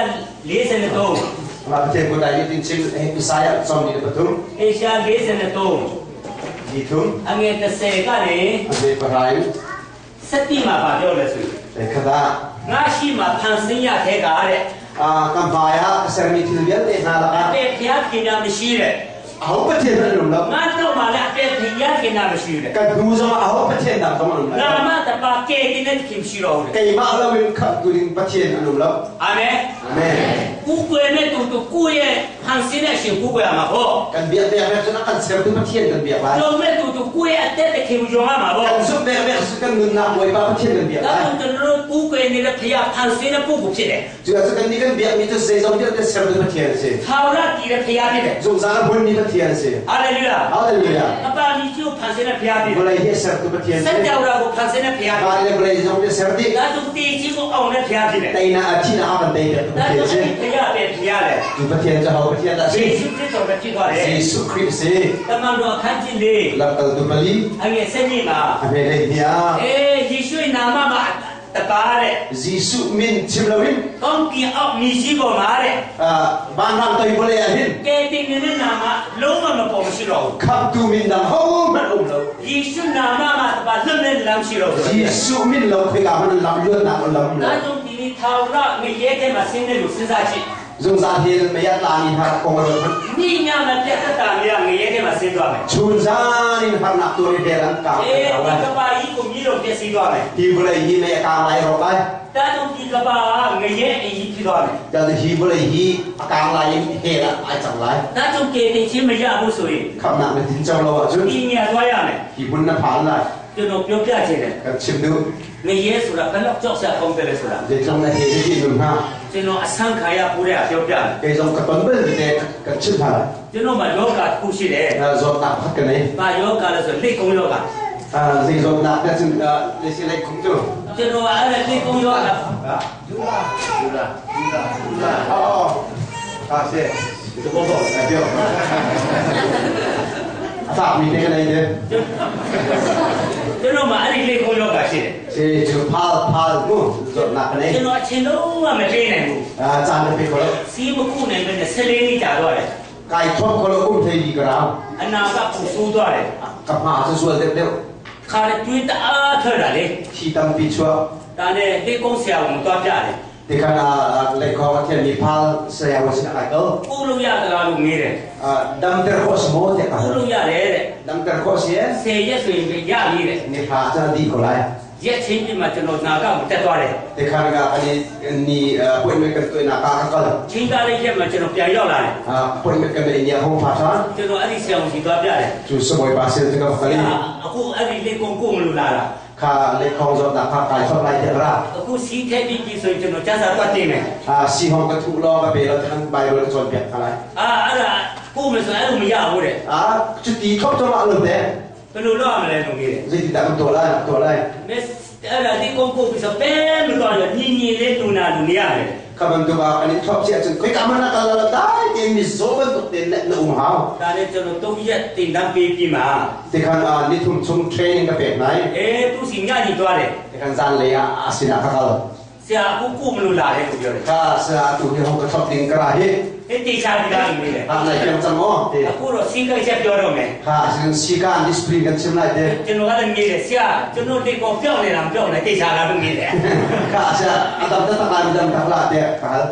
43 Amah Pathian kutai nih tin chim Isaiah som ni le pathum ဒေရှာ43 ni thum အငယ်30ကနေ a ve pahra in 7မှာပါပြောလဲဆိုရင် Khat ah ငါရှိမှဖန်ဆင်းရတဲ့ကားတဲ့ kan hmai ah ka sermi thil vialte hna အ lakah တဲ့ဖျားခင်တာမရှိတဲ့ aho Pathian an um lo. ငါတော့မှလည်းအတဲ့ဖျားခင်တာမရှိတဲ့ Kan hnu zongah aho Pathian dang zong an um ငါ lai lo. မတပါကဲတင်တဲ့ခင်ရှိတော့တယ် Keimah loin khamhtu ding Pathian an um lo. အာမင် Amen. ကူကွယ်မဲ့တူတူကိုယ့်ရဲ့ဖန်ဆင်းတဲ့ရှင်ကူကွယ်ရမှာပေါ့ Kan biak bek cun a kan sertu Pathian kan biak lai. လုံမဲ့တူတူကိုယ့်ရဲ့အသက်တခင်ယုံရမှာပေါ့ Kan zumh bek bek cu kan nunnak Bawipa Pathian kan biak ဒါ lai. ကြောင့်ကျွန်တော်တို့ကူကွယ်နေတဲ့ဖျားဖန်ဆင်းတဲ့ပုဂ္ဂိုလ်ဖြစ်တယ် Cu ah cun kannih kan biakmi cu zeizong vialte sertu Pathian a si. ထာဝရတည်တဲ့ဖျားဖြစ်တယ် Zungzal a hmunmi Pathian a si. ဟာလေလုယာ Hallelujah. အပါမီကျိုးဖန်ဆင်းတဲ့ဖျားဖြစ်တယ် Vawlei hi a sertu Pathian စัจ a si. ကြဝဠာကိုဖန်ဆင်းတဲ့ဖျားဖြစ် Van le vawlei zong te ser dih. တယ်ဒါကြောင့်တည်ခြင်းကိုအောင်တဲ့ဖျားဖြစ်တယ် Teinak ah thihnak a kan tei piaktu ဒါ Pathian a ကြောင့် si. ဖျားပဲဖျားတယ် Cu Pathian cu ho Pathian dah a ယေ si? ရှုခရစ်တော်ပဲဖြစ်သွားတယ် Jesuh Khrih a si. တမန်တော်အခန်းကြီးလေး Lamkaltu pali အငယ်စနေမှာ a hme lei hni ah အေးယေရှုရဲ့နာမမှာတပါးတဲ့ Jesuh min chim loin ကောင်းကင်အောက်မြေကြီးပေါ်မှာတဲ့ vanram toi vawlei ah hin ကဲတင်နေတဲ့နာမလုံးဝမပေါ်မရှိတော့ဘူး khamtu min dang hohmanh um lo. ယေရှုနာမမှာတပါလွတ်တဲ့လမ်းရှိတော့ဘူး Jesuh min lo khoika hmanh in lam luatnak a lam ဒါ lo. ကြောင့်ဒီထာဝရငရဲထဲမှာဆင်းတဲ့လူစဉ်းစားကြည့် Zungzal hi mei a tlami hna kong a ruat hmanh. မိညာမပြတ်တာများငရဲထဲမှာဆင်းသွားမယ် Chun zan in harnak tuar i hell an kang အေး an ဒီ lai. ကဘာကြီးကိုမြည်တော့ပြည့်စည်သွားမယ် Hi vawlei hi mei a kang lai rawk lai. ဒါကြောင့်ဒီကဘာငရဲအကြီးဖြစ်သွားမယ် Jadi hi vawlei hi a kang lai in hell ah ai cang lai. ဒါကြောင့်ကေတင်ချင်းမရဘူးဆိုရင် Khamnak na tin cang lo ahcun ဒီညာသွားရမယ် hi hmun na phan lai. ကျွန်တော်ပြောပြချင်တယ် Kan chim duh. ငရဲဆိုတာဘယ်တော့ကြောက်စရာကောင်းတယ်လဲဆိုတာ Zeitlung na he ti nun ha. ကျွန်တော်အဆန်းခံရပူတဲ့ပြောပြတယ် Kei zong ka ton bal te kan chim hna lai. ကျွန်တော်မှာယောဂတစ်ခုရှိတယ် Na zawtnak pakhat ka nei. ။ဘာယောဂလဲဆိုလက်ကုံယောဂ Zei zawtnak dah cun le si lai khum cu. ။ကျွန်တော်အဲ့ဒါလက်ကုံယောဂ Oh. Ah se. သဘောပေါက် Ai bio. A fak mi te ka nei te. ကျွန်တော်မှာအဲ့ဒီလက်ကုံယောဂရှိတယ် Si cu phal phal mu zawtnak ka ။ nei. ကျွန်တော်အချိန်လုံးဝမပေးနိုင်ဘူး Ah caan na pe ko lo. ။စီးမကုနိုင်ပဲနဲ့ဆက်လေးလေးကြာသွားတယ် Kai thop ko lo um thei di ka rau. ။အနာကပူဆိုးသွားတယ် Ka hma cu sual deuh deuh. ။ခါရတွေးတအားထွက်တာလေ Thi tampi chuak. ။ဒါနဲ့လက်ကုံဆရာဝန်သွားပြတယ် Ti khan le kho ka thian mi phal saya wa sin ai ko. ။ကုလို့ရသလားလို့မေးတယ် Dam ter kho smo te ။ ka. ကုလို့ရတယ်တဲ့ Dam ter kho si ။ဆယ်ရက်ဆိုရင်ရပြီတဲ့ ni pha cha di ko lai. ။ရက်ချင်းပြမှာကျွန်တော်နာကမတက်သွားတယ် Ti khan ga ani ni appointment kan tu na ka ka kal. ။ချင်းသားလေးရက်မှာကျွန်တော်ပြန်ရောက်လာတယ် Appointment kan ni hong pha cha. ။ကျွန်တော်အဲ့ဒီဆရာဝန်စီသွားပြတယ် Chu so boy pa sil te ka kali. အခုအဲ့ဒီလေးကုန်းကိုမလို့လာတာ Kha le khong zo na kha kai thop lai te ra. အခုစီးထည့်ပြီးပြီဆိုရင်ကျွန်တော်ကျန်းစာသွားတင်မယ် Si hong ka thu lo ka be lo te kan bible ka chon piak kha lai. အာအဲ့ဒါကိုမဆိုအဲ့လိုမရဘူးတဲ့ Chu ti thop cho ma lo te. ဘယ်လိုလုပ်ရမလဲလို့မေးတယ် Zai ti da to lai to lai. မက်အဲ့ဒါဒီကုန်းကိုပြီးဆိုပဲမတော့ရညီညီလေးတူနာလူနေရတယ် Kha ban tu ba ani thop sia chun khoi ka ma na ka la dai te mi zo ban tuk te na um hao. ဒါနဲ့ကျွန်တော်၃ရက်တင်တန်းပေးပြီးမှ Ti khan ni thum chung training ka pek nai. အေးသူစီညညီသွားတယ် Ti khan zan le a sina ka kal. ဆရာအခုကိုမလို့လာတယ်လို့ပြောတယ် Kha sa tu hi hong ka thop ding ka ra hi. အေးတေချာဒီလားလို့မေးတယ် Ha nai kyang chang mo te. အခုတော့စီးကိစ္စပြောတော့မယ် Kha sin si kan discipline kan chim lai te. ကျွန်တော်ကလည်းမေးတယ်ဆရာကျွန်တော်ဒီကောင်ပြောင်းနေတာမပြောင်းနဲ့တေချာလားလို့မေးတယ် Kha sa adam ta ta kan dam ta la te ka hal.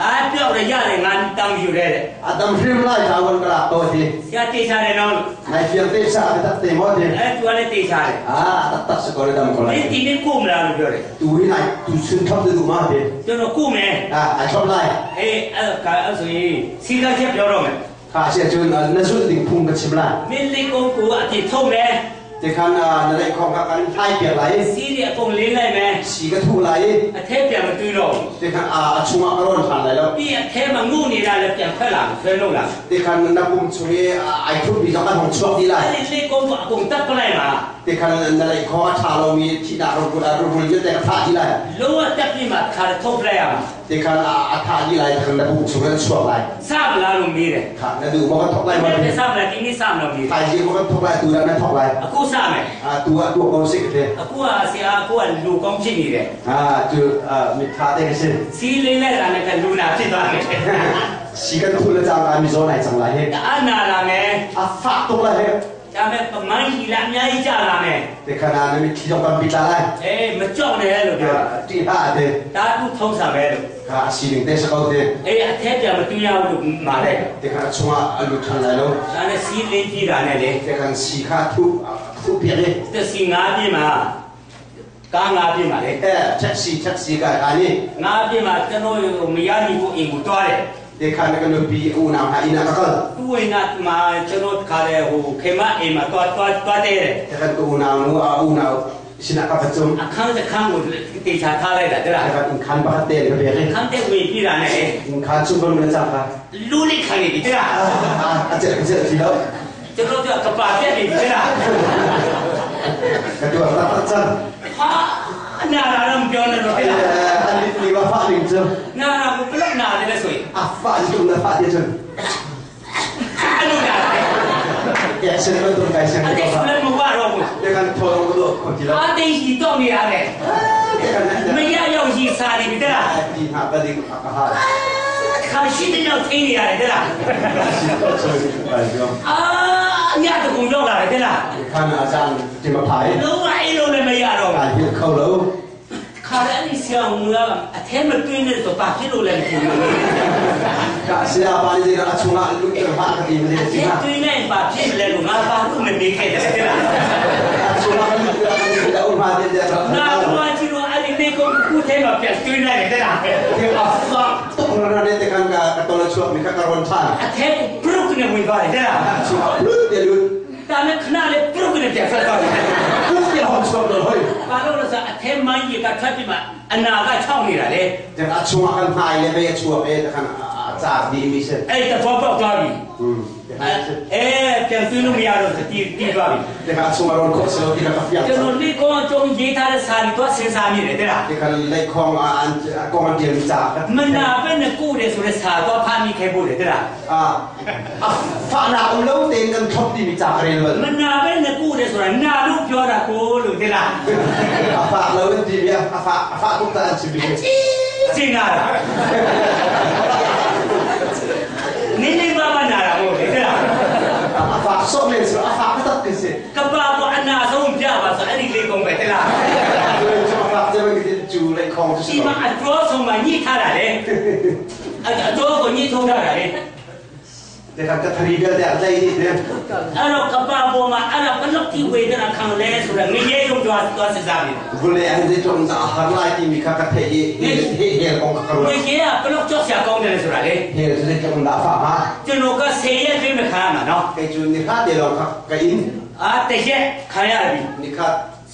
အာပြောက်ရရတယ်ငါတောင်းယူတယ်တဲ့ Adam hrim lai ta wan ka la to ti. ဆရာတေချာတယ်နော်လို့ Nai fiang te sa ta te mo te. အဲသူကလည်းတေချာတယ် Ah tak tak se ko le dam ko မင်း lai. ဒီနေ့ကိုမလားလို့ပြောတယ် Tu hi nai tu sun thop te du ma te. ကျွန်တော်ကိုမယ် Ah ai thop lai. အေးအဲ့ကအဲ့ဆိုရင်စီကချက်ပြောတော့မယ် Kha sia chun na zu ding phung ka chim lai. မင်းလေးကုန်းကိုအတိထုံးမယ် Te khan na lai khong ka kan thai pia lai. စီးရီအကုန်လင်းလိုက်မယ် Si ka thu lai. အထက်ပြန်မတွေးတော့ Te khan a chunga ka ron than lai lo. ပြီးအထဲမှာငုံနေတာလည်းပြန်ဖက်လာဆွဲလို့လာ Te khan na pum chung e ai thu bi jong ka hong chuak di lai. အဲ့ဒီလေးကုန်းကိုအကုန်တက်ပလိုက်မှာ Te khan na lai kho a tha lo mi thi na ro ru ru ru te ka tha di lai. လုံးဝတက်ပြီးမှခါထုတ်ပလိုက်ရမှာ Te khan a tha di lai te khan na pum chung na chuak lai. စမလားလို့မေးတယ် Kha na du mo ka thok lai ma. မင်းစမလားဒီနေ့စမလားမေးတယ် Thai ji mo ka thok lai tu da na thok lai. အခုစမယ် A tu a tu ko sik te. အခုကဆရာအခုကလူကောင်းဖြစ်နေတယ် A tu mi tha te ka sin. စီးလေးလိုက်တာနဲ့ကလူနာဖြစ်သွားတယ် Si kan thu la chang ka mi zo nai chang lai he. တအနာလာမယ် A fa tuk lai he. တ ဒါပေမဲ့ပမိုင်းကြီးလာအများကြီးကြာလာမယ် Te khana na mit thli zong tampi tla lai. အေးမကြောက်နဲ့လို့ပြော Ti hlah te. ဒါသူထုံးစံပဲလို့ Kha a sining te sa ko te. အေးအထက်ပြန်မတူရဘူးလို့မှာလိုက် Te khan a chungah a lut ṭhan lai lo. ဒါနဲ့စီးလင်းကြည့်တာနဲ့လေ Te khan si kha thu thu piak i. တက်စီငါးပြင်းမှာကားငါးပြင်းမှာလေ Eh taxi taxi ka ka ni. ငါးပြင်းမှာကျွန်တော်မရညီကိုအိမ်ကိုတွားတယ် Te khan ka nupi unau hna inn ah ka kal. သူ့ဝင်ကမှာကျွန်တော်ခါတယ်ဟိုခေမအိမ်မှာတွားတွားတွားတဲ့တယ် Te khan ka unau nu a unau sinah ka va cum. အခန်းတစ်ခန်းကိုတေချာထားလိုက်တာတဲ့လား Te khan inn khan pakhat te ka pek i. ခန်းတဲ့ဝင်ပြတာနဲ့လေ Inn khan chung kan na cang kha. လူလေးခံနေပြီတဲ့လား Ah, a celh ka celh ti lo. ကျွန်တော်ကကပါပြက်နေပြီတဲ့လား Ka tuar taktak cang. ဟာနာလာတော့မပြောနဲ့တော့တဲ့လား Eh, an mit ni va fah ning cu. နာလာကိုဘလောက်နာတယ်လဲဆိုရင် A fah tuk na fah ti cun. အဲ့လိုနာတယ် Ya sen bantuk kai sen အဲ့ဒါ ko. လည်းမဝတော့ဘူး Te khan tholong ko do ko ti lo. အာတိတ်ကြီးတော့နေရတယ် Te khan မရရောက်ကြီးစားနေပြီတဲ့လား ti ha ka ding ka ha. ခါရှိတဲ့ရောက်ထင်းနေရတယ်တဲ့လား Si ko so ba jo. အာညတကူရောက်လာတယ်တဲ့လား Te khan a zang ti ma phai. လုံးဝအဲ့လိုလည်းမရတော့ Ka ဘူး hi khau lo. ခါလည်းအဲ့ဒီဆရာငါအထဲမတွင်းနဲ့ဆိုဘာဖြစ်လို့လဲမသိဘူး Ka sia pa ni a chunga lu te ha ka ti ma အ ti ha. ထဲတွင်းနဲ့ဘာဖြစ်လဲလို့ငါဘာလို့မမေးခဲ့တယ်တဲ့လား A chunga lu te ha ka u ma te te ငါတော့ကြည့်တော့အဲ့ဒီမေကုခုထဲမှာပြန်တွင်းလိုက်တယ်တဲ့လား Te a fa tuk na ne te khan ka ka tol chuak mi ka ka ron than. အထဲကိုပရုတ်နဲ့ဝင်သွားတယ်တဲ့လား A chunga lu te lu. ဒါနဲ့ခဏလေးပရုတ်နဲ့ပြန်ဆက်သွားတယ် Lu te hon chuak lo hoi. ဘာလို့လဲဆိုအထဲမိုင်းကြီးကထွက်ပြီးမှအနာကခြောက်နေတာလေ Te a chunga kan hai le be chuak e te khan a cha di mi se. အဲ့တဘောပေါက်သွားပြီ Hmm. Te khan အဲပြန်သွင်းလို့မရတော့တီးတီးသွားပြီ Te khan a chunga ron kho se lo ti ka ka fiak. ကျွန်တော်လေကောင်းကျုံရေးထားတဲ့စာတွေတော့စဉ်းစားမိတယ်တဲ့လား Te khan lai khong a an kong an tian cha ka. မနာပဲနဲ့ကိုတယ်ဆိုတဲ့စာတော့ဖာမိခဲ့ဖို့တယ်တဲ့လား A a fa na um lo ten kan thop ti mi cha ka rel မ bal. နာပဲနဲ့ကိုတယ်ဆိုတာနာလို့ပြောတာကိုလို့တဲ့လား A fa lo ti bi a fa a fa tuk ta an chi bi. ကျင်လာတာနင်းနေပါမနာတာမဟုတ်လေတဲ့လား A fa so men so a fa ka tak ke se. ကဘာပေါ်အနာဆုံးပြပါဆိုအဲ့ဒီလေးကုန်ပဲတဲ့လား Chu fa te ma ki chu lai khong chu ဒီမှာအတော်ဆုံးမှညှိထားတာလေအတော်ကိုညှိထုံးထားတာလေ Te khan ka thari bel te a lai ni te. အဲ့တော့ကဘာပေါ်မှာအဲ့ဒါဘလောက်တိဝေဒနာခံလဲဆိုတာငရေုံသွားသွားစစ်စားပြီ Vule an de chong da har lai ti mi kha ka the i he he kong ka ro. ငရေကဘလောက်ကြောက်စရာကောင်းတယ်လဲဆိုတာလေ He de chong da fa ha. ကျွန်တော်က10ရက်ပြည့်မခံရမှာနော် Kai chu ni kha de lo kha ka in အာတရက်ခံရပြီ ni kha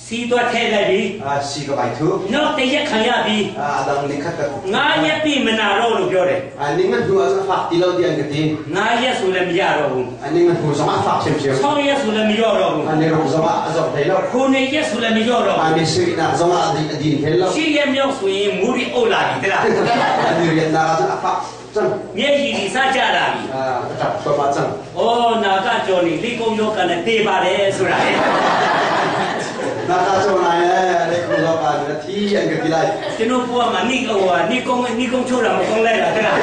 စီးသွားထဲလိုက်ပြီ a si ka bai thu. နောက်တရက်ခံရပြီ A dang ni kha ka ငါရက်ပြီမနာတော့လို့ပြောတယ် A ning ngan hu a fa ti lo dian ka ti. ငါရက်ဆိုလည်းမရတော့ဘူး A ning ngan hu zong a fa chem chem. 6ရက်ဆိုလည်းမရတော့ဘူး A ni rong zong a zong thei lo. 9ရက်ဆိုလည်းမရတော့ A ni sui na zong a di din thel lo. ဘူး10ရက်မြောက်ဆိုရင်မူရီအုပ်လာပြီတဲ့လား A ni rian na a fa chang. မျက်ရည်ဒီစကြလာပြီ A tap pa ma chang. ။အော်နာကကြော်နေလိကုံယောကနဲ့တေးပါတယ်ဆိုတာလေ Na ta chong nai le le ko lo ka na thi an ka ti lai. ။ကျွန်တော်ဘုရားမှာနိဟိုဟာနိကုံနိကုံချိုးတာမကုံလိုက်တာတဲ့လား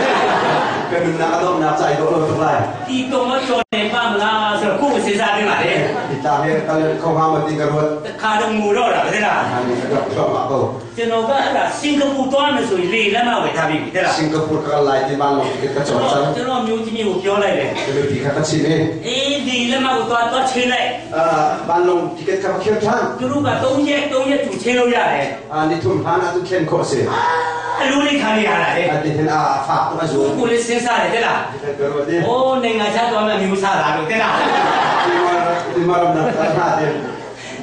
Ka nun na ka dom na chai do lo tuk lai. ။ဒီတုံမကြော်နေပါမလားဆိုတော့ကိုယ်ကိုစဉ်းစားနေပါလေ Ti ta he ka le ko ha ma ti ka ruat. ။တခါတော့ငူတော့တာပဲတဲ့လား A ni ka chong ma ko. ။ကျွန်တော်ကအဲ့ဒါစင်ကာပူသွားမယ်ဆိုရင်လေလက်မဝယ်ထားပြီတဲ့လား Singapore ka lai ti ban lo ti ka chong chang. ။ကျွန်တော်မျိုးကြီးမျိုးကိုပြောလိုက်တယ် Ka le ti ka ka chi ne. ။အေးဒီလက်မကိုသွားသွားချင်းလိုက် A ban long ticket ka khir than. ။သူတို့က3ရက်3ရက်သူချင်းလို့ရတယ် A ni thum han a tu khen kho se. ။အလူလေးခံရတာလေ A ti hen a fa tu ma ။ zu. ကိုယ်လေးစဉ်းစားတယ်တဲ့လား Ti ka ruat ။ ni. အိုးနိုင်ငံခြားသွားမှမျိုးစားတာလို့တဲ့လား။ Ti ma ti ma ram na ta ha te.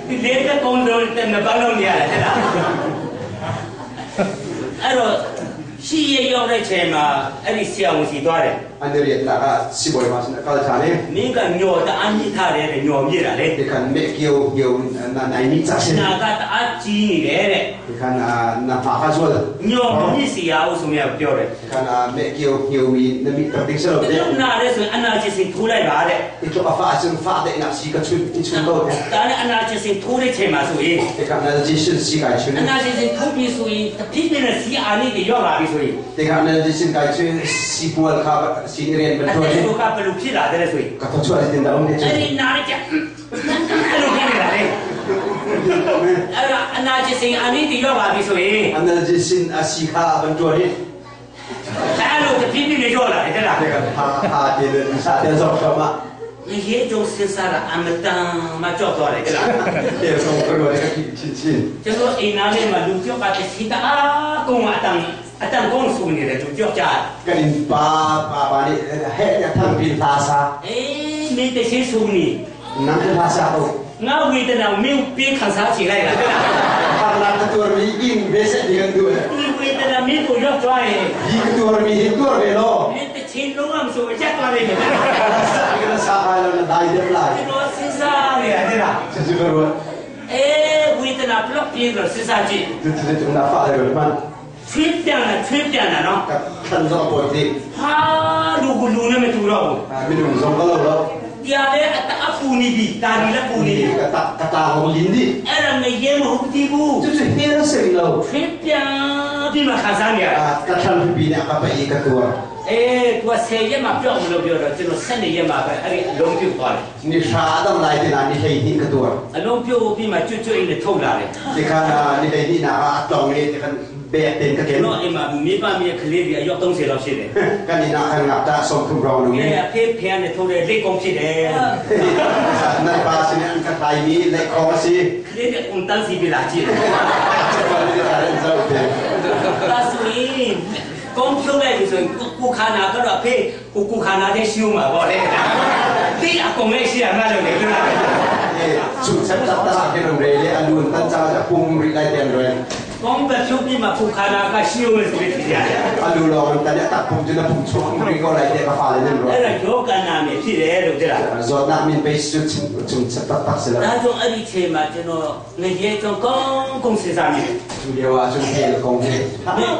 ဒီလေးကကုန်းလို့တဲ့နဘာလုံးနေရတယ်ဟဲ့လားအဲ့တော့ရှိရရောက်တဲ့ချိန်မှာအဲ့ဒီဆရာဝန်စီသွားတယ် An ni rian na ka si boy ma sin ka cha ne. မင်းကညော်တအားညစ်ထားတယ်တဲ့ညော်မြစ်တာလေ Ti kan me kio kio na nai ni cha se. နာကတအားကြီးနေတယ်တဲ့ Ti kan na fa ka zual. ညော်မမြစ်စီရအောင်ဆိုမြပြောတယ် Ti kan me kio kio mi na mi tar ding se lo တ te. နာရဲဆိုရင်အနာချစ်စင်ထိုးလိုက်ပါတဲ့ Ti to a fa sin fa de na si ka chun ti chun lo te. ဒါနဲ့အနာချစ်စင်ထိုးတဲ့ချိန်မှာဆိုရင် Ti kan na ji sin si kai chun. အနာချစ်စင်ထိုးပြီးဆိုရင်တဖြည်းဖြည်းနဲ့စီအာလေးတွေရောက်လာပြီဆိုရင် Ti kan na ji sin kai chun si pual kha si ni rian ban အ to သက် ne. ဆိုကဘယ်လိုဖြစ်လာတဲ့လဲဆိုရင် Ka to chua tin da om ne အဲ့ chun. ဒီနာရကြ အဲ့လိုဖြစ်နေတာလေအဲ့ဒါအနာကျစင်အနိတိရောက်လာပြီဆိုရင် Analgesin a si kha ban tuar hi. အဲ့လိုတဖြည်းဖြည်းနဲ့ရောက်လာတယ်တဲ့လား Te kan ha ha te le sa te zok shama. ငရေကျုံစဉ်းစားတာအမတန်မှကြောက်သွားတယ်တဲ့လား Te song ko ro ka ki chin chin. ကျွန်တော်အိမ်နားလေးမှာလူကြောက်ကတစီတအားကုန်းအတန်အတန်ကုန်းဆူနေတယ်လူကြောက်ကြ Kan in pa pa pa ni he ya thang pin tha sa. အေးမင်းတချင်းဆူနေ Nang ka tha sa ko. ငါဝေဒနာမင်းပြေးခံစားချင်လိုက်တာတဲ့လား Har na ka tuar mi in ve se di kan tu. ဒီဝေဒနာမင်းကိုရောက်သွားရင် Hi ka tuar mi hi tuar ve lo. မင်းတချင်းလုံးအောင်ဆိုရက်သွားလိမ့်မယ်တဲ့လား Sa ka sa ha lo na dai de lai. ကျွန်တော်စဉ်းစားနေရတယ်လား Chu chu ka ro. အေးဝေဒနာဘလော့ပြေးတော့စဉ်းစားကြည့် Tu tu tu na fa le man. ချွေးပြန်လာချွေးပြန်လာနော် Ka than zo ko ti. ဟာလူကလူနဲ့မတူတော့ဘူး Minung zong ka lo lo. တရားလည်းအတအပူနေပြီတာဒီလည်းပူနေပြီ Ka ta ka ta hong lin di. အဲ့ဒါမရေမဟုတ်သေးဘူး Chu chu he na se lo. ချွေးပြန်ပြီးမှခံစားနေရတာ Ka than pi ni ka pa i ka tuar. အေး तू 10ရက်မှပြောက်မလို့ပြောတော့ကျွန်တော်7ရက်မှပဲအဲ့ဒီအလုံးပြုတ်သွားတယ် Ni sha dam lai ti na ni hei ni ka tuar. အလုံးပြုတ်ပြီးမှကျွတ်ကျွတ်အိမ်နဲ့ထုတ်လာတယ် Ti kha na ni hei ni na ka tong ni ti khan be ten ka ကျွန် ken. တော်အိမ်မှာမိဘမြေကလေးတွေအယောက်30လောက်ရှိတယ် Kan ni na khan ngap ta som thum rong nu င ni. ယ်အဖေဖေနဲ့ထုတ်တဲ့လက်ကုန်းဖြစ်တယ် Nan pa sin an ka thai ni lai kho si. ကလေးတွေအွန်တန်းစီပြလာကြည့်တယ် Chu ni ta ren zau te. ဒါဆိုရင်ကုန်းဖြုတ်လိုက်ပြီဆိုရင်ကိုခန္ဓာကတော့အဖေကိုကိုခန္ဓာတဲ့ရှုံးမှာပေါ့လေဒီအကုန်လေးရှိရမှာလို့လေခလား Chu chat ta ta ke rom re le alun tan cha cha pum ri lai ten re. ကုန်းပဲဖြုတ်ပြီးမှကိုခန္ဓာကရှုံးမယ်ဆိုပြီးဖြစ်ရတယ် Alu long tan ya ta pum chu na pum chuang ri ko lai te ka fa le nen ro. အဲ့ဒါယောကနာမြေဖြစ်တယ်လို့ပြောတာ Zot na min pe chu chu chat ta ta se la. ဒါကြောင့်အဲ့ဒီချိန်မှာကျွန်တော်ငရေကြောင့်ကောင်းကောင်းစဉ်းစားမိတယ် Chu le wa chu he le kong he.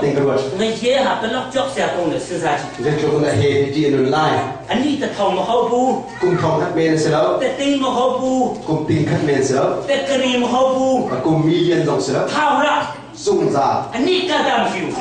Ting ka ruat. ငရေဟာဘလောက်ကြောက်စရာကောင်းလဲစဉ်းစားကြည့် Zet chu na he ti nun lai. အနိတထောင်မဟုတ်ဘူး Kum thong khat men se lo. တသိန်းမဟုတ်ဘူး Kum ting khat men se lo. တကရီမဟုတ်ဘူး Kum million zong se lo. ထောင်ရ Sung za. အနိကတမရှိဘူး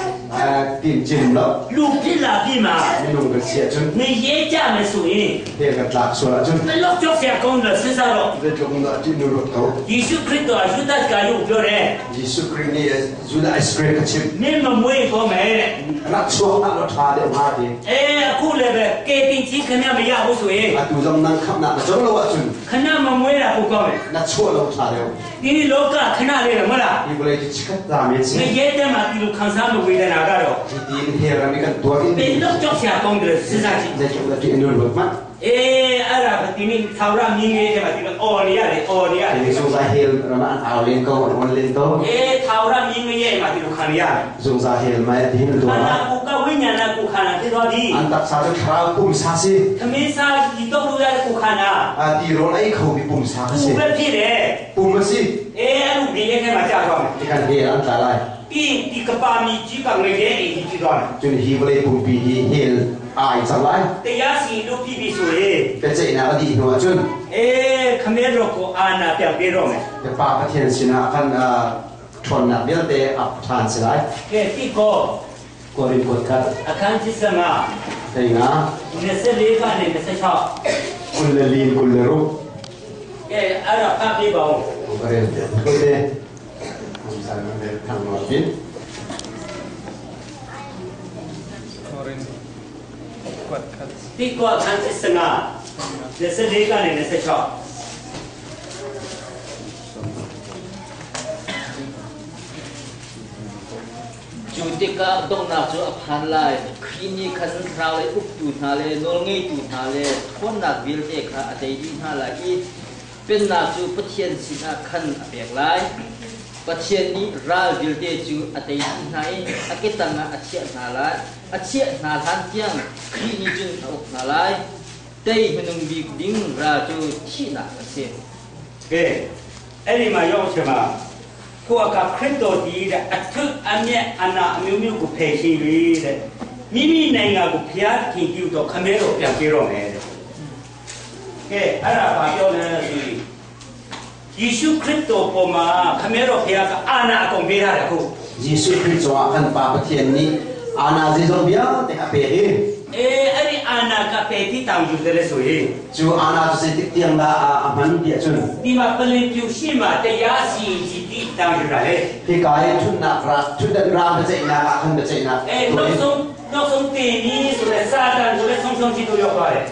Tin chim lo. လူဖြစ်လာပြီမှာ Minung ka sia chun. ငရေကြမယ်ဆိုရင် He ka tlak so la chun. ဘလောက်ကြောက်စရာကောင်းလဲစဉ်းစားတော့ Zet chu na ti nu rot ko. ယေရှုခရစ်တော်အယူဒတ်ကရုပ်ပြောတယ် Jesu Christ ni Judah Iscariot ka chim. မင်းမမွေးခေါ်မယ်တဲ့ Nak chuak na lo tha de ma de. အဲအခုလည်းပဲကေတင်ချင်းခဏမရဘူးဆိုရင် Atu zong nang khap na na zong lo wa chun. ခဏမမွေးတာပိုကောင်းတယ် Na chuak lo tha de. ဒီနေ့လောကခဏလေးတော့မလား Ni boleh ji chikat la me င si. ရဲတဲ့မှာဒီလိုခံစားမှုဝေဒနာကတော့ Ti tin he ra mi kan tua in. ဘယ်တော့ကြောက်စရာကောင်းတယ်စဉ်းစားကြည့် Zet chu na ti nu rot ma. အေးအဲ့ဒါဒီနေ့သာဝရမြင်းငယ်တဲ့မှာဒီလိုအော်နေရတယ်အော်နေရတယ် Ni zung za hel ra ma an aw len ko on len to. အေးသာဝရမြင်းငယ်မှာဒီလိုခံရရတယ် Zung za hel ma ti hin ခ tua န္ဓာ ma. ကိုယ်ကဝိညာဏကိုယ်ခန္ဓာဖြစ်သွားပြီ An tak sa chu thrau pum sa si. ခမင်းစားဒီတော့လို့ရတဲ့ကိုယ်ခန္ဓာ A ti ro ai khau bi pum sa ကို si. ယ်ပဲဖြစ်တယ် Pum ma si. အေးအဲ့လိုဒီရဲ့ထဲမှာကြာသွားမယ် Ti kan hel an tla lai. ပြီးဒီကပါမီကြီးကငရဲအိမ်ကြီးဖြစ်သွားတယ် Chun hi boleh pum pi hi hel ai chang lai. တရားစီလို့ဖြစ်ပြီဆိုရင် Ka che na di no chun. အေးခမဲတော့ကိုအာနာပြန်ပေးတော့မယ် Te pa pa thian sina kan thon na bel te ap than si lai. ကဲတိကော Ko rin ko khat. အခန်းကြီးစငါ Thei nga 24ကနေ26 kul le lin kul le ru. ကဲအဲ့တော့ဖတ်ပြပါဦး Ko rin ko te. Kum sa na le thang no pin. Korin kwat khat တိကောအခန်းကြီးစငါ24ကနေ26 Cu tikah donghnak cu a phan lai. Khrih nih khan thlarau le uktu hna le nawlngeitu hna le ṭhawnnak vialte kha a tei dih hna lai i pennak cu Pathian sinah khan a pek lai. Pathian nih ral vialte cu a tei dih hna i a ketang ah a chiah hna lai. A chiah hna hlan tiang Khrih nih cun a uk hna lai. Tei hmanung bik ding ral cu thihnak a si. ကဲအဲ့ဒီမှာရောက်ချင်မှာကိုကခရစ်တော်ဒီတဲ့အထွတ်အမြတ်အနာအမျိုးမျိုးကိုဖယ်ရှင်းပြီးတဲ့မိမိနိုင်ငံကိုဖျားခင်ပြုတော့ခမဲတော်ပြန်ပြေတော့မယ်တဲ့ကဲအဲ့ဒါဘာပြောလဲဆိုရင်ယေရှုခရစ်တော်ပေါ်မှာခမဲတော်ဖျားကအာနာအကုန်ပေးထားတယ်ခု Jesu Christ wa kan pa pa thian ni ana ji zong bia te a pe hi. အေးအဲ့ဒီအာနာကပေတိတောင်ယူတယ်လေဆိုရင် Cu ana cu zeitik tiang dah a hman ti ahcun ဒီမှာပလင်ပြူရှိမှာတရားစီရင်ကြည့်တိတောင်ယူတာလေ hika i ṭhutnak ra ṭhutdan ram biaceihnak ah khan biaceihnak အေး tuah နောက် in ဆုံးနောက်ဆုံးတင်ကြီးဆိုတဲ့စာတန်ဆိုတဲ့ဆုံးဆုံးကြည့်လို့ရောက်သွားတယ်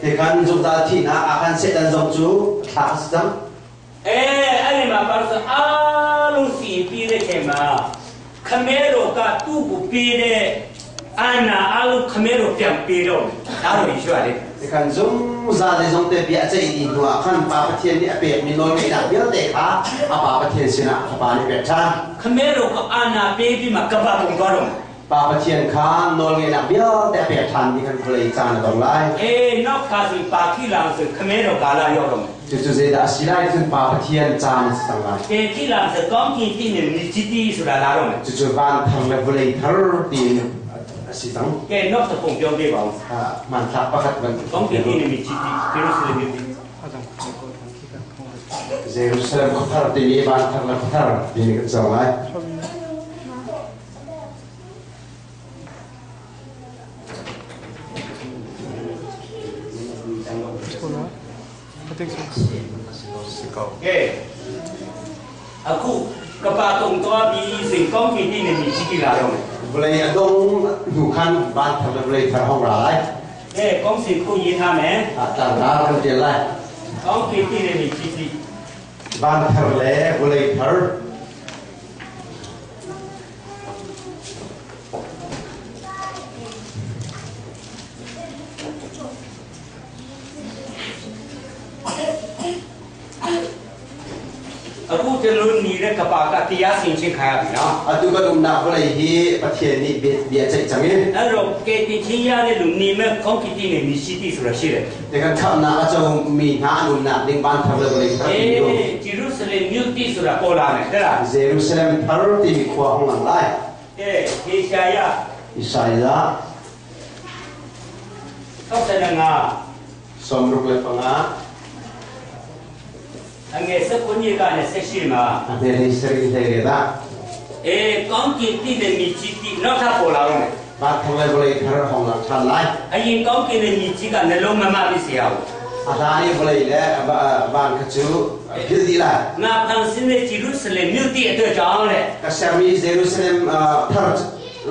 tikhan zungzal thihnak ah khan Satan zong cu thlak a si cang. အဲအဲ့ဒီမှာဘာလို့ဆိုအားလုံးစီပြီးတဲ့ချိန်မှာခမဲတော်ကသူ့ကိုပေးတဲ့အာနာအားလုံးခမဲတော်ပြန်ပေးတော့ဒါတော့ယေရှုကလေ Tikhan zungzal le zong te bia a ceih dih hnu ah khan Pa Pathian nih a pekmi nawlngeihnak vialte kha a Pa Pathian sinah Fapa nih pek ṭhan. ခမဲတော်ကအာနာပေးပြီးမှကပ္ပပုံသွားတော့ Pa Pathian kha nawlngeihnak vialte a pek ṭhan ti khan vawlei caan a dong lai. အေးနောက်ခါဆိုပါခိလာဆိုခမဲတော်ကာလာရောက်တော့မယ် Cucu zeidah a si lai cun Pa Pathian caan a si cang lai. ကဲခိလာဆိုကောင်းကင်တည်နေမြချတီဆိုတာလာတော့မယ် Cucu van thar le vawlei thar tiin a si cang. ကဲနောက်တစ်ပုံပြောပြပါဦး Hmanthlak pakhat ကောင်း bantuk. ကင်တည်နေမြချတီဂျေရုဆလင်မြို့ Jerusalem khuathar timi van thar le khuathar timi kan zoh lai. ကဲအခုကပါတုံတော့ပြီးစင်ကောင်းကင်တည်နေမြချတီလာတော့မယ် Vawlei a dong hnu khan van thar le vawlei thar hong ra lai. ကဲကောင်းစီခုရေးထားမယ် Tlangrar kan ṭial lai. ကောင်းကင်တည်နေမြချတီ Van thar le vawlei thar အခုကျွန်တော်နေတဲ့ကပါကတရားစင်ချင်းခံရပြီနော် Atu kan umnak vawlei hi Pathian nih bia ceih cang in အဲ့တော့ကဲတင်ချင်းရတဲ့လူနေမဲ့ကောင်းကင်တည်နေမြချတီဆိုတာရှိတယ် te kan khamnak a co mi hna an umnak ding van thar le vawlei thar အေ ti းဂျေရုဆလင်မြို့တည်ဆိုတာပေါ်လာတယ်တဲ့လား Jerusalem thar timi khua hong lang lai. ကဲဟေရှာယ Isaiah 65 65 အငယ်19နှစ်ကနေ18မှာ a hme sari hlei riat ah အေးကောင်းကင်တည်တဲ့မြချတီနောက်ထပ်ပေါ်လာတော့မယ် van thar le vawlei thar hong lang ṭhan lai. အရင်ကောင်းကင်တဲ့မြချီကနှလုံးမမဖြစ်เสียဘူး A hlan i vawlei le van kha cu philh dih lai. ငါဖန်ဆင်းတဲ့ဂျေရုဆလင်မြို့တည်အတွက်ကြောင့်လေ Ka sermi Jerusalem thar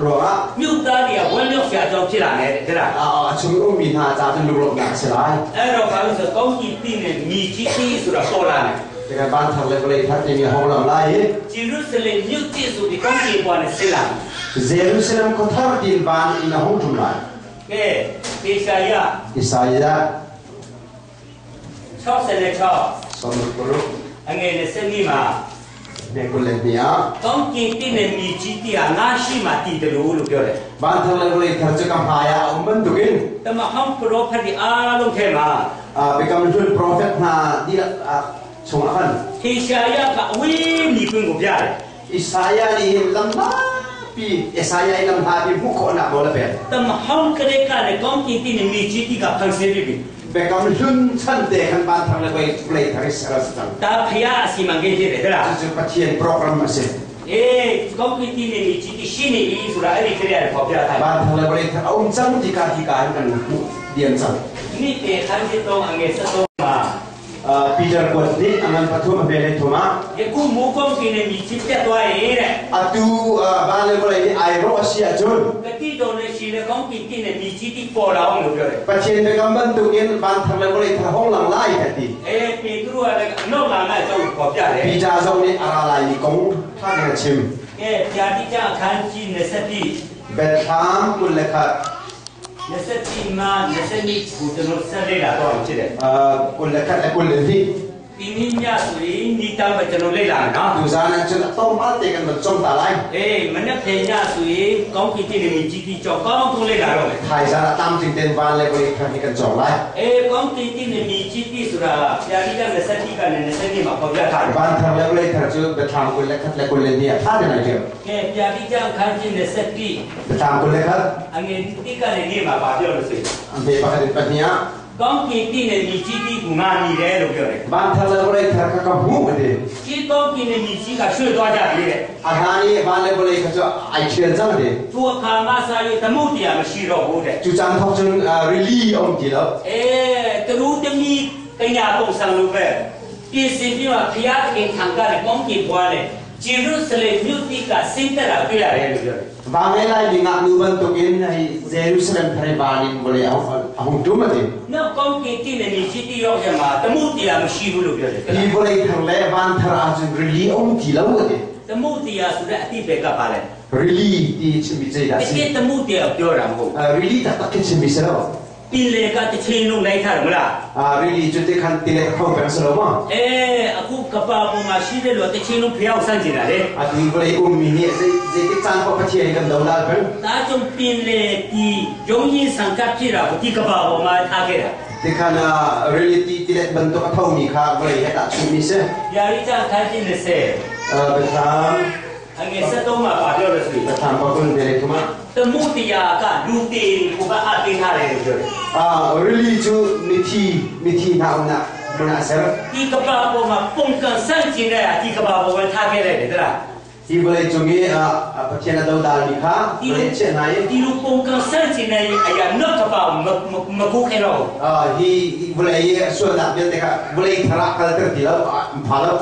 ruangah မြို့သားတွေကဝမ်းမြောက်စရာကြောင့်ဖြစ်လာတယ်တဲ့လား a chung i ummi hna ca cun lunglawmhnak a si lai. အဲ့တော့ဘာလို့ဆိုကောင်းကင်တည်တဲ့မြချီတီဆိုတာပေါ်လာတယ် Tikah van thar le vawlei thar timi hong lang lai i ဂျေရုဆလင်မြို့တည်ဆိုဒီကောင်းကင်ပေါ်နဲ့ဆင်းလာ Jerusalem khuathar tin van in a hung ṭum lai. ကဲဟေရှာယ Isaiah 66 66 အငယ်20မှာ me kul le hnih ah ကောင်းကင်တည်တဲ့မြချီတီဟာငါရှိမှတည်တယ်လို့လို့ပြောတယ် van thar le vawlei thar cu ka hmai ah a um bantukin တမဟောင်းပရောဖက်ဒီအားလုံးထဲမှာ Biakam Hlun prophet hna dihlak chungah khan ဟေရှာယကအဝေးမြကွင်းကိုပြတယ် Isaiah nih hin lamhlapi Isaiah i lamhlapi hmuh khawhnak nawl a pek. တမဟောင်းကလေးကလည်းကောင်းကင်တည်တဲ့မြချီတီကဖန်ဆင်းပြီးပြီ Biakam Hlun chan te khan van thar le vawlei thar i ser a si cang. ဒါဖျားအစီမံကိန်းဖြစ်တယ်ဟဲ့လား Cucu Pathian program a si. အေးကောင်းကင်တည်တဲ့မြချီတီရှိနေပြီဆိုတာအဲ့ဒီခရရပေါ်ပြထားတယ် Van thar le vawlei thar a um cang ti ka hi ka hin kan hmuh diam cang. နေ့တည်းခန်းစစ်တော့အငယ်73မှာ Peter kuat nih angan pathum a le thuma ယခုမိုးကောင်းကင်နဲ့မြချီပြတ်သွားရင်တဲ့ atu van le vawlei ni ai ro a si ahcun ကတိတော်နဲ့ရှိတဲ့ကောင်းကင်တည်တဲ့မြချီတီပေါ်လာအောင်လို့ပြောတယ် Pathian biakam bantukin van thar le vawlei thar hong lang lai ka ti. အေးပေတရုကလည်းအနောက်လာမဲ့အကြောင်းကိုပေါ်ပြတယ် Peter zong nih a ra lai mi kong tha tein a chim. ကဲဗျာတိကျအခန်းကြီး21 Bethlehem kul le khat 21မှာ22ကိုကျွန်တော်ဆက်လေ့လာတော့အောင်ဖြစ်တယ် kul le khat le kul le hnih ဒီနေ့ညဆိုရင်ဒီတောင်ပဲကျွန်တော်လေ့လာမယ်နော် tu zan ah cun a tlawmpal te kan van com ta lai. အေးမနေ့ဖေညဆိုရင်ကောင်းကင်တည်တဲ့မြချီတီကြောင့်ကောင်းကောင်းလေ့လာတော့မယ် Thai zan ah tam ting ten van le vawlei thar hi kan cawng lai. အေးကောင်းကင်တည်တဲ့မြချီတီဆိုတာဗျာတိကျ21ကနေ22မှာပေါ်ပြထားတယ် Van thar le vawlei thar cu Bethlehem kul le khat le kul le hnih ah tha tein ai ṭial. ကဲဗျာတိကျအခန်းကြီး21 Bethlehem kul le khat အငယ်တိကနေနေမှာပါပြောလို့ဆိုရင် an pe pakhat in pahnih ah ကောင်းကင်တည်နေမြေကြီးတီကိုငါမြည်တယ်လို့ပြောတယ် Van thar le vawlei thar kha ka hmuh a ti. ဒီကောင်းကင်နဲ့မြေကြီးကရွှေ့သွားကြပြီတဲ့ A hlan i van le vawlei kha cu ai ṭhial cang a ti. သူအခါမှစာရေးသမုတ်တရားမရှိတော့ဘူးတဲ့ Cu caan thawk cun rili a um ti lo. အဲတလူတမီကညာပုံစံလိုပဲပြင်စင်ပြီးမှဖျားခင်ထံကလည်းကောင်းကင်ဘွားနဲ့ဂျေရုဆလင်မြို့တိကဆင်းသက်တာတွေ့ရတယ်လို့ပြောတယ် Va ngei laimi ngaknu bantukin hei Jerusalem thar i van in vawlei a hung ṭum a ti. နောက်ကောင်းကင်တည်နေမြေကြီးတိရောက်ရမှာသမုတ်တရားမရှိဘူးလို့ပြောတယ် Hi vawlei thar le van thar ahcun rili a um ti lo a ti. သမုတ်တရားဆိုတဲ့အတိဘက်ကပါလဲ Rili ti chimmi zeidah တ a si? ကယ်သမုတ်တရားပြောတာမဟုတ် Rili taktak khi chimmi si lo. ပင်လေကတစ်ချိန်လုံးလိုက်ထားတယ်မလား Rili cu tikhan ti le kho peng si lo maw? အဲအခုကပါပေါ်မှာရှိတဲ့လူတစ်ချိန်လုံးဖျောက်ဆန့်ကျင်တာလေ Atu hi vawlei ummi nih zeitik caan paoh Pathian kan dodal peng. ဒါကြောင့်ပင်လေဒီယုံရင်ဆံကပ်ဖြစ်တာကိုဒီကပါပေါ်မှာထားခဲ့တာ Tikhan rili ti tilet bantuk a thomi kha vawlei he tahchunmi si. ဗျာရိကြခန်းကြီး20 Biathlam အငယ်73မှာပါပြောလို့ဆိုရင် biathlam pakul ve le thum ah. သမုတ်တရားကလူတေကိုကအတင်ထားတယ်လို့ပြောတယ် Rili cu mithi mithi hna umnak hmun ah a ser. ဒီကပါပေါ်မှာပုံကန်ဆန့်ကျင်တဲ့ဒီကပါပေါ်မှာထားခဲ့လိုက်တယ်တလား Hi vawlei cung i Pathian a dodalmi kha vawlei a chiah hna i ဒီလိုပုံကန်ဆန့်ကျင်တဲ့အရာနောက်ကပါမမကူခဲ့တော့ hi vawlei i sualnak vialte kha vawlei thar ah kalter ti lo, an pha lo.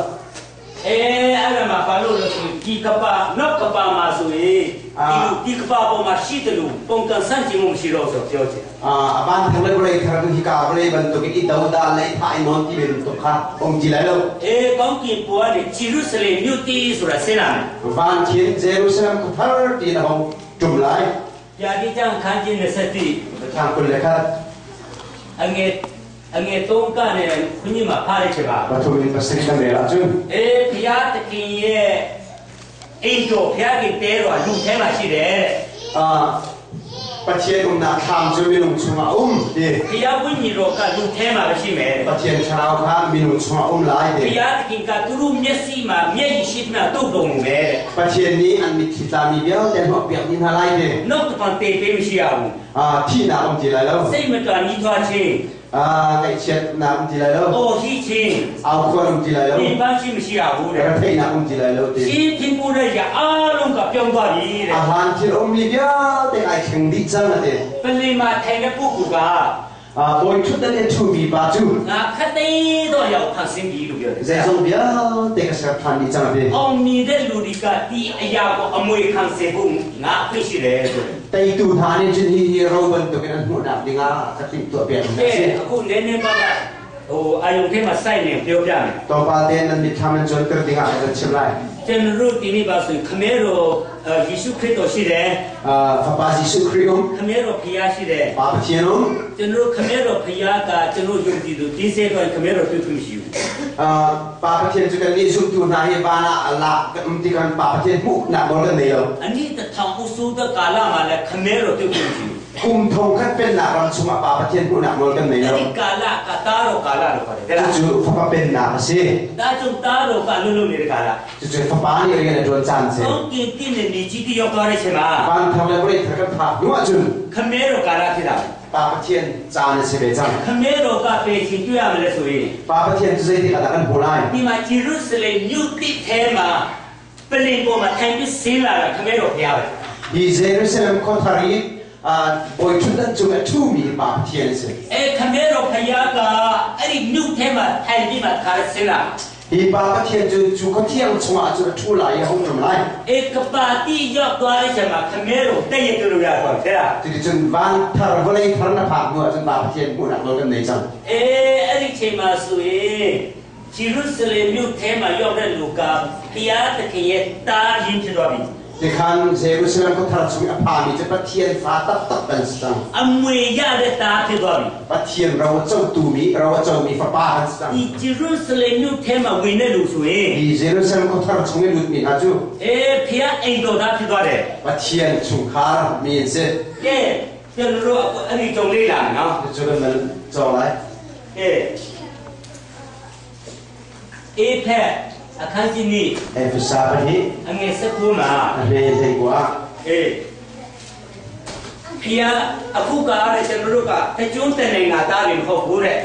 အဲအဲ့ဒါမှာဘာလို့လဲဆိုဒီကပါနောက်ကပါမှာဆိုရင်ဒီလိုဒီကပါပေါ်မှာရှိတယ်လို့ပုံကန်ဆန့်ကျင်မှုမရှိတော့ဆိုပြောချင် A van thar le vawlei thar cu hika vawlei bantukin i dodal le i thah i nawn ti bantuk kha um ti lai lo. အဲကောင်းကင်ဘုရားနဲ့ဂျေရုရှလင်မြို့တည်ဆိုတာဆင်းလာမယ် Van khin Jerusalem khuathar tiin a hung ṭum lai. ဗျာဒီကြောင့်ခန်းကြီး21 Biathlam 21 အငယ်အငယ်၃ကနေခုညမှာဖားလိုက်ချင်ပါ pathum in pasarih kan rel ahcun အေးဘုရားသခင်ရဲ့အိမ်တော်ဘုရားခင်တဲတော်လူထဲမှာရှိတယ်တဲ့ Pathian umnak thlam cu minung chungah a um ti. ဘုရားဝိညာဉ်တော်ကလူထဲမှာပဲရှိမယ်တဲ့ Pathian thlarau kha minung chungah a um lai ဘု ti. ရားသခင်ကသူတို့မျက်စိမှာမျက်ရည်ရှိသမျှတုပ်တော်မူမယ်တဲ့ Pathian nih an mitthli tlami vialte an hnawhpiak dih hna lai ti. နောက်တစ်ပံတေပေးမရှိရဘူး Thihnak um ti lai lo. စိတ်မတော်ညီးထွားခြင်း Ngaihchiatnak um ti lai lo. အော်ဟိခြင်း Aukhuan um ti lai lo. ဒီပန်းရှိမရှိရဘူးတဲ့ Retheihnak um ti lai lo ti. ရှင်းပြမှုတဲ့ရအားလုံးကပြောင်းသွားပြီတဲ့ A hlan thil ummi vialte ai thleng dih cang a ti. ပလင်မှာထိုင်တဲ့ပုဂ္ဂိုလ်က Bawi ṭhutdan in ṭhumi pa cu ငါခတ်သိမ်းတော့ရောက်ဖန်ဆင်းပြီလို့ပြောတယ် zeizong vialte ka ser ṭhan dih cang a ti. အောင်မြင်တဲ့လူတွေကဒီအရာကိုအမွေခံစေဖို့ငါအခွင့်ရှိတယ်ဆိုတယ် Teitu hna nih cun hihi ro bantukin an hmuhnak dingah ka timhtuahpiak hna ကဲ a si. အခုနည်းနည်းပါးပါဟိုအာယုန်ထဲမှာစိုက်နေပြောပြမယ် Tlawmpal tein nan mitthlam an cuanter dingah ka kan chim lai. ကျွန်တော်တို့ဒီနေ့ပါဆိုရင်ခမဲတော်ယေရှုခရစ်တော်ရှိတယ် Fapa Jesuh Khrih um, ခမဲတော်ဖခင်ရှိတယ် Pa Pathian um, ကျွန်တော်တို့ခမဲတော်ဖခင်ကကျွန်တော်ယုံကြည်သူဒီစေတော့ခမဲတော်တွေ့ခွင့်မရှိဘူး Pa Pathian cu kannih zumtu hna hi van ah lak kan um ti kan Pa Pathian hmuhnak nawl kan nei lo. အနည်းတထောင်အုပ်စုတဲ့ကာလမှာလည်းခမဲတော်တွေ့ခွင့်မရှိဘူး Kum thong khat pennak ram chungah Pa Pathian hmuhnak nawl kan nei အဲ့ lo. ဒီကာလကတားတော်ကာလလို့ခေါ်တယ်တဲ့လား Cucu Fapa pennak a si. ဒါကြောင့်တားတော်ကလွတ်လွတ်နေတဲ့ကာလ Cucu Fapa nih rian a ṭuan caan a si. ကောင်းကင်တင့်တဲ့နေကြီးတရောက်သွားတဲ့အချိန်မှာ Van thar le vawlei thar kan phak hnu ahcun ခမဲတော်ကာလဖြစ်တာ Pa Pathian caan a si ve cang. ခမဲတော်ကပေချင်တွေ့ရမလဲဆိုရင် Pa Pathian cu zeitik ah dah kan hmuh lai? ဒီမှာဂျေရုရှလင်မြို့တစ်ထဲမှာပလင်ပေါ်မှာထိုင်ပြီးဆင်းလာတာခမဲတော်ဖျားပဲ Hi Jerusalem khuathar i bawi ṭhutdan cung a ṭhumi Pa Pathian a si. အဲခမဲတော်ဖျားကအဲ့ဒီမြို့ထဲမှာထိုင်ပြီးမှခါဆင်းလာ Hi Pa Pathian cu cu khuathiang chungah cun a ṭhu lai i a hung ṭum lai. အဲကပါတိရောက်သွားတဲ့အချိန်မှာခမဲတော်တဲ့ရတူလို့ရသွားတယ်လား Cuticun van thar vawlei thar na phak hnu ahcun Pa Pathian hmuhnak nawl kan nei cang. အဲအဲ့ဒီချိန်မှာဆိုရင်ဂျေရုရှလင်မြို့ထဲမှာရောက်တဲ့လူကဘုရားသခင်ရဲ့တားရင်ဖြစ်သွားပြီ Tikhan Jerusalem khuathar chung i a phami cu Pathian fa taktak kan si cang. အမွေရတဲ့တားဖြစ်သွားပြီ Pathian ro a cotu mi, ro a comi fapa kan si cang. ဒီဂျေရုရှလင်မြို့ထဲမှာဝင်တဲ့လူဆိုရင် Hi Jerusalem khuathar chung i lutmi hna cu အေးဖျားအိမ်တော်သားဖြစ်သွားတယ် Pathian chungkhar mi an si. ကဲကျွန်တော်တို့အခုအဲ့ဒီကြုံလေးလာနော် Cucu kan nan cawng lai. ကဲအေဖက်အခန်းကြီးนี้ Efesa pahnih အငယ်၁၉မှာ a hle hlei kua. အေး ဖျားအခုကတဲ့ကျွန်တော်တို့ကတကျွန်းတနေငါသားတွေမဟုတ်ဘူးတဲ့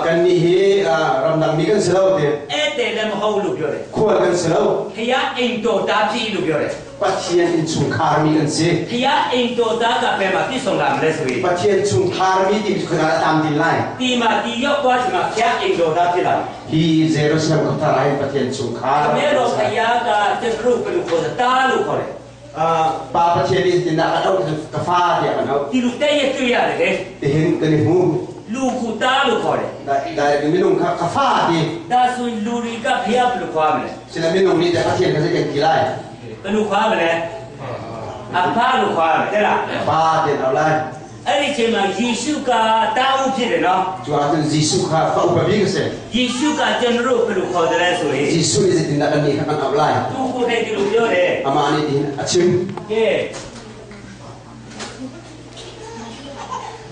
Kan nih hi ramdang mi kan si lo ti. ဧည့်သည်လည်းမဟုတ်လို့ပြောတယ် Khual kan si lo. ဖျားအိမ်တော်သားဖြစ်လို့ပြောတယ် Pathian innchungkhar mi kan si. ဖျားအိမ်တော်သားကဘယ်မှာပြည့်စုံလာမလဲဆိုရင် Pathian chungkhar mi ti cu khana tam din lai. ဒီမှာဒီရောက်သွားချိန်မှာဖျားအိမ်တော်သားဖြစ်လာတယ် Hi Jerusalem khuathar ah hin Pathian chungkhar. ခမဲတော်ဖျားကကျွန်တော်တို့ဘယ်လိုခေါ်လဲတားလို့ခေါ်တယ် Pa Pathian nih tindah kan auh ka fa tiah kan auh. ဒီလိုတဲ့ရတွေ့ရတယ်လေ Tihin kan i hmu. လူကူတားလို့ခေါ်တယ် Dai minung kha ka fa ti. ဒါဆိုရင်လူတွေကဖျားဘယ်လိုခေါ်မလဲ Sila minung nih dah Pathian ka zei kan ti lai. ဘယ်လိုခေါ်မလဲအဖလို့ခေါ်ရမယ်တဲ့လား Pa tiah an auh lai. အဲ့ဒီချိန်မှာယေရှုကတားဦးဖြစ်တယ်နော် Cu ahcun Jesuh kha fa upa bik a si. ယေရှုကကျွန်တော်တို့ဘယ်လိုခေါ်တယ်လဲဆိုရင် Jesuh nih zeitindah kan nih kha kan auh lai. သူကိုယ်တိုင်ဒီလိုပြောတယ် Amah nih tihin a chim. ကဲ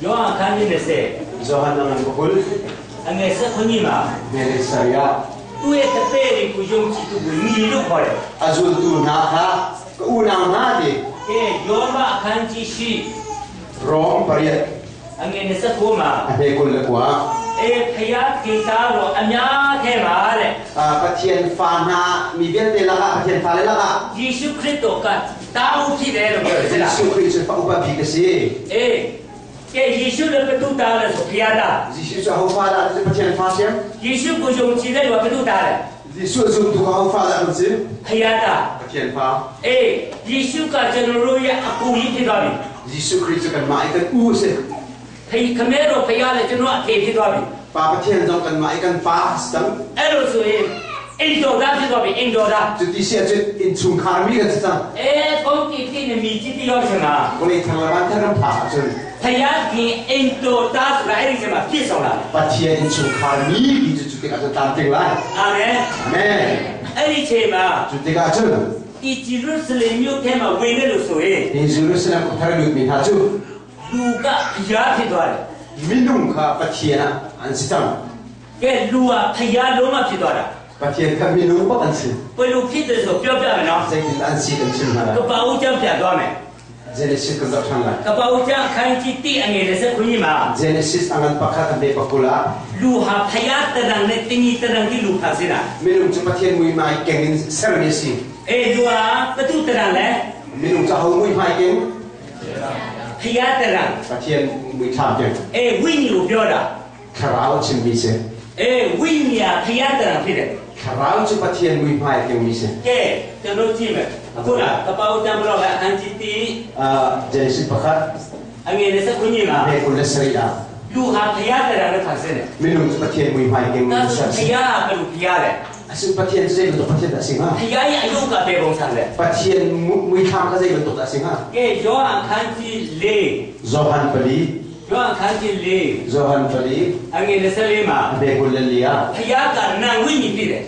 ယောဟန်ခန်းကြီး20 Johan ngan pakul. အငယ်ဆက်ခွန်ကြီးမှာ Mene saria. သူ့ရဲ့တပည့်တွေကိုယုံကြည်သူကိုညီလို့ခေါ်တယ် A zultu hna kha ka unau hna ti. ကဲယောမအခန်းကြီးရှိ Rom pariat အငယ်29မှာ a hme kul le kua. အေးဖယားခေသားတော်အများထဲမှာတဲ့ Pathian fa hna mi vialte lakah Pathian fale lakah ယေရှုခရစ်တော်ကတာဦးဖြစ်တယ်လို့ပြောတယ်လား Jesuh Khrih cu fa upa bik a si. အေးကဲယေရှုလည်းဘသူတားလဲဆိုဖယားတာ Jesuh cu aho fa dah a si Pathian fa si? ယေရှုကိုယုံကြည်တဲ့လူကဘသူတားလဲ Jesuh a zumtu kha aho fa dah an si? ဖယားတာ Pathian fa. အေးယေရှုကကျွန်တော်တို့ရဲ့အကူကြီးဖြစ်သွားပြီ Jesuh Khrih cu kanmah i kan u a si. ဖေခမဲတော်ဖယားလည်းကျွန်တော်အဖေဖြစ်သွားပြီ Pa Pathian zong kanmah i kan pa a si cang. အဲ့လိုဆိုရင်အိမ်တော်သားဖြစ်သွားပြီအိမ်တော်သား Cuti si ahcun innchungkhar mi kan si cang. အဲကောင်းကင်ပြည့်နေမိကြီးတယောက်ရှင်က Vawlei thang le van thang kan phak ahcun ဖယားခင်အိမ်တော်သားဆိုတာအဲ့ဒီချိန်မှာပြည့်စုံလာတယ် Pathian innchungkhar mi ti cu cu tikah cun tlamtling lai. အာမင် Amen. အဲ့ဒီချိန်မှာ Cu tikah cun ဒီဂျေရုဆလင်မြို့ထဲမှာဝင်တယ်လို့ဆိုရင် hi Jerusalem khuathar lutmi hna cu လူကဖျားဖြစ်သွားတယ် minung kha Pathian ah an si cang. ကဲလူဟာဖျားလုံးမဖြစ်သွားတာ Pathian kha minung bak an si. ဘယ်လိုဖြစ်တယ်ဆိုပြောပြမယ်နော် Zeitin an si kan chim hna က lai. ပ္ပဦးကျမ်းပြန်သွားမယ် Genesis kan zoh ṭhan lai. ကပ္ပဦးကျမ်းခန်းကြီးတိအငယ်တစ်ခုကြီးမှာ Genesis a ngan pakhat a hme pakul ah လူဟာဖျားတရံနဲ့တင်းကြီးတရံကြီးလူဖန်ဆင်းတာ minung cu Pathian muihmai keng in sermi a si. အေးလူဟာဘသူတရံလဲ Minung cu aho muihmai keng? ဖျားတရံ Pathian muithlam keng. အေးဝိညာဉ်ကိုပြောတာ Thlarau chimmi si. အေးဝိညာဉ်ဖျားတရံဖြစ်တယ် Thlarau cu Pathian muihmai kengmi si. ကဲကျွန်တော်ကြည့်မယ်အခုလားကပ္ပဦးကျမ်းဘလော့လဲအခန်းကြီးတိ Genesis pakhat အငယ်တစ်ခုကြီးမှာ a hme 27 ah လူဟာဖျားတရံနဲ့ဖန်ဆင်းတယ် minung cu Pathian muihmai keng ဒါ in ဆို ser si. ဖျားကဘယ်လိုဖျားလဲ Asin Pathian cu zei bantuk Pathian dah a si hnga? ဖျားရဲ့အယုတ်ကဘယ်ပုံစံလဲ Pathian muithlam kha zei bantuk dah a si hnga? ကဲယောဟန်ခန်းကြီး၄ Johan pali, ယောဟန်ခန်းကြီး၄ Johan pali, အငယ်24မှာ a hme 24 ah ဖျားကနံဝိညာဉ်ဖြစ်တယ်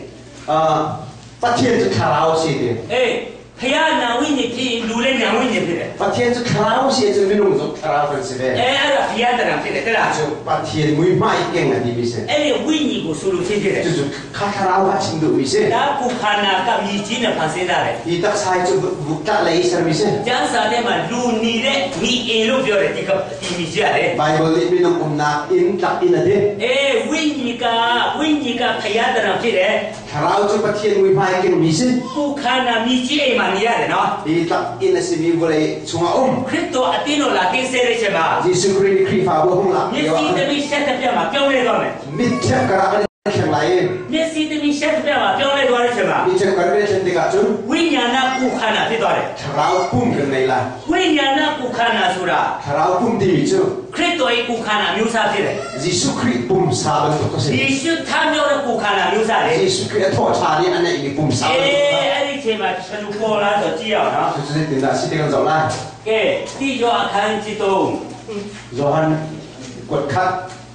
Pathian cu thlarau a si ti. အေးဖျားနံဝိညာဉ်ဖြစ်ရင်လူလည်းနံဝိညာဉ်ဖြစ်တယ် Pathian cu thlarau a si ahcun minung zong thlarau kan si ve. အဲအဲ့ဒါဖျားတရံဖြစ်တယ်တဲ့လား Cu Pathian muihmai keng a timi si. အဲ့ဒီဝိညာဉ်ကိုဆိုလိုချင်းဖြစ်တယ် Cucu kha thlarau kha chim duhmi si. ဒါကုခန္ဓာကမြည်ကြီးနဲ့ဖန်ဆင်းတာလေ Hi taksa hi cu bukta lei sermi si. ကျမ်းစာထဲမှာလူနေတဲ့မိအိမ်လို့ပြောတယ်ဒီကဒီမိကြီးရတယ် Bible nih minung umnak inn tlak inn a ti. အေးဝိညာဉ်ကဝိညာဉ်ကဖျားတရံဖြစ်တယ် Thlarau cu Pathian muihmai kengmi si. ကုခန္ဓာမြည်ကြီးအိမ်မှာနေရတယ်နော် Hi tlak inn a simi vawlei chungah um. ခရစ်တော်အတင်းတော်လာကင်းဆဲတဲ့ချိန်မှာ Jesuh Khrih nih Khrihfabu a hung lak မျက် lio စိ ah သမီးရှက်တဲ့ပြမှာပြောင်းလဲသွားမယ် mitṭhep karah kan i thleng lai i မျက်စိသမီးရှက်တဲ့ပြမှာပြောင်းလဲသွားတဲ့ချိန်မှာ mitṭhep karah kan i thlen tikah cun ဝိညာဏကုခန္ဓာဖြစ်သွားတယ် thlarau pum kan nei lai. ဝိညာဏကုခန္ဓာဆိုတာ Thlarau pum timi cu ခရစ်တော်ရဲ့ကုခန္ဓာမျိုးစားဖြစ်တယ် Jesuh Khrih pumsa bantuk a si. ယေရှုထမြောက်တဲ့ကုခန္ဓာမျိုးစားလေ Jesuh Khrih a thawhṭhan i a neihmi pumsa အေး bantuk အဲ့ဒီချိန်မှာဘယ်လိုပေါ်လာဆိုကြည့်အောင်နော် Cucu zeitindah a si ti kan zoh lai. ကဲတိယောအခန်းကြီးသုံး Johan kuat khat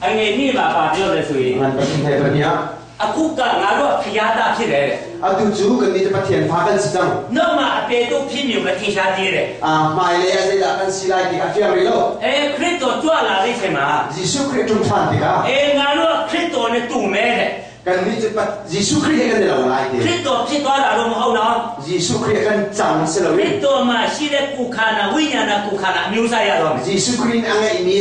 အငယ်နေ့မှာပါပြောတယ်ဆိုရင် ngan pathin thai pahnih ah အခုကငါတို့ကဖျားသားဖြစ်တယ်တဲ့ atu cu kan nih cu Pathian fa kan si cang. နောက်မှအပေတို့ဖြစ်မျိုးမထင်ရှားသေးတယ် Hmailei ah zeidah kan si lai ti a fiang rih lo. အဲခရစ်တော်ကြွလာတဲ့ချိန်မှာ Jesuh Khrih ṭum ṭhan tikah အေးငါတို့ကခရစ်တော်နဲ့တူမဲတဲ့ Kannih cu Jesuh Khrih he kan i lo lai ti. ခရစ်တော်ဖြစ်သွားတာတော့မဟုတ်နော် Jesuh Khrih kan cang si ခရ loin စ်တော်မှာရှိတဲ့ကိုခန္ဓာဝိညာဏကိုခန္ဓာအမျိုးအစားရတော့မယ် Jesuh Khrih nih a ngeihmi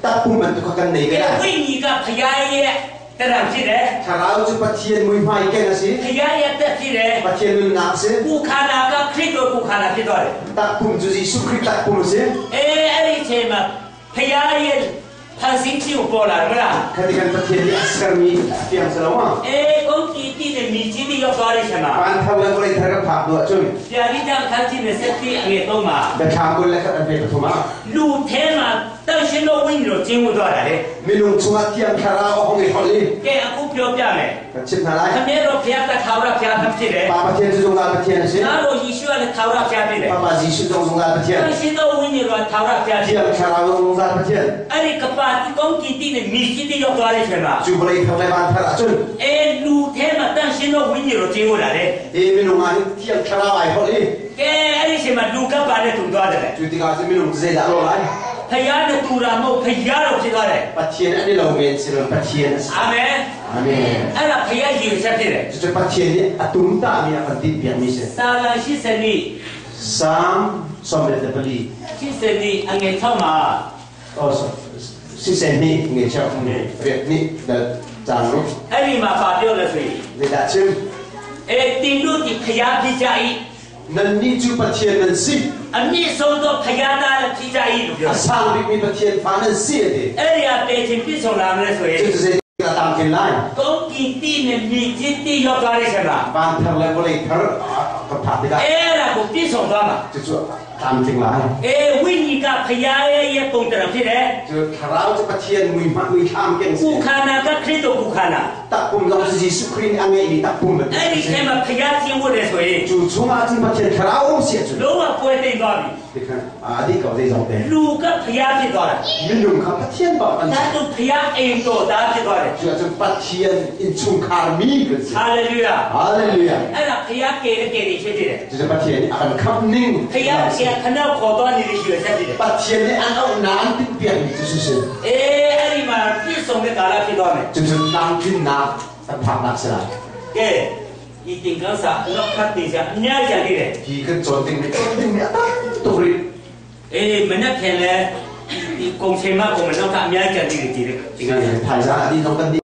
takpum bantuk kha kan nei ကဲ ve lai. ဝိညာဉ်ကဖယားရဲ့တရံဖြစ်တယ် Thlarau cu Pathian muihmai ken a si. ဖယားရဲ့တက်ဖြစ်တယ် Pathian nunnak a si. ကိုခန္ဓာကခရစ်တော်ကိုခန္ဓာဖြစ်သွားတယ် Takpum cu Jesuh Khrih takpum a si. အေးအဲ့ဒီအချိန်မှာဖယားရဲ့ဖန်ဆင်းခြင်းကိုပေါ်လာတယ်မလား Kha ti kan Pathian nih a sermi a fiang si lo ma. အေးကုန်ကြည်တည်တဲ့မိကြီးတွေရောက်သွားတဲ့အချိန်မှာ Van thar le vawlei thar kan phak duh ahcun ဆရာကြီးတောင်ခန်းကြီးနဲ့ဆက်ပြီးအငယ်တော့မှာ biathlam kul le khat an pe pathum ah လူထဲမှာတန်ရှင်တော်ဝိညာဉ်တော်ကျင်းဝင်သွားတာလေ minung chungah thiang thlarau a hong i holh i ကဲအခုပြောပြမယ် kan chimh hna lai. ခမည်းတော်ဖျားကထာဝရဖျားဖြစ်တယ် Pa Pathian cu zungzal Pathian a si. ငါတို့ယေရှုကလည်းထာဝရဖျားဖြစ်တယ် Papa Jesuh zong zungzal တ Pathian. န်ရှင်တော်ဝိညာဉ်တော်ထာဝရဖျားဖြစ် Thiang thlarau zong zungzal Pathian. အဲ့ဒီကပါတိကောင်းကင်တိနဲ့မိကြီးတွေရောက်သွားတဲ့အချိန်မှာ Cu vawlei thar le van thar ahcun အဲလူထဲမှာတန်ရှင်တော်ဝိညာဉ်တော်ကျင်းဝင်လာတယ် hi minung ah hin thiang thlarau ai holh i ကဲအဲ့ဒီအချိန်မှာလူကပါနဲ့တူသွားတယ် cu tikah cun minung cu zeidah a lo lai? ဖျားနဲ့တူတာမဟုတ်ဖျားတော့ဖြစ်သွားတယ် Pathian an i lo men si lo Pathian a si. အာမင် Amen. အဲ့ဒါဖျားရည်ချက်ဖြစ်တယ် Cucu Pathian nih a tum tami a kan tinhpiakmi si. စာလံ80နှစ် Psalm 24. 80နှစ်အငယ်6မှာ Oh, so, si sen ni nge chau riat ni dal cang ni အဲ့ဒီမှာပါပြောလို့ဆိုရင် zeidah chim အဲတင်တို့ဒီဖျားဖြစ်ကြ၏ nan ni cu Pathian nan si အမြင့်ဆုံးသောဖျားသားလည်းဖြစ်ကြ၏လို့ပြော a sang bikmi Pathian fa nan si ati အဲ့ဒီအပေချင်းပြည့်စုံလာမလဲဆိုရင် cucu zeidah tam kin lai ကောင်းကင်တိနဲ့မြေကြီးတိရောက်သွားတဲ့အချိန်မှာ van thar le vawlei thar ka phak tikah အဲ့ဒါကိုပြည့်စုံသွားမှာ cucu tam ting lai အေးဝိညာဉ်ကဖျားရဲ့ရဲ့ပုံတရံဖြစ်တယ် cu thlarau cu Pathian mui hma mui thlam keng ကု si ခန္ဓာကခရစ်တော်ကုခန္ဓာ takpum zong cu Jesuh Khrih nih a ngeihmi takpum bantuk အဲ့ဒီ si ထဲမှာဖျားခြင်းဝတ်တယ်ဆိုရင် cu chungah cun Pathian thlarau um si ahcun လုံးဝပွဲသိမ့်သွားပြီ tikhan a dih ko zeizong te လူကဖျားဖြစ်သွားတာ minung kha Pathian bak an ဒါ si သူဖျားအိမ်တော်သားဖြစ်သွားတယ် cu ahcun Pathian innchungkhar mi kan si ဟာလေလုယာ Hallelujah. အဲ့ဒါဖျားကယ်တဲ့ကယ်တွေဖြစ်တယ် Cucu Pathian nih a kan khamh ning. ဖျားကယ်ခဏခေါ်သွားနေတဲ့ရွယ်ဆက်ဖြစ်တယ် Pathian nih an auh na an tinhpiakmi cu si. အေးအဲ့ဒီမှာပြည့်စုံတဲ့ကာလဖြစ်သွားမယ် Cucu tlamtlinnak kan phaknak si lai. ကဲဒီသင်္ကန်းစာနောက်ခတ်တင်စာအများကြီးကြည့်တယ် Hi kan cawn dingmi cawn dingmi a tam tuk rih. အေးမနေ့ခင်လဲဒီကုံချိန်မကုံမနောက်ကအများကြီးကြည့်တယ်ဒီသင်္ကန်းစာ Thaizang ah dih zong kan dih.